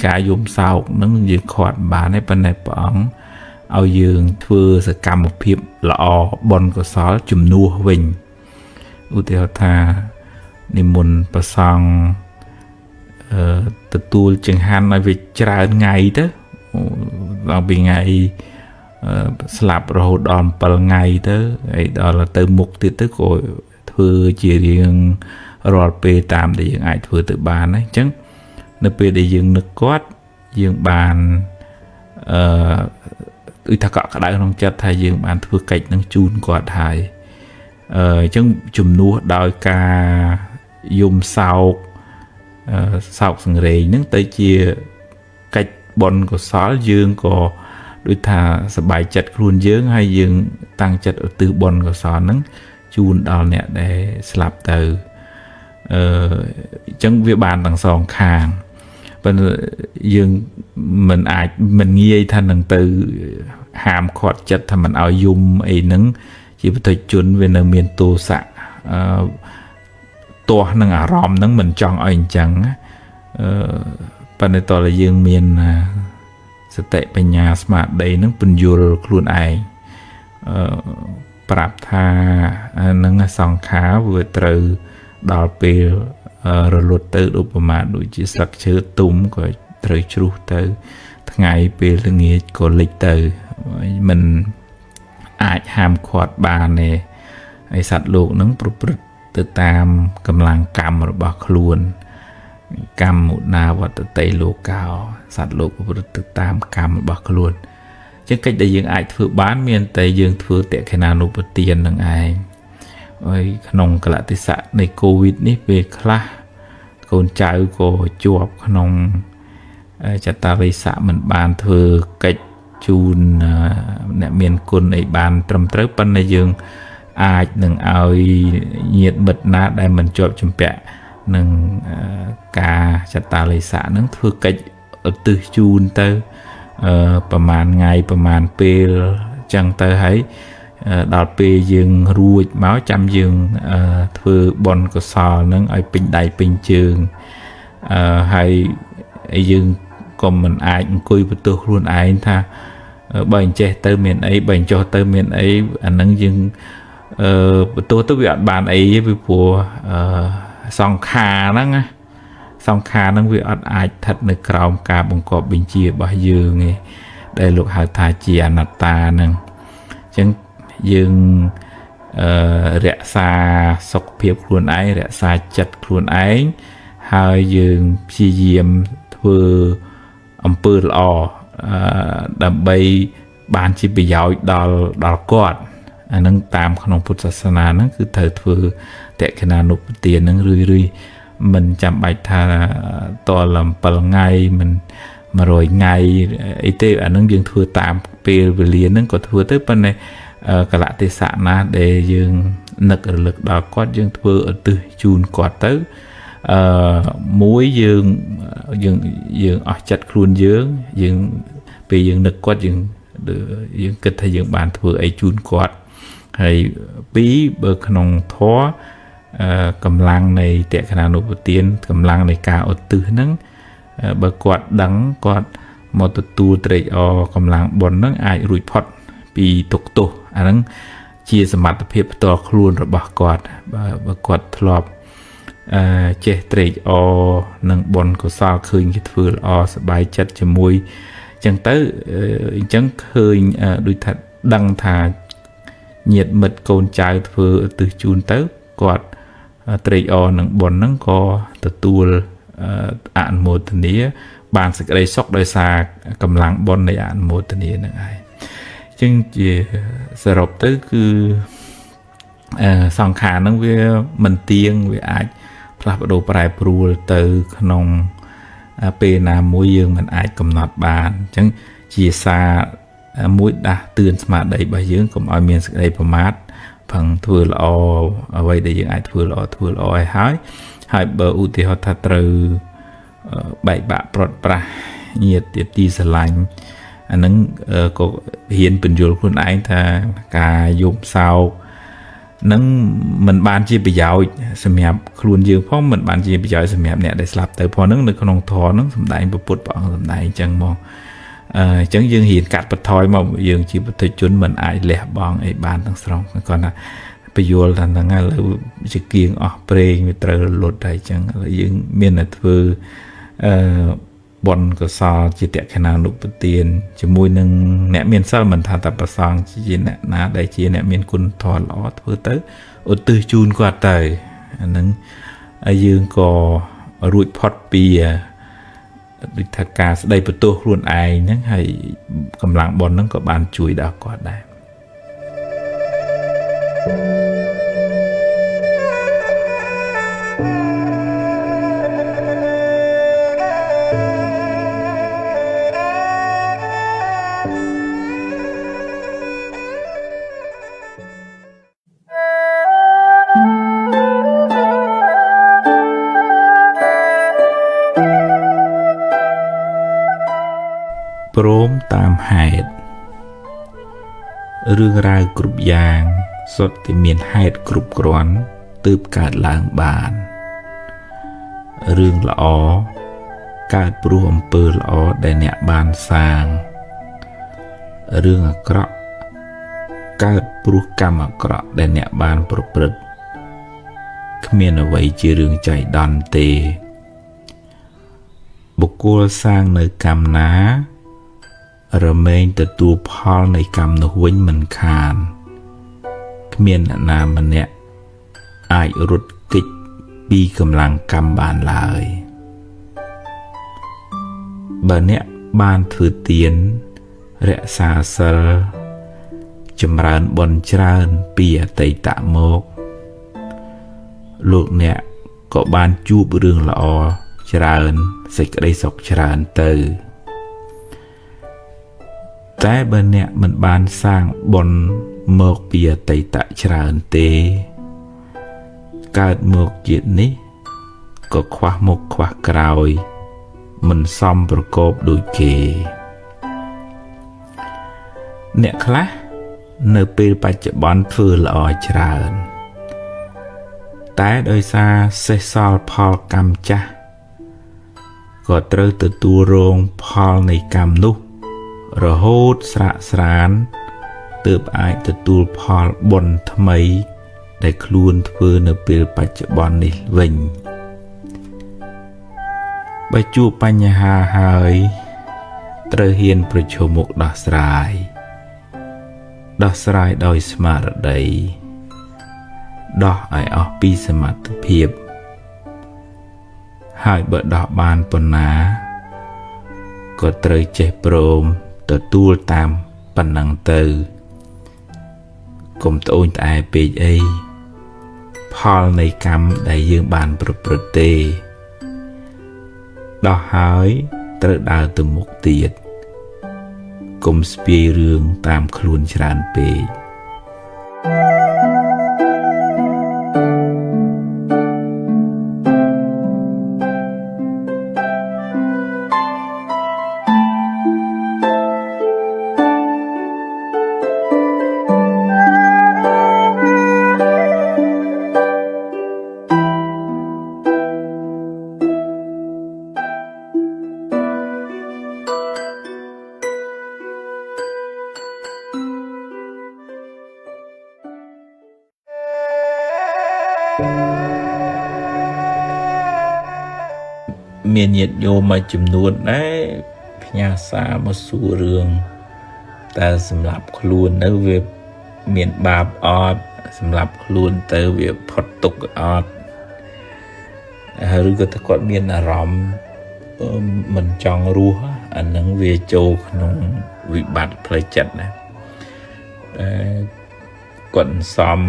ការយំសោកនឹងយើងខាត់បានទេប៉ុន្តែព្រះអង្គឲ្យយើងធ្វើសកម្មភាពល្អបុណ្យកុសលជំនួសវិញឧទាហរណ៍ថានិមន្តព្រះសង្ឃទទួលចង្ហាន់ឲ្យវាច្រើនថ្ងៃទៅដល់ពីថ្ងៃស្លាប់រហូតដល់7ថ្ងៃទៅហើយដល់ទៅមុខទៀតទៅក៏ធ្វើជារៀងរាល់ពេលតាមដែលយើងអាចធ្វើទៅបានណាអញ្ចឹងនៅពេលដែលយើងនឹកគាត់យើងបានអឺដូចថាកក់ក្ដៅក្នុងចិត្តថាយើងបានធ្វើកិច្ចនឹងជូនគាត់ហើយអញ្ចឹងជំនួសដោយការយំសោកសោកសង្រេងហ្នឹងទៅជាកិច្ចបុណ្យកុសលយើងក៏ដូចថាសប្បាយចិត្តខ្លួនយើងហើយយើងតាំងចិត្តឧទ្ទិសបុណ្យកុសលហ្នឹងជូនដល់អ្នកដែលស្លាប់ទៅអញ្ចឹងវាបានទាំងសងខាងប៉ុន្តែយើងមិនអាចមិនងាយថានឹងទៅហាមឃាត់ចិត្តថាមិនឲ្យយំអីហ្នឹងជាបុថុជនវានៅមានទោសៈទាស់នឹងអារម្មណ៍ហ្នឹងមិនចង់ឲ្យអញ្ចឹងប៉ុន្តែតើយើងមានសតិបញ្ញាស្មារតីហ្នឹងពន្យល់ខ្លួនឯងប្រាប់ថានឹងសង្ខារវាត្រូវដល់ពេលរលត់ទៅឧបមាដូចជាស្លឹកឈើទុំក៏ត្រូវជ្រុះទៅថ្ងៃពេលល្ងាចក៏លិចទៅមិនអាចហាមឃាត់បានទេហើយសត្វលោកនឹងប្រព្រឹត្តទៅតាមកម្លាំងកម្មរបស់ខ្លួនកម្មមុណាវត្តតិលោកោសត្វលោកប្រព្រឹត្តទៅតាមកម្មរបស់ខ្លួនជាងកិច្ចដែលយើងអាចធ្វើបានមានតែយើងធ្វើតក្ខណានុបទាននឹងឯងហើយក្នុងកលតិសៈនៃកូវីដនេះពេលខ្លះកូនចៅក៏ជាប់ក្នុងចតារិសៈមិនបានធ្វើកិច្ចជូនអ្នកមានគុណអីបានត្រឹមត្រូវប៉ុន្តែយើងអាចនឹងឲ្យញាតិមិត្តណាដែលមិនជាប់ជំពាក់នឹងការចតារិសៈនឹងធ្វើកិច្ចឧទ្ទិសជូនទៅប្រហែលថ្ងៃប្រហែលពេលចឹងទៅហើយដល់ពេលយើងរួចមកចាំយើងធ្វើបុណ្យកុសលនឹងឲ្យពេញដៃពេញជើងហើយយើងក៏មិនអាចអង្គុយបន្ទោសខ្លួនឯងថាបើអញ្ចេះទៅមានអីបើអញ្ចោះទៅមានអីអានឹងយើងបន្ទោសទៅវាអត់បានអីទេពីព្រោះសង្ខារហ្នឹងណាសង្ខារហ្នឹងវាអត់អាចស្ថិតនៅក្រោមការបង្គាប់បញ្ជារបស់យើងទេដែលលោកហៅថាជាអនត្តាហ្នឹងអញ្ចឹងយើងរក្សាសុខភាពខ្លួនឯងរក្សាចិត្តខ្លួនឯងហើយយើងព្យាយាមធ្វើអំពើល្អដើម្បីបានជាប្រយោជន៍ដល់គាត់អានឹងតាមក្នុងពុទ្ធសាសនាហ្នឹងគឺត្រូវធ្វើតក្ខណានុបទានហ្នឹងរឿយៗមិនចាំបាច់ថាតល7ថ្ងៃមិន100ថ្ងៃអីទេអានឹងយើងធ្វើតាមពេលវេលាហ្នឹងក៏ធ្វើទៅប៉ុន្តែកលៈទេសៈណាដែលយើងនឹករលឹកដល់គាត់យើងធ្វើឧទ្ទិសជូនគាត់ទៅមួយយើងយើងយើងអស់ចិត្តខ្លួនយើងយើងពេលយើងនឹកគាត់យើងគិតថាយើងបានធ្វើអីជូនគាត់ហើយពីរបើក្នុងធម៌កម្លាំងនៃតក្ខណានុបទានកម្លាំងនៃការឧទ្ទិសហ្នឹងបើគាត់ដឹងគាត់មកទទួលត្រេកអរកម្លាំងបុណ្យហ្នឹងអាចរួចផុតពីទុក្ខទោសអាហ្នឹងជាសមត្ថភាពផ្ទាល់ខ្លួនរបស់គាត់បើគាត់ធ្លាប់ចេះត្រេកអរនឹងបុណ្យកុសលឃើញគេធ្វើល្អសប្បាយចិត្តជាមួយអញ្ចឹងទៅអញ្ចឹងឃើញដូចថាដឹងថាញាតិមិត្តកូនចៅធ្វើឧទ្ទិសជូនទៅគាត់ត្រេកអរនឹងបុណ្យហ្នឹងក៏ទទួលអនុមោទនា បានសេចក្តីសុខដោយសារកម្លាំងបុណ្យនៃអនុមោទនានឹងឯងចឹងជាសរុបទៅគឺសង្ខារហ្នឹងវាមិនទៀងវាអាចផ្លាស់ប្ដូរប្រែប្រួលទៅក្នុងពេលណាមួយយើងមិនអាចកំណត់បានអញ្ចឹងជាសារមួយដាស់តឿនស្មារតីរបស់យើងកុំឲ្យមានសេចក្តីប្រមាទផឹងធ្វើល្អអ្វីដែលយើងអាចធ្វើល្អធ្វើល្អឲ្យហើយហើយបើឧទាហរណ៍ថាត្រូវបែកបាក់ប្រត់ប្រាស់ញាតិទីស្រឡាញ់អាហ្នឹងក៏ហ៊ានពន្យល់ខ្លួនឯងថាការយំសោកនឹងមិនបានជាប្រយោជន៍សម្រាប់ខ្លួនយើងផងមិនបានជាប្រយោជន៍សម្រាប់អ្នកដែលស្លាប់ទៅផងហ្នឹងនៅក្នុងធម៌ហ្នឹងសម្ដែងពុទ្ធព្រះអង្គសម្ដែងអញ្ចឹងមកអញ្ចឹងយើងរៀនកាត់បន្ថយមកយើងជាពុទ្ធជនមិនអាចលះបង់អីបានទាំងស្រុងគាត់ថាពយល់ថាហ្នឹងឥឡូវជាគៀងអស់ព្រេងវាត្រូវរលត់ហើយអញ្ចឹងឥឡូវយើងមានតែធ្វើអឺបុណ្យកុសលជាតក្ខណានុបទានជាមួយនឹងអ្នកមានសិលមិនថាតែប្រសងជាអ្នកណាដែលជាអ្នកមានគុណធម៌ល្អធ្វើទៅឧទ្ទិសជូនគាត់ទៅអាហ្នឹងយើងក៏រួចផុតពីដូចថាការស្ដីបន្ទោសខ្លួនឯងហ្នឹងហើយកម្លាំងបុណ្យហ្នឹងក៏បានជួយដល់គាត់ដែរព្រមតាមហេតុរឿងរ៉ាវគ្រប់យ៉ាងសុទ្ធតែមានហេតុគ្រប់គ្រាន់ទើបកើតឡើងបានរឿងល្អកើតព្រោះអំពើល្អដែលអ្នកបានសាងរឿងអាក្រក់កើតព្រោះកម្មអាក្រក់ដែលអ្នកបានប្រព្រឹត្តគ្មានអ្វីជារឿងចៃដន្យទេបុគ្គលសាងនៅកម្មណារមែងទទួលផលនៃកម្មនោះវិញមិនខានគ្មានអ្នកណាម្នាក់អាចរត់គេចពីកម្លាំងកម្មបានឡើយបើអ្នកបានធ្វើទានរក្សាសិលចម្រើនបុណ្យច្រើនពីអតីតមកលោកអ្នកក៏បានជួបរឿងល្អច្រើនសេចក្តីសុខច្រើនទៅតែបើអ្នកមិនបានសាងបុណ្យមកពីអតីតច្រើនទេកើតមកជាតិនេះក៏ខ្វះមុខខ្វះក្រោយមិនសមប្រកបដូចគេអ្នកខ្លះនៅពេលបច្ចុប្បន្នធ្វើល្អច្រើនតែដោយសារសេះសល់ផលកម្មចាស់ក៏ត្រូវទទួលរងផលនៃកម្មនោះរហូតស្រាកស្រានទើបអាចទទួលផលបុណ្យថ្មីដែលខ្លួនធ្វើនៅពេលបច្ចុប្បន្ននេះវិញបើជួបបញ្ហាហើយត្រូវហ៊ានប្រឈមមុខដោះស្រាយដោះស្រាយដោយស្មារតីដោះឲ្យអស់ពីសមត្ថភាពហើយបើដោះបានប៉ុណ្ណាក៏ត្រូវចេះព្រមទទួលតាមប៉ុណ្ណឹងទៅកុំត្អូញត្អែពេកអីផលនៃកម្មដែលយើងបានប្រព្រឹត្តទេដោះហើយត្រូវដើរទៅមុខទៀតកុំស្ពាយរឿងតាមខ្លួនច្រើនពេកមានញាតិញោមមួយចំនួនដែរផ្ញើសារមកសួររឿងតើសម្រាប់ខ្លួននៅវាមានបាបអត់សម្រាប់ខ្លួនទៅវាផុតទុក្ខអត់ឬក៏ថាគាត់មានអារម្មណ៍ មិនចង់រស់អានឹងវាចូលក្នុងវិបត្តិផ្លូវចិត្តណាតែគាត់សំ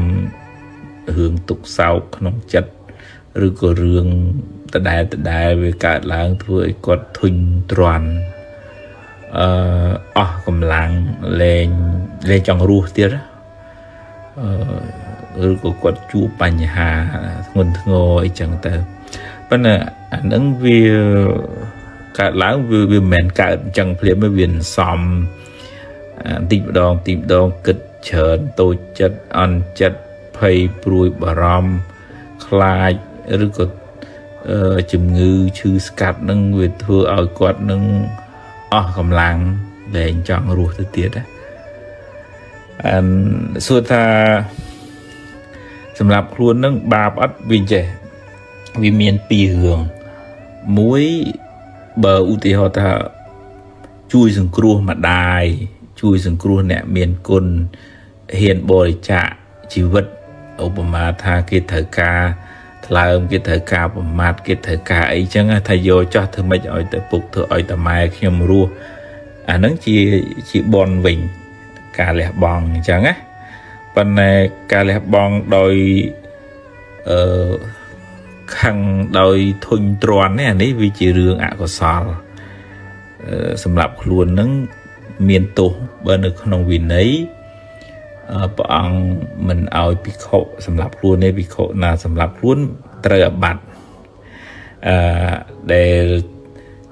រឿងទុកសោកក្នុងចិត្តឬក៏រឿងដដែលដដែលវាកើតឡើងធ្វើឲ្យគាត់ធុញទ្រាន់អឺអស់កម្លាំងលែងលែងចង់រស់ទៀតអឺឬក៏គាត់ជួបបញ្ហាធ្ងន់ធ្ងរអីចឹងទៅប៉ុន្តែអានឹងវាកើតឡើងវាមិនមែនកើតអញ្ចឹងភ្លាមទេវាសំបន្តិចម្ដងបន្តិចម្ដងគិតច្រើនតូចចិត្តអន់ចិត្តភ័យព្រួយបារម្ភខ្លាចឬក៏ជំងឺឈឺស្កាត់នឹងវាធ្វើឲ្យគាត់នឹងអស់កម្លាំងលែងចង់រស់ទៅទៀតណាអនសួរថាសម្រាប់ខ្លួននឹងបាបអត់វាចេះវាមានពីររឿងមួយបើឧទាហរណ៍ថាជួយសង្គ្រោះម្ដាយជួយសង្គ្រោះអ្នកមានគុណហ៊ានបរិច្ចាគជីវិតឧបមាថាគេត្រូវការថ្លើមគេត្រូវការប្រមាថគេត្រូវការអីចឹងថាយកចោះធ្វើម៉េចឲ្យទៅពុកធ្វើឲ្យតាម៉ែខ្ញុំរស់អាហ្នឹងជាជាបនវិញការលះបង់អញ្ចឹងណាប៉ុន្តែការលះបង់ដោយអឺខឹងដោយធុញទ្រាន់នេះអានេះវាជារឿងអកុសលសម្រាប់ខ្លួននឹងមានទោសបើនៅក្នុងវិន័យព្រះអង្គមិនឲ្យភិក្ខុសម្រាប់ខ្លួនទេភិក្ខុណាសម្រាប់ខ្លួនត្រូវអាបត្តិអឺដែល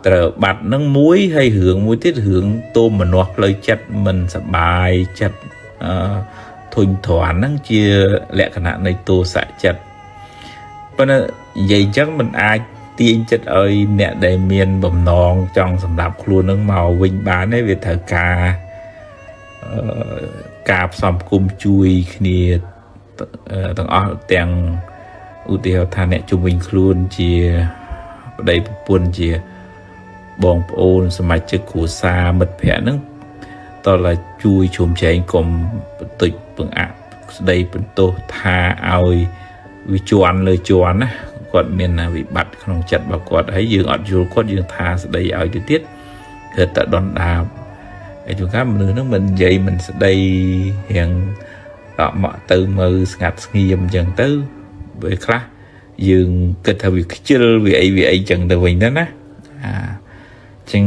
ត្រូវបាត់នឹងមួយហើយរឿងមួយទៀតរឿងទោមនស្សផ្លូវចិត្តមិនសបាយចិត្តអឺធុញទ្រាន់ហ្នឹងជាលក្ខណៈនៃទោសៈចិត្តប៉ុន្តែនិយាយអញ្ចឹងមិនអាចទាញចិត្តឲ្យអ្នកដែលមានបំណងចង់សម្រាប់ខ្លួននឹងមកវិញបានទេវាត្រូវការការផ្សំផ្គុំជួយគ្នាទាំងអស់ទាំងឧទាហរណ៍ថាអ្នកជុំវិញខ្លួនជាប្តីប្រពន្ធជាបងប្អូនសមាជិកគ្រួសារមិត្តភ័ក្តិហ្នឹងតើឡាជួយជ្រោមជ្រែងកុំបន្តិចបង្អាក់ស្ដីបន្ទោសថាឲ្យវាជន់លើជន់ណាគាត់មានវិបត្តិក្នុងចិត្តរបស់គាត់ហើយយើងអត់យល់គាត់យើងថាស្ដីឲ្យទៅទៀតគឺតែដុនដាបហើយជួនកាលមនុស្សហ្នឹងមិននិយាយមិនស្ដីរៀងដកមកទៅមើលស្ងាត់ស្ងៀមអញ្ចឹងទៅពេលខ្លះយើងគិតថាវាខ្ជិលវាអីវាអីចឹងទៅវិញទៅណាអាចឹង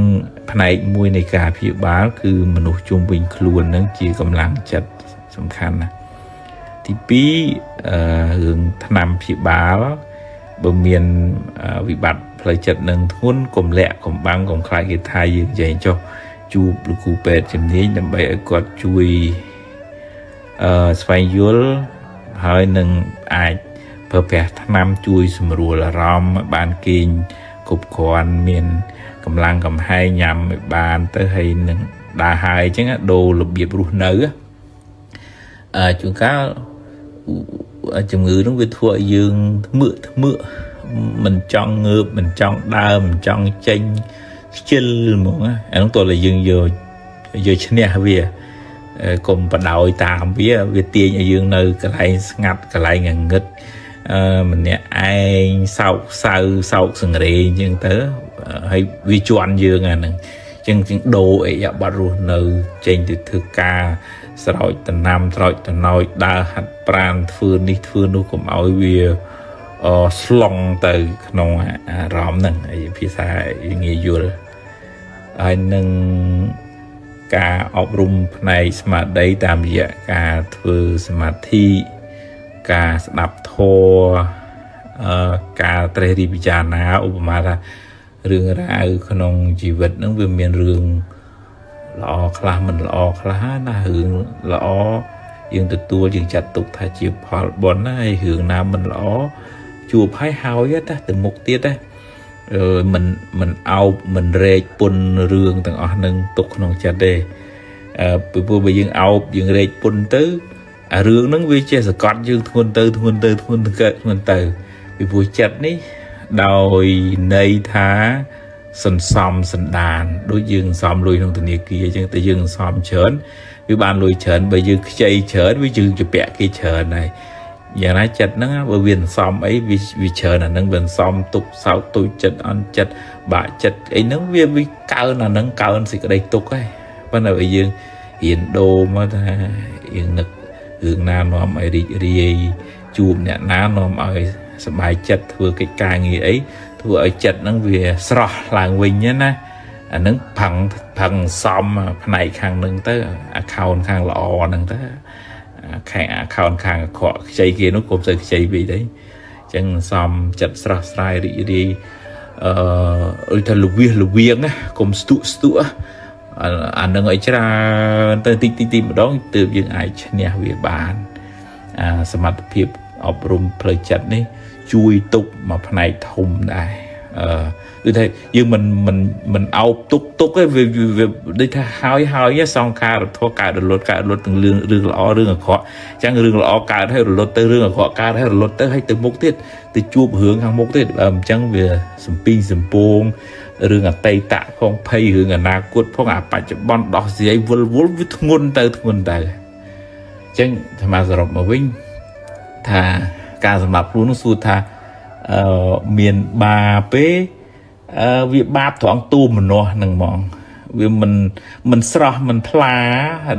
ផ្នែកមួយនៃការព្យាបាលគឺមនុស្សជុំវិញខ្លួននឹងជាកម្លាំងចិត្តសំខាន់ណាទី2អឺរឿងថ្នាំព្យាបាលបើមានវិបត្តិផ្លូវចិត្តនឹងធ្ងន់កុំលាក់កុំបាំងកុំខ្លាចគេថាយើងនិយាយចុះជួបលោកគ្រូពេទ្យជំនាញដើម្បីឲ្យគាត់ជួយស្វែងយល់ហើយនឹងអាចប្រើប្រាស់ថ្នាំជួយសម្រួលអារម្មណ៍បានគេងគ្រប់គ្រាន់មានកម្លាំងកំហែងញ៉ាំឲ្យបានទៅហើយនឹងដើរហើយអញ្ចឹងដូររបៀបរស់នៅជួនកាលជំងឺនឹងវាធ្វើឲ្យយើងធ្មើកធ្មើកមិនចង់ងើបមិនចង់ដើរមិនចង់ចេញខ្ជិលហ្មងអានោះតើតែយើងយកយកឈ្នះវាកុំបដោយតាមវាវាទាញឲ្យយើងនៅកន្លែងស្ងាត់កន្លែងងងឹតម្នាក់ឯងសោកសៅសោកសង្រេងអញ្ចឹងទៅហើយវាជន់យើងអាហ្នឹងអញ្ចឹងដូរអិយាប័ត្ររស់នៅចេញទៅធ្វើការស្រោចតំណាំស្រោចតំណោចដើរហាត់ប្រានធ្វើនេះធ្វើនោះកុំឲ្យវាស្លង់ទៅក្នុងអារម្មណ៍ហ្នឹងហើយភាសាងាយយល់ហើយនឹងការអប់រំផ្នែកស្មារតីតាមរយៈការធ្វើសមាធិការស្ដាប់ធម៌ការត្រេះរិះពិចារណាឧបមាថារឿងរ៉ាវក្នុងជីវិតហ្នឹងវាមានរឿងល្អខ្លះមិនល្អខ្លះណារឿងល្អយើងទទួលយើងចាត់ទុកថាជាផលបុណ្យណាហើយរឿងណាមិនល្អជួបហើយហើយតាទៅមុខទៀតណាមិនអោបមិនរែកពុនរឿងទាំងអស់នឹងទុកក្នុងចិត្តទេពីព្រោះបើយើងអោបយើងរែកពុនទៅអារឿងហ្នឹងវាចេះសកត់យើងធ្ងន់ទៅធ្ងន់ទៅធ្ងន់ទៅធ្ងន់ទៅពីព្រោះចិត្តនេះដោយន័យថាសន្សំសន្តានដូចយើងសន្សំលុយក្នុងធនាគារអញ្ចឹងតែយើងសន្សំច្រើនវាបានលុយច្រើនបើយើងខ្ចីច្រើនវាយើងជពាក់គេច្រើនហើយ យ៉ាងណាចិត្តហ្នឹងបើវាសំអីវាវាច្រើនអាហ្នឹងវាសំទុកសោកទូចចិត្តអន់ចិត្តបាក់ចិត្តអីហ្នឹងវាវាកើនអាហ្នឹងកើនសេចក្តីទុកហើយប៉ុន្តែបើយើងរៀនដូរមកថាយើងនឹករឿងណានាំឲ្យរីករាយជួបអ្នកណានាំឲ្យសប្បាយចិត្តធ្វើកិច្ចការងារអីធ្វើឲ្យចិត្តហ្នឹងវាស្រស់ឡើងវិញណាអាហ្នឹងផឹងផឹងសំផ្នែកខាងហ្នឹងទៅ account ខាងល្អហ្នឹងទៅខាង account ខាងអាក្រក់ខ្ចីគេនោះកុំទៅខ្ចីពេកទេអញ្ចឹងសំចិត្តស្រស់ស្រាយរីករាយអឺដូចថាលវៀសលវៀងណាកុំស្ទក់ស្ទក់អានឹងឲ្យច្រើនទៅតិចតិចតិចម្ដងទើបយើងអាចឈ្នះវាបានអាសមត្ថភាពអប់រំផ្លូវចិត្តនេះជួយទុកមួយផ្នែកធំដែរអឺដូចថាយើងមិនមិនមិនអោបទុកទុកទេវាដូចថាហើយហើយសង្ខារធម៌កើតរលត់កើតរលត់ទាំងរឿងរឿងល្អរឿងអាក្រក់អញ្ចឹងរឿងល្អកើតហើយរលត់ទៅរឿងអាក្រក់កើតហើយរលត់ទៅហើយទៅមុខទៀតទៅជួបរឿងខាងមុខទៀតបើអញ្ចឹងវាសំពីងសំពងរឿងអតីតផងភ័យរឿងអនាគតផងអាបច្ចុប្បន្នដោះស្រាយវិលវល់វាធ្ងន់ទៅធ្ងន់ទៅអញ្ចឹងអាត្មាសរុបមកវិញថាការសម្រាប់ខ្លួននោះសួរថាអឺមានបាទេអឺវាបាបត្រង់ទូមនោះហ្នឹងហ្មងវាមិនមិនស្រស់មិនថ្លា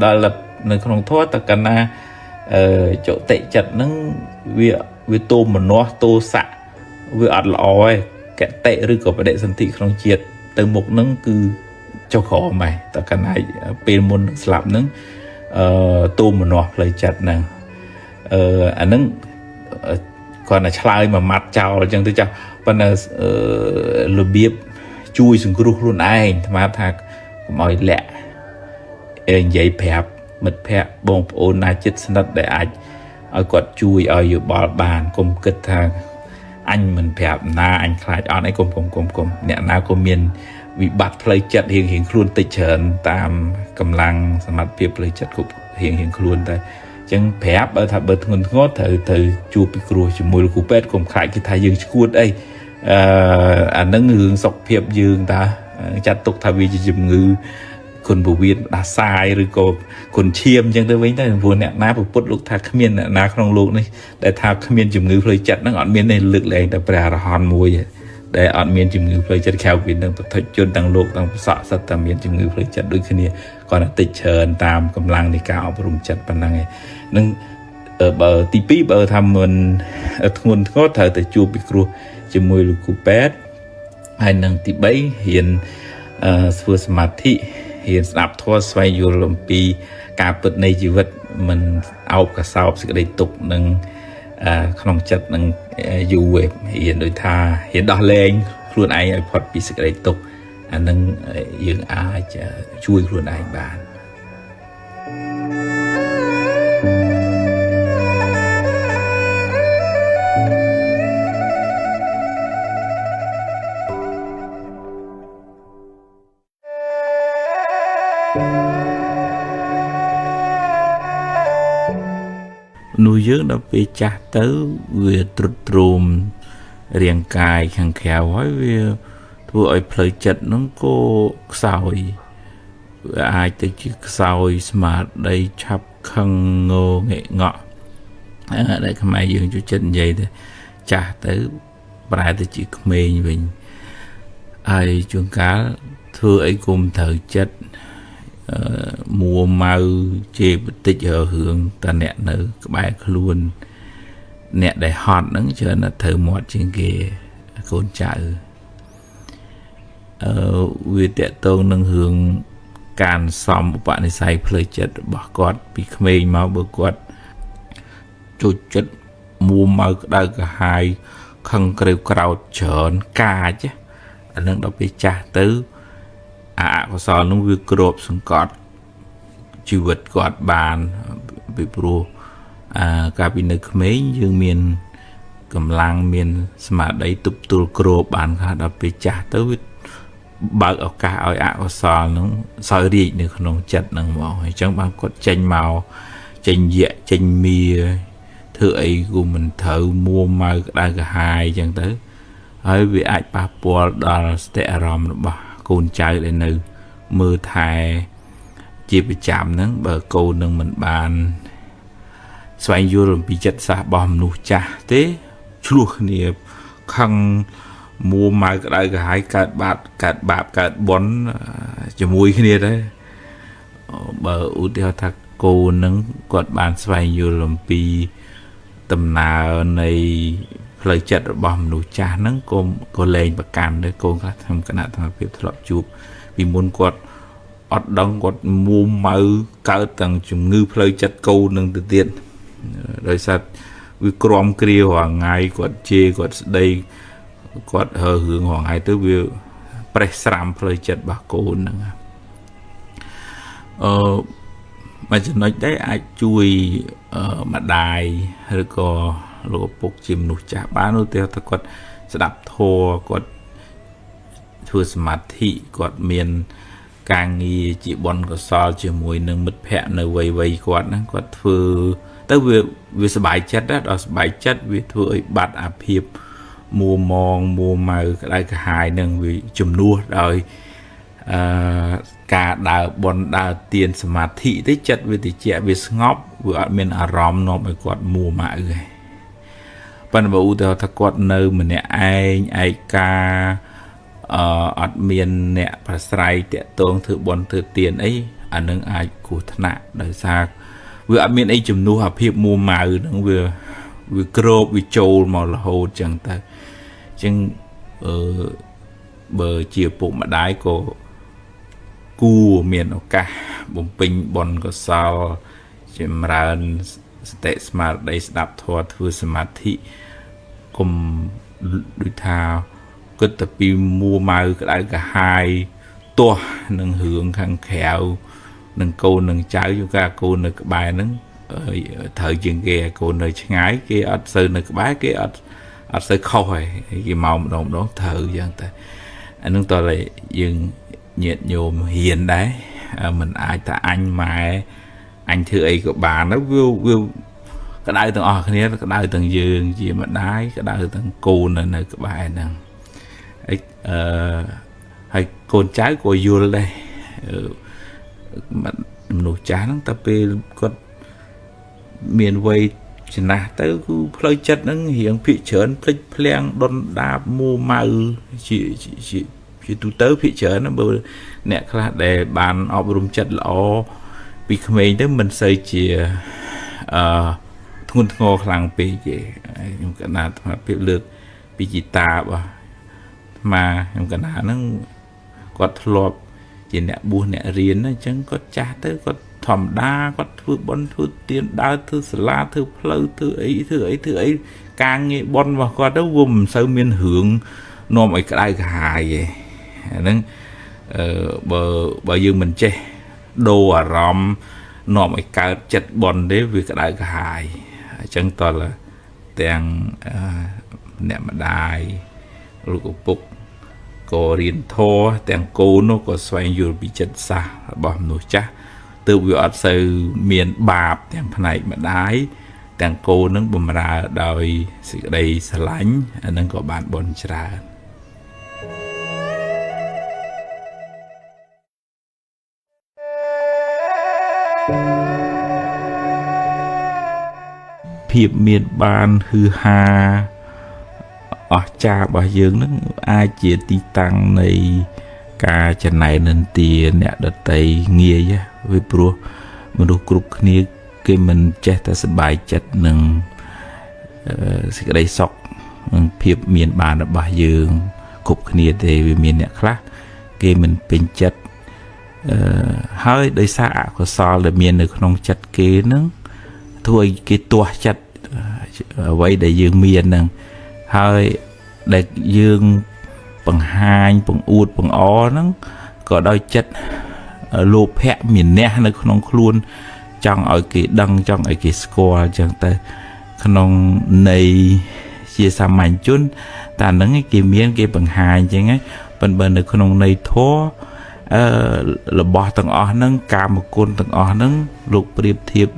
ដល់នៅក្នុងធម៌តកណាអឺចតិចិត្តហ្នឹងវាវាទូមនោះទោសៈវាអត់ល្អឯងកតិឬក៏បដិសន្ធិក្នុងជាតិទៅមុខហ្នឹងគឺចុះក្រោមហើយតកណាពេលមុននឹងស្លាប់ហ្នឹងអឺទូមនោះផ្លូវចិត្តហ្នឹងអឺអាហ្នឹងគាត់តែឆ្លើយមួយម៉ាត់ចោលអញ្ចឹងទៅចាស់ប៉ុន្តែរបៀបជួយសង្គ្រោះខ្លួនឯងអាត្មាថាកុំឲ្យលាក់និយាយប្រាប់មិត្តភ័ក្តិបងប្អូនណាជិតស្និទ្ធដែលអាចឲ្យគាត់ជួយឲ្យយោបល់បានកុំគិតថាអញមិនប្រាប់ណាអញខ្លាចអត់អីកុំកុំកុំកុំអ្នកណាក៏មានវិបត្តិផ្លូវចិត្តរៀងរៀងខ្លួនតិចច្រើនតាមកម្លាំងសមត្ថភាពផ្លូវចិត្តគ្រប់រៀងរៀងខ្លួនតែអញ្ចឹងប្រាប់បើថាបើធ្ងន់ធ្ងរត្រូវត្រូវជួបពិគ្រោះជាមួយលោកគ្រូពេទ្យកុំខ្លាចគេថាយើងឈួតអីអឺអានឹងរឿងសុខភាពយើងតាចាត់ទុកថាវាជាជំងឺគុណពវៀនដាសាយឬក៏គុណឈាមអញ្ចឹងទៅវិញទៅព្រោះអ្នកណាពុទ្ធលោកថាគ្មានអ្នកណាក្នុងលោកនេះដែលថាគ្មានជំងឺផ្លូវចិត្តហ្នឹងអត់មានទេលើកលែងតែព្រះអរហន្តមួយដែលអត់មានជំងឺផ្លូវចិត្តក្រៅពីនឹងពុទ្ធជនទាំងលោកទាំងប្រសក់សិតតែមានជំងឺផ្លូវចិត្តដូចគ្នាគាត់តែតិចច្រើនតាមកម្លាំងនៃការអប់រំចិត្តប៉ុណ្ណឹងឯងនឹងបើទី2បើថាមិនធ្ងន់ធ្ងរត្រូវតែជួបពិគ្រោះជាមួយលោកគ្រូពេទ្យហើយនឹងទី3រៀនធ្វើសមាធិរៀនស្ដាប់ធម៌ស្វែងយល់អំពីការពិតនៃជីវិតមិនអោបកសោបសេចក្តីទុក្ខនឹងក្នុងចិត្តនឹងយូរឯងរៀនដូចថារៀនដោះលែងខ្លួនឯងឲ្យផុតពីសេចក្តីទុក្ខអានឹងយើងអាចជួយខ្លួនឯងបាននោះយើងដល់ពេលចាស់ទៅវាទ្រុឌទ្រោមរាងកាយខាងក្រៅហើយវាធ្វើឲ្យផ្លូវចិត្តហ្នឹងក៏ខ្សោយវាអាចទៅជាខ្សោយស្មារតីឆាប់ខឹងងងេងក់ដែលខ្មែរយើងចូលចិត្តនិយាយទៅចាស់ទៅប្រែទៅជាក្មេងវិញហើយជួនកាលធ្វើអីគុំត្រូវចិត្តមួម៉ៅជេរបតិចរឿងតាអ្នកនៅក្បែរខ្លួនអ្នកដែលហត់ហ្នឹងច្រើនតែត្រូវមាត់ជាងគេកូនចៅអឺវាតកតងនឹងរឿងការសំឧបនិស្ស័យផ្លូវចិត្តរបស់គាត់ពីក្មេងមកបើគាត់ចូលចិត្តមួម៉ៅក្តៅក្រហាយខឹងក្រេវក្រោធច្រើនកាចអានឹងដល់ពេលចាស់ទៅអកុសលនោះវាគ្របសង្កត់ជីវិតគាត់បានពីព្រោះកាលពីនៅក្មេងយើងមានកម្លាំងមានស្មារតីទប់ទល់គ្របបានខ្លះដល់ពេលចាស់ទៅវាបើកឱកាសឲ្យអកុសលនោះសោយរាជនៅក្នុងចិត្តហ្នឹងហ្មងអញ្ចឹងបានគាត់ចេញមកចេញយៈចេញមាធ្វើអីក៏មិនត្រូវមួម៉ៅក្តៅក្រហាយអញ្ចឹងទៅហើយវាអាចប៉ះពាល់ដល់ស្ថិអារម្មណ៍របស់កូនចៅដែលនៅមើលថែជាប្រចាំហ្នឹងបើកូននឹងមិនបាន ស្វែងយល់អំពីចិត្តសាស្ត្ររបស់មនុស្សចាស់ទេឆ្លោះគ្នាខឹងមួម៉ៅក្តៅក្រហាយកើតបាបកើតបាបកើតបុណ្យជាមួយគ្នាដែរបើឧទាហរណ៍ថាកូននឹងគាត់បានស្វែងយល់អំពីដំណើរនៃផ្លូវចិត្តរបស់មនុស្សចាស់ហ្នឹងក៏លែងប្រកាន់ដែរកូនខ្លះខ្ញុំគណៈធម្មភាពធ្លាប់ជួបពីមុនគាត់អត់ដឹងគាត់មួម៉ៅកើតទាំងជំងឺផ្លូវចិត្តកូននឹងទៅទៀតដោយសារវាក្រំគ្រារាល់ថ្ងៃគាត់ជេរគាត់ស្ដីគាត់ហើរឿងរាល់ថ្ងៃទៅវាប្រេះស្រាំផ្លូវចិត្តរបស់កូនហ្នឹងអឺមួយចំណុចដែរអាចជួយម្ដាយឬក៏លោកឪពុកជាមនុស្សចាស់បានឧទាហរណ៍ថាគាត់ស្ដាប់ធម៌គាត់ធ្វើសមាធិគាត់មានការងារជាបុណ្យកុសលជាមួយនឹងមិត្តភ័ក្តិនៅវ័យវ័យគាត់ហ្នឹងគាត់ធ្វើទៅវាសប្បាយចិត្តដែរដល់សប្បាយចិត្តវាធ្វើឲ្យបាត់អាភាពមួមងមួម៉ៅក្តៅក្រហាយនឹងវាជំនួសដោយអឺការដើរបុណ្យដើរទានសមាធិទៅចិត្តវាតិចវាស្ងប់វាអត់មានអារម្មណ៍នាំឲ្យគាត់មួម៉ៅទេប៉ុន្តែបើឧទាហរណ៍ថាគាត់នៅម្នាក់ឯងឯកាអត់មានអ្នកប្រស្រ័យតាក់ទងធ្វើបុណ្យធ្វើទានអីអានឹងអាចគ្រោះថ្នាក់ដោយសារវាអត់មានអីជំនួសអាភាពមួម៉ៅហ្នឹងវាគ្របវាចូលមករហូតចឹងទៅអញ្ចឹងអឺបើជាពុកម្ដាយក៏គួរមានឱកាសបំពេញបុណ្យកុសលចម្រើនសតិស្មារតីស្ដាប់ធម៌ធ្វើសមាធិកុំដូចថាគិតតែពីមួម៉ៅក្តៅក្រហាយទាស់នឹងរឿងខាងក្រៅនឹងកូននឹងចៅជួនកាលកូននៅក្បែរហ្នឹងត្រូវជាងគេកូននៅឆ្ងាយគេអត់សូវនៅក្បែរគេអត់សូវខុសហើយគេមកម្ដងម្ដងត្រូវយ៉ាងតែអានឹងតើយើងញាតិញោមហ៊ានដែរមិនអាចថាអញម៉ែអញធ្វើអីក៏បានទៅវាក្តៅទាំងអស់គ្នាក្តៅទាំងយើងជាម្ដាយក្តៅទាំងកូននៅក្បែរហ្នឹងហើយអឺហើយកូនចៅក៏យល់ដែរមនុស្សចាស់ហ្នឹងតែពេលគាត់មានវ័យចំណាស់ទៅគឺផ្លូវចិត្តហ្នឹងរៀងភាកច្រើនភ្លេចភ្លាំងដុនដាបមួម៉ៅជាជាជាទូទៅភាកច្រើនណាបើអ្នកខ្លះដែលបានអប់រំចិត្តល្អពីក្មេងទៅមិនសូវជាអឺធ្ងន់ធ្ងរខ្លាំងពេកទេខ្ញុំកណាអាត្មាភាពលើកពីជីតារបស់អាត្មាខ្ញុំកណាហ្នឹងគាត់ធ្លាប់ជាអ្នកបួសអ្នករៀនអញ្ចឹងគាត់ចាស់ទៅគាត់ធម្មតាគាត់ធ្វើបុណ្យធ្វើទានដើរធ្វើសាលាធ្វើផ្លូវធ្វើអីធ្វើអីធ្វើអីការងារបុណ្យរបស់គាត់ទៅវាមិនសូវមានរឿងនាំឲ្យក្តៅក្រហាយទេអាហ្នឹងអឺបើយើងមិនចេះដូរអារម្មណ៍នាំឲ្យកើតចិត្តបុណ្យទេវាក្តៅក្រហាយអញ្ចឹងតើទាំងអ្នកម្ដាយលោកឪពុកក៏រៀនធម៌ទាំងកូននោះក៏ស្វែងយល់ពីចិត្តសាស្ត្ររបស់មនុស្សចាស់ទើបវាអត់សូវមានបាបទាំងផ្នែកម្ដាយទាំងកូននឹងបំរើដោយសេចក្តីស្រឡាញ់អានឹងក៏បានបុណ្យច្រើនភាពមានបានហឺហាអស្ចារ្យរបស់យើងនឹងអាចជាទីតាំងនៃការចំណែននិន្ទាអ្នកដតីងាយវាព្រោះមនុស្សគ្រប់គ្នាគេមិនចេះតែសប្បាយចិត្តនឹងសេចក្តីសុខនឹងភាពមានបានរបស់យើងគ្រប់គ្នាទេវាមានអ្នកខ្លះគេមិនពេញចិត្តហើយដោយសារអកុសលដែលមាននៅក្នុងចិត្តគេនឹងធ្វើឲ្យគេទាស់ចិត្តអ្វីដែលយើងមាននឹងហើយដែលយើងបង្ហាញបង្អួតបង្អហ្នឹងក៏ដោយចិត្តលោភៈមានះនៅក្នុងខ្លួនចង់ឲ្យគេដឹងចង់ឲ្យគេស្គាល់អញ្ចឹងទៅក្នុងន័យជាសាមញ្ញជនតែហ្នឹងគេមានគេបង្ហាញអញ្ចឹងប៉ុន្តែនៅក្នុងន័យធម៌របស់ទាំងអស់ហ្នឹងកាមគុណទាំងអស់ហ្នឹងលោកប្រៀបធៀប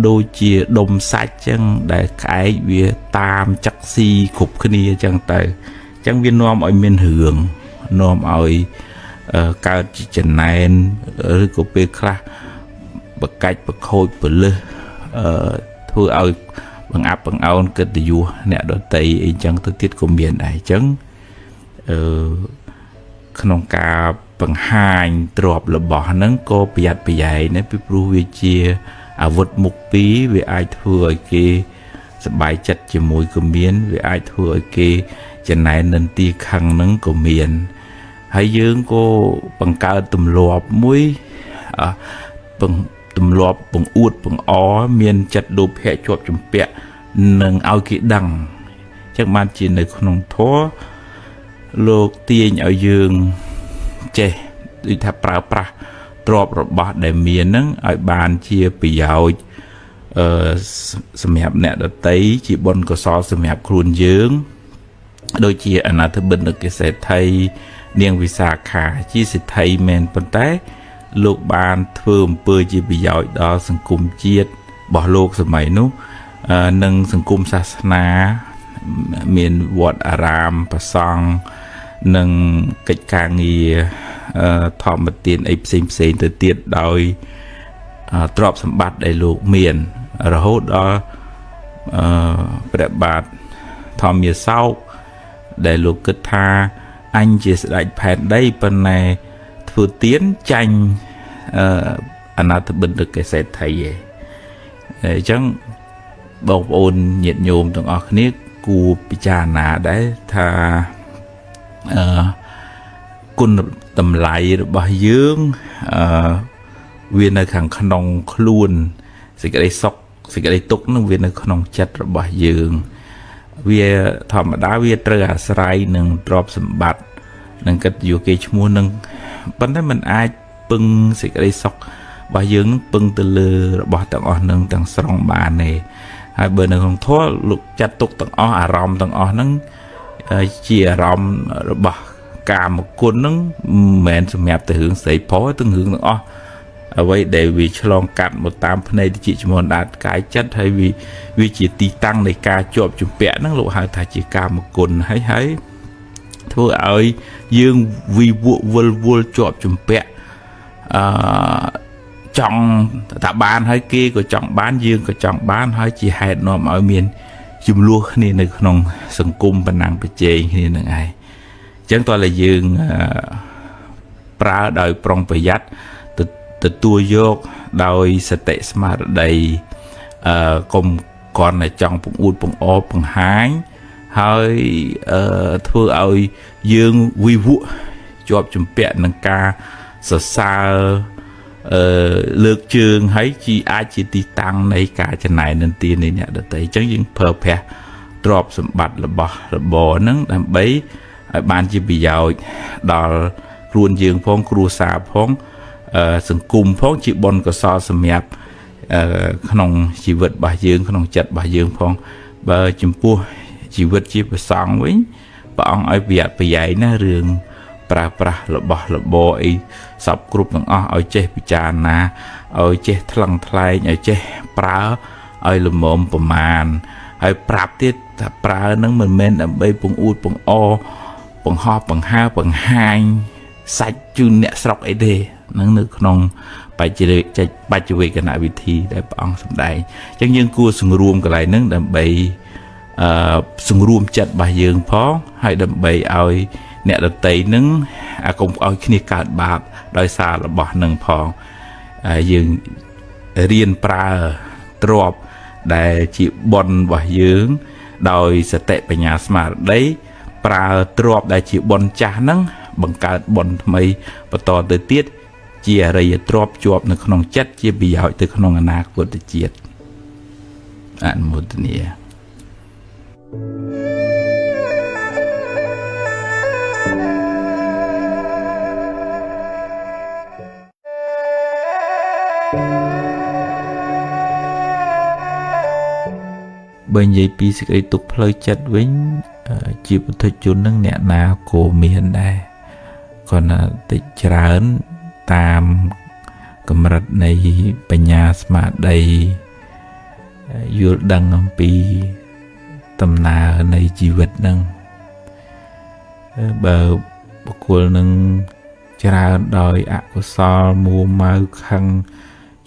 ដូចជាដុំសាច់ចឹងដែលក្អែកវាតាមចឹកស៊ីគ្រប់គ្នាចឹងទៅអញ្ចឹងវានាំឲ្យមានរឿងនាំឲ្យកើតជាចំណែនឬក៏ពេលខ្លះបកាច់បខូចពលឹះ ធ្វើឲ្យបង្អាប់បង្អោនកិត្តិយសអ្នកដតីអីចឹងទៅទៀតក៏មានដែរអញ្ចឹងអឺក្នុងការបង្ហាញទ្រព្យរបស់ហ្នឹងក៏ប្រយ័ត្នប្រយែងដែរពីព្រោះវាជាអាវុធមុខពីរវាអាចធ្វើឲ្យគេសប្បាយចិត្តជាមួយក៏មានវាអាចធ្វើឲ្យគេចំណែននិន្ទាខឹងហ្នឹងក៏មានហើយយើងក៏បង្កើតទម្លាប់មួយទម្លាប់បង្អួតបង្អមានចិត្តលោភៈជាប់ជំពាក់នឹងឲ្យគេដឹងអញ្ចឹងបានជានៅក្នុងធម៌លោកទាញឲ្យយើងចេះដូចថាប្រើប្រាស់ទ្រព្យរបស់ដែលមានហ្នឹងឲ្យបានជាប្រយោជន៍សម្រាប់អ្នកដតីជាបុណ្យកុសលសម្រាប់ខ្លួនយើងដូចជាអនាថបិណ្ឌិកសេដ្ឋីនាងវិសាខាជាសេដ្ឋីមែនប៉ុន្តែលោកបានធ្វើអំពើជាប្រយោជន៍ដល់សង្គមជាតិរបស់លោកសម័យនោះនិងសង្គមសាសនាមានវត្តអារាមព្រះសង្ឃនិងកិច្ចការងារធម្មទានអីផ្សេងផ្សេងទៅទៀតដោយទ្រព្យសម្បត្តិដែលលោកមានរហូតដល់ព្រះបាទធម្មាសោកដែលលោកគិតថាអញជាស្ដេចផែនដីប៉ុន្តែធ្វើទានចាញ់អនាថបិណ្ឌិកសេដ្ឋីឯងអញ្ចឹងបងប្អូនញាតិញោមទាំងអស់គ្នាគួរពិចារណាដែរថាគុណតម្លៃរបស់យើងវានៅខាងក្នុងខ្លួនសេចក្តីសុខសេចក្តីទុក្ខនឹងវានៅក្នុងចិត្តរបស់យើងវាធម្មតាវាត្រូវអាស្រ័យនឹងទ្រព្យសម្បត្តិនឹងកិត្តិយសគេឈ្មោះនឹងប៉ុន្តែมันអាចពឹងសេចក្តីសុខរបស់យើងនឹងពឹងទៅលើរបស់ទាំងអស់នឹងទាំងស្រុងបានទេហើយបើនៅក្នុងធម៌លោកចាត់ទុកទាំងអស់អារម្មណ៍ទាំងអស់ហ្នឹងជាអារម្មណ៍របស់កាមគុណហ្នឹងមិនមែនសម្រាប់តែរឿងស្រីប្រុសទាំងរឿងទាំងអស់អ្វីដែលវាឆ្លងកាត់មកតាមភ្នែកតិចចំនួនដាតកាយចិត្តហើយវាជាទីតាំងនៃការជាប់ជំពាក់ហ្នឹងលោកហៅថាជាកាមគុណហើយធ្វើឲ្យយើងវិវក់វិលវល់ជាប់ជំពាក់ចង់តែបានហើយគេក៏ចង់បានយើងក៏ចង់បានហើយជាហេតុនាំឲ្យមានចំនួនគ្នានៅក្នុងសង្គមបណ្ណាំងប្រជែងគ្នានឹងឯងអញ្ចឹងតើតែយើងប្រើដោយប្រុងប្រយ័ត្នទទួលយកដោយសតិស្មារតីកុំគ្រាន់តែចង់ពង្អួតពង្អបង្ហាញហើយធ្វើឲ្យយើងវិវក់ជាប់ជំពាក់នឹងការសរសើរលើកជើងហើយជាអាចជាទីតាំងនៃការចំណែននិន្ទានៃអ្នកដទៃអញ្ចឹងយើងប្រើប្រាស់ទ្រព្យសម្បត្តិរបស់របរហ្នឹងដើម្បីឲ្យបានជាប្រយោជន៍ដល់ខ្លួនយើងផងគ្រួសារផងសង្គមផងជាបុណ្យកុសលសម្រាប់ក្នុងជីវិតរបស់យើងក្នុងចិត្តរបស់យើងផងបើចំពោះជីវិតជាព្រះសង្ឃវិញព្រះអង្គឲ្យប្រយ័ត្នប្រយែងណារឿងប្រើប្រាស់របស់របរអីសពគ្រប់ទាំងអស់ឲ្យចេះពិចារណាឲ្យចេះថ្លឹងថ្លែងឲ្យចេះប្រើឲ្យល្មមប្រមាណហើយប្រាប់ទៀតថាប្រើនឹងមិនមែនដើម្បីពង្អួតពង្អបង្ហោះបង្ហើបង្ហាញសាច់ជូនអ្នកស្រុកអីទេនឹងនៅក្នុងបច្ចវេកណវិធីដែលព្រះអង្គសម្ដែងអញ្ចឹងយើងគួរសង្រួមកន្លែងហ្នឹងដើម្បីសង្រួមចិត្តរបស់យើងផងហើយដើម្បីឲ្យអ្នកដតីនឹងកុំឲ្យគ្នាកើតបាបដោយសាររបស់នឹងផងយើងរៀនប្រើទ្រព្យដែលជាបុណ្យរបស់យើងដោយសតិបញ្ញាស្មារតីប្រើទ្រព្យដែលជាបុណ្យចាស់ហ្នឹងបង្កើតបុណ្យថ្មីបន្តទៅទៀតជាអរិយទ្រព្យជាប់នៅក្នុងចិត្តជាប្រយោជន៍ទៅក្នុងអនាគតជាតិអនុមោទនាបើនិយាយពីសេចក្តីទុក្ខផ្លូវចិត្តវិញជាពុទ្ធជននឹងអ្នកណាក៏មានដែរគ្រាន់តែតិចច្រើនតាមកម្រិតនៃបញ្ញាស្មារតីយល់ដឹងអំពីដំណើរនៃជីវិតនឹងបើបុគ្គលនឹងច្រើនដោយអកុសលមួម៉ៅខឹង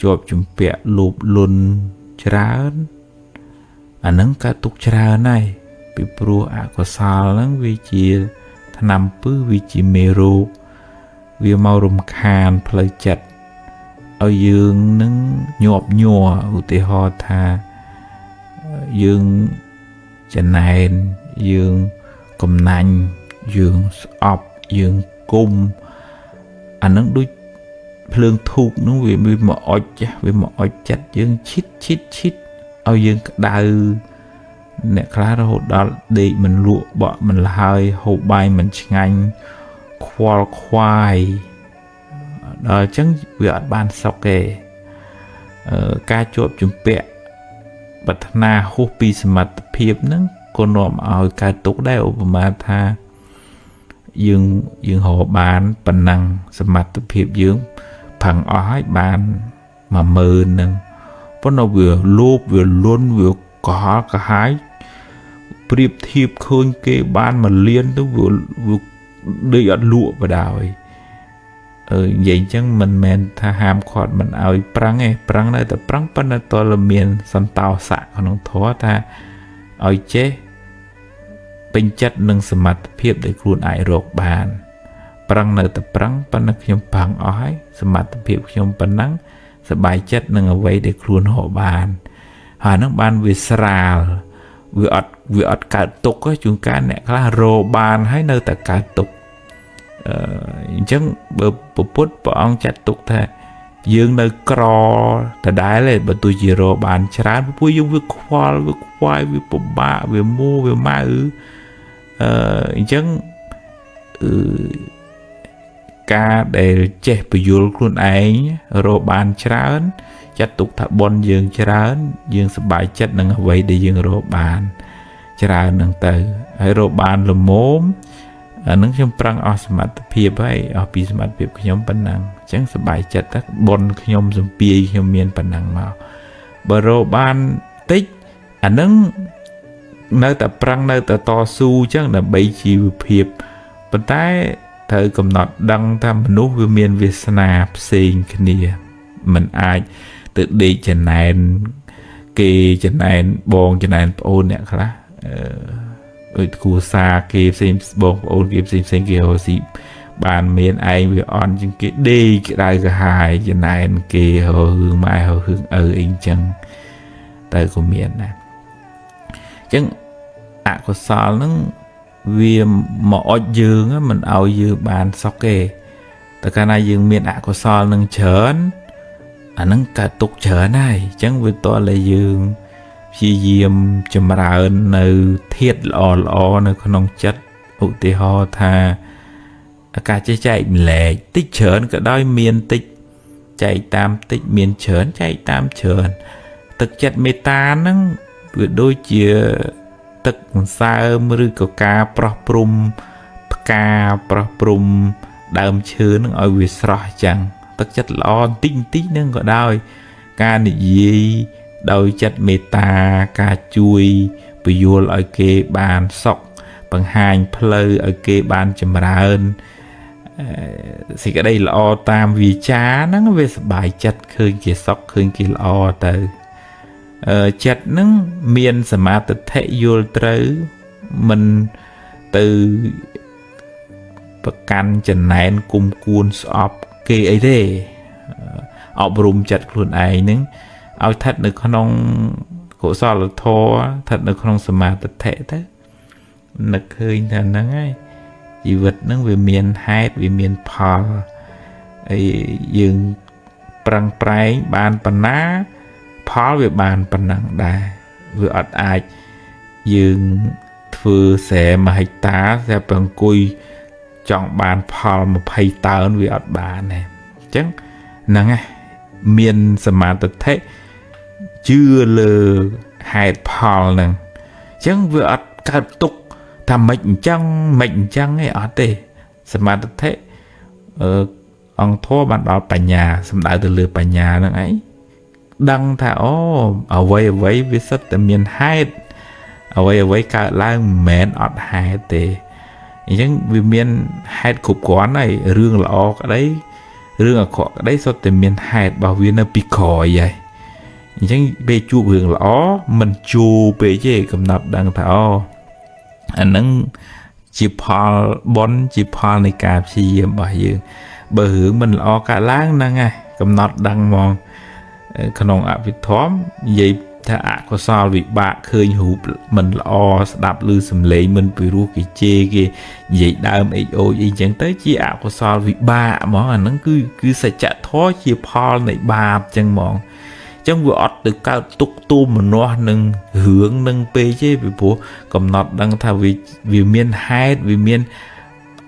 ជាប់ជំពាក់លោភលន់ច្រើន អាហ្នឹងកើតទុកច្រើនហើយពីព្រោះអកុសលហ្នឹងវាជាថ្នាំពឹសវាជាមេរោគវាមករំខានផ្លូវចិត្តឲ្យយើងនឹងញាប់ញ័រឧទាហរណ៍ថាយើងចំណែនយើងកំណាញ់យើងស្អប់យើងគុំអានឹងដូចភ្លើងធូបនោះវាមកអុចវាមកអុចចិត្តយើងឈិតឈិតឈិតឲ្យយើងក្តៅអ្នកខ្លះរហូតដល់ដេកមិនលក់បក់មិនលហើយហូបបាយមិនឆ្ងាញ់ខ្វល់ខ្វាយដល់អញ្ចឹងវាអត់បានសុខទេការជាប់ជំពាក់ប្រាថ្នាហួសពីសមត្ថភាពហ្នឹងក៏នាំឲ្យកើតទុក្ខដែរឧបមាថាយើងរកបានប៉ុណ្ណឹងសមត្ថភាពយើងផឹងអស់ហើយបាន10000ហ្នឹងប៉ុន្តែវាលោភវាលន់វាកុហកកាហាយប្រៀបធៀបឃើញគេបាន1លានទៅវាដេកអត់លក់បដ ாய் និយាយអញ្ចឹងមិនមែនថាហាមឃាត់មិនឲ្យប្រឹងទេប្រឹងនៅតែប្រឹងប៉ុន្តែតើមានសន្តោសៈក្នុងធម៌ថាឲ្យចេះពេញចិត្តនឹងសមត្ថភាពដែលខ្លួនអាចរកបានប្រឹងនៅតែប្រឹងប៉ុន្តែខ្ញុំប្រឹងអស់ហើយសមត្ថភាពខ្ញុំប៉ុណ្ណឹងសប្បាយចិត្តនឹងអ្វីដែលខ្លួនរកបានហើយហ្នឹងបានវាស្រាលវាអត់កើតទុក្ខជួនកាលអ្នកខ្លះរកបានហើយនៅតែកើតទុក្ខអញ្ចឹងបើពុទ្ធព្រះអង្គចាត់ទុកថាយើងនៅក្រដដែលទេបើទោះជារកបានច្រើនពួកយើងវាខ្វល់វាខ្វាយវាពិបាកវាមួវាម៉ៅអញ្ចឹងការដែលចេះពយល់ខ្លួនឯងរកបានច្រើនចាត់ទុកថាបុណ្យយើងច្រើនយើងសប្បាយចិត្តនឹងអ្វីដែលយើងរកបានច្រើននឹងទៅហើយរកបានល្មមអានឹងខ្ញុំប្រឹងអស់សមត្ថភាពហើយអស់ពីសមត្ថភាពខ្ញុំប៉ុណ្ណឹងអញ្ចឹងសប្បាយចិត្តទៅបុណ្យខ្ញុំសំពាយខ្ញុំមានប៉ុណ្ណឹងមកបើរកបានតិចអានឹងនៅតែប្រឹងនៅតែតស៊ូអញ្ចឹងដើម្បីជីវភាពប៉ុន្តែត្រូវកំណត់ដឹងថាមនុស្សវាមានវាសនាផ្សេងគ្នាមិនអាចទៅដេកចំណែនគេចំណែនបងចំណែនប្អូនអ្នកខ្លះដូចគ្រួសារគេផ្សេងបងប្អូនគេផ្សេងផ្សេងគេរកស៊ីបានមានឯងវាអន់ជាងគេដេកក្តៅក្រហាយចំណែនគេរករឿងម៉ែរករឿងឪអីអញ្ចឹងតែក៏មានដែរអញ្ចឹងអកុសលហ្នឹងវាមកអុចយើងមិនឲ្យយើងបានសុខទេតែកាលណាយើងមានអកុសលនឹងច្រើនអាហ្នឹងកើតទុក្ខច្រើនហើយអញ្ចឹងវាតតែយើងព្យាយាមចម្រើននៅធាតុល្អល្អនៅក្នុងចិត្តឧទាហរណ៍ថាការចេះចែកម្លែកតិចច្រើនក៏ដោយមានតិចចែកតាមតិចមានច្រើនចែកតាមច្រើនទឹកចិត្តមេត្តាហ្នឹងវាដូចជាទឹកសន្សើមឬក៏ការប្រោះព្រំផ្កាប្រោះព្រំដើមឈើហ្នឹងឲ្យវាស្រស់ចឹងទឹកចិត្តល្អបន្តិចបន្តិចហ្នឹងក៏ដោយការនិយាយដោយចិត្តមេត្តាការជួយពយល់ឲ្យគេបានសុខបង្ហាញផ្លូវឲ្យគេបានចម្រើនសេចក្តីល្អតាមវាចាហ្នឹងវាសប្បាយចិត្តឃើញគេសុខឃើញគេល្អទៅចិត្តហ្នឹងមានសមាទិដ្ឋិយល់ត្រូវមិនទៅប្រកាន់ចំណែនគុំគួនស្អប់គេអីទេអប់រំចិត្តខ្លួនឯងហ្នឹងឲ្យស្ថិតនៅក្នុងកុសលធម៌ស្ថិតនៅក្នុងសមាទិដ្ឋិទៅនឹកឃើញថាហ្នឹងហើយជីវិតហ្នឹងវាមានហេតុវាមានផលហើយយើងប្រឹងប្រែងបានប៉ុណ្ណាផលវាបានប៉ុណ្ណឹងដែរវាអត់អាចយើងធ្វើស្រែ1ហិកតាតែប្រអង្គុយចង់បានផល20តោនវាអត់បានទេអញ្ចឹងហ្នឹងឯងមានសមាទិដ្ឋិជឿលើហេតុផលហ្នឹងអញ្ចឹងវាអត់កើតទុក្ខថាមិនអញ្ចឹងមិនអញ្ចឹងទេអត់ទេសមាទិដ្ឋិអង្គធម៌បានដល់បញ្ញាសំដៅទៅលើបញ្ញាហ្នឹងឯងដឹងថាអូអ្វីអ្វីវាសិតតែមានហេតុអ្វីអ្វីកើតឡើងមិនមែនអត់ហេតុទេអញ្ចឹងវាមានហេតុគ្រប់គ្រាន់ហើយរឿងល្អក្តីរឿងអាក្រក់ក្តីសុទ្ធតែមានហេតុរបស់វានៅពីក្រោយហើយ អញ្ចឹងពេលជួបរឿងល្អមិនជួពេកទេកំណត់ដឹងថាអូអាហ្នឹងជាផលបុណ្យជាផលនៃការព្យាយាមរបស់យើងបើរឿងមិនល្អកើតឡើងហ្នឹងឯងកំណត់ដឹងហ្មងក្នុងអភិធម្មនិយាយថាអកុសលវិបាកឃើញរូបមិនល្អស្ដាប់ឮសំឡេងមិនពីរោះគេជេរគេនិយាយដើមអីអូយអីចឹងទៅជាអកុសលវិបាកហ្មងអាហ្នឹងគឺសច្ចធម៌ជាផលនៃបាបចឹងហ្មងចឹងវាអត់ទៅកើតទុកទូមនាស់នឹងរឿងនឹងពេកទេពីព្រោះកំណត់ដឹងថាវាមានហេតុវាមាន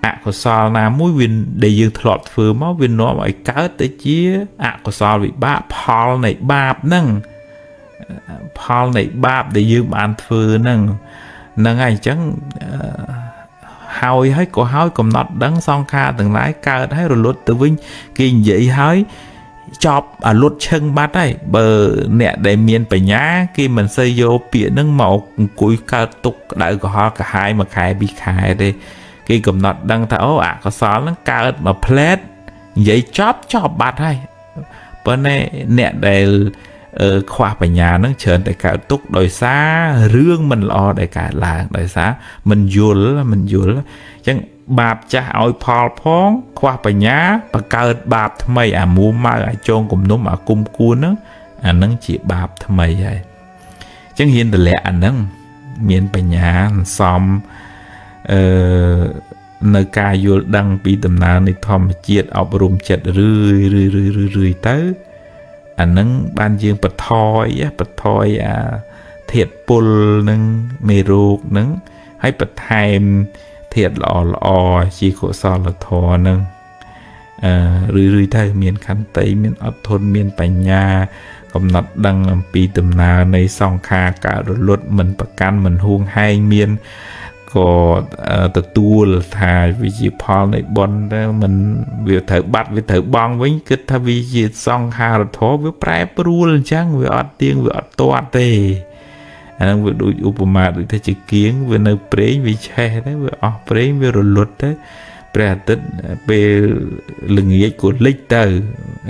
អកុសលណាមួយវាដែលយើងធ្លាប់ធ្វើមកវានាំឲ្យកើតទៅជាអកុសលវិបាកផលនៃបាបហ្នឹងផលនៃបាបដែលយើងបានធ្វើហ្នឹងហ្នឹងហើយអញ្ចឹងហើយហើយក៏ហើយកំណត់ដឹងសង្ខារទាំងឡាយកើតហើយរលត់ទៅវិញគេនិយាយហើយចប់អាលុតឈឹងបាត់ហើយបើអ្នកដែលមានបញ្ញាគេមិនសូវយកពាក្យហ្នឹងមកអង្គុយកើតទុកក្តៅក្រហល់ក្រហាយមួយខែពីរខែទេគេកំណត់ដឹងថាអូអកុសលហ្នឹងកើតមួយផ្លែតនិយាយចប់ចប់បាត់ហើយប៉ុន្តែអ្នកដែលខ្វះបញ្ញានឹងច្រើនតែកើតទុកដោយសាររឿងមិនល្អដែលកើតឡើងដោយសារមិនយល់មិនយល់អញ្ចឹងបាបចាស់ឲ្យផលផងខ្វះបញ្ញាបង្កើតបាបថ្មីអាមួម៉ៅអាចងគំនុំអាគុំគួនហ្នឹងអាហ្នឹងជាបាបថ្មីហើយអញ្ចឹងរៀនតម្លាក់អាហ្នឹងមានបញ្ញាសំអឺនៅការយល់ដឹងពីដំណើរនៃធម្មជាតិអប់រំចិត្តរឿយរឿយរឿយរឿយទៅអានឹងបានយើងបថយបថយអាធាតពុលនឹងមេរោគនឹងហើយបន្ថែមធាតល្អល្អជាកុសលធម៌នឹងអឺរឿយរឿយទៅមានខន្តីមានអត់ធន់មានបញ្ញាកំណត់ដឹងអំពីដំណើរនៃសង្ខារកើតរលត់មិនប្រកាន់មិនហួងហែងមានក៏ទទួលថាវាជាផលនៃបុណ្យទៅមិនវាត្រូវបាត់វាត្រូវបង់វិញគិតថាវាជាសង្ខារធម៌វាប្រែប្រួលអញ្ចឹងវាអត់ទៀងវាអត់ទាត់ទេអាហ្នឹងវាដូចឧបមាដូចថាជាគៀងវានៅព្រេងវាឆេះទៅវាអស់ព្រេងវារលត់ទៅព្រះអាទិត្យពេលល្ងាចក៏លិចទៅ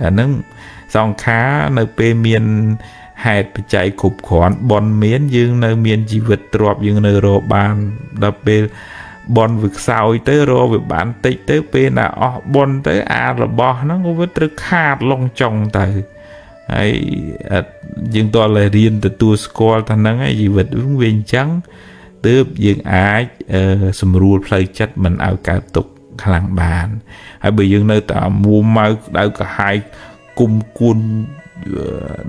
អាហ្នឹងសង្ខារនៅពេលមានហេតុបច្ច័យគ្រប់គ្រាន់បុណ្យមានយើងនៅមានជីវិតទ្របយើងនៅរកបានដល់ពេលបុណ្យវាខ្សោយទៅរកវាបានតិចទៅពេលណាអស់បុណ្យទៅអារបស់ហ្នឹងក៏វាត្រូវខាតលងចុងទៅហើយយើងតើរៀនទទួលស្គាល់ថាហ្នឹងហើយជីវិតវាអញ្ចឹងទើបយើងអាចសម្រួលផ្លូវចិត្តមិនឲ្យកើតទុក្ខខ្លាំងបានហើយបើយើងនៅតែមួម៉ៅក្តៅក្រហាយគុំគួន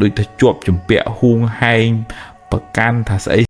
ដូចថាជាប់ជំពាក់ហួងហែងប្រកាន់ថាស្អី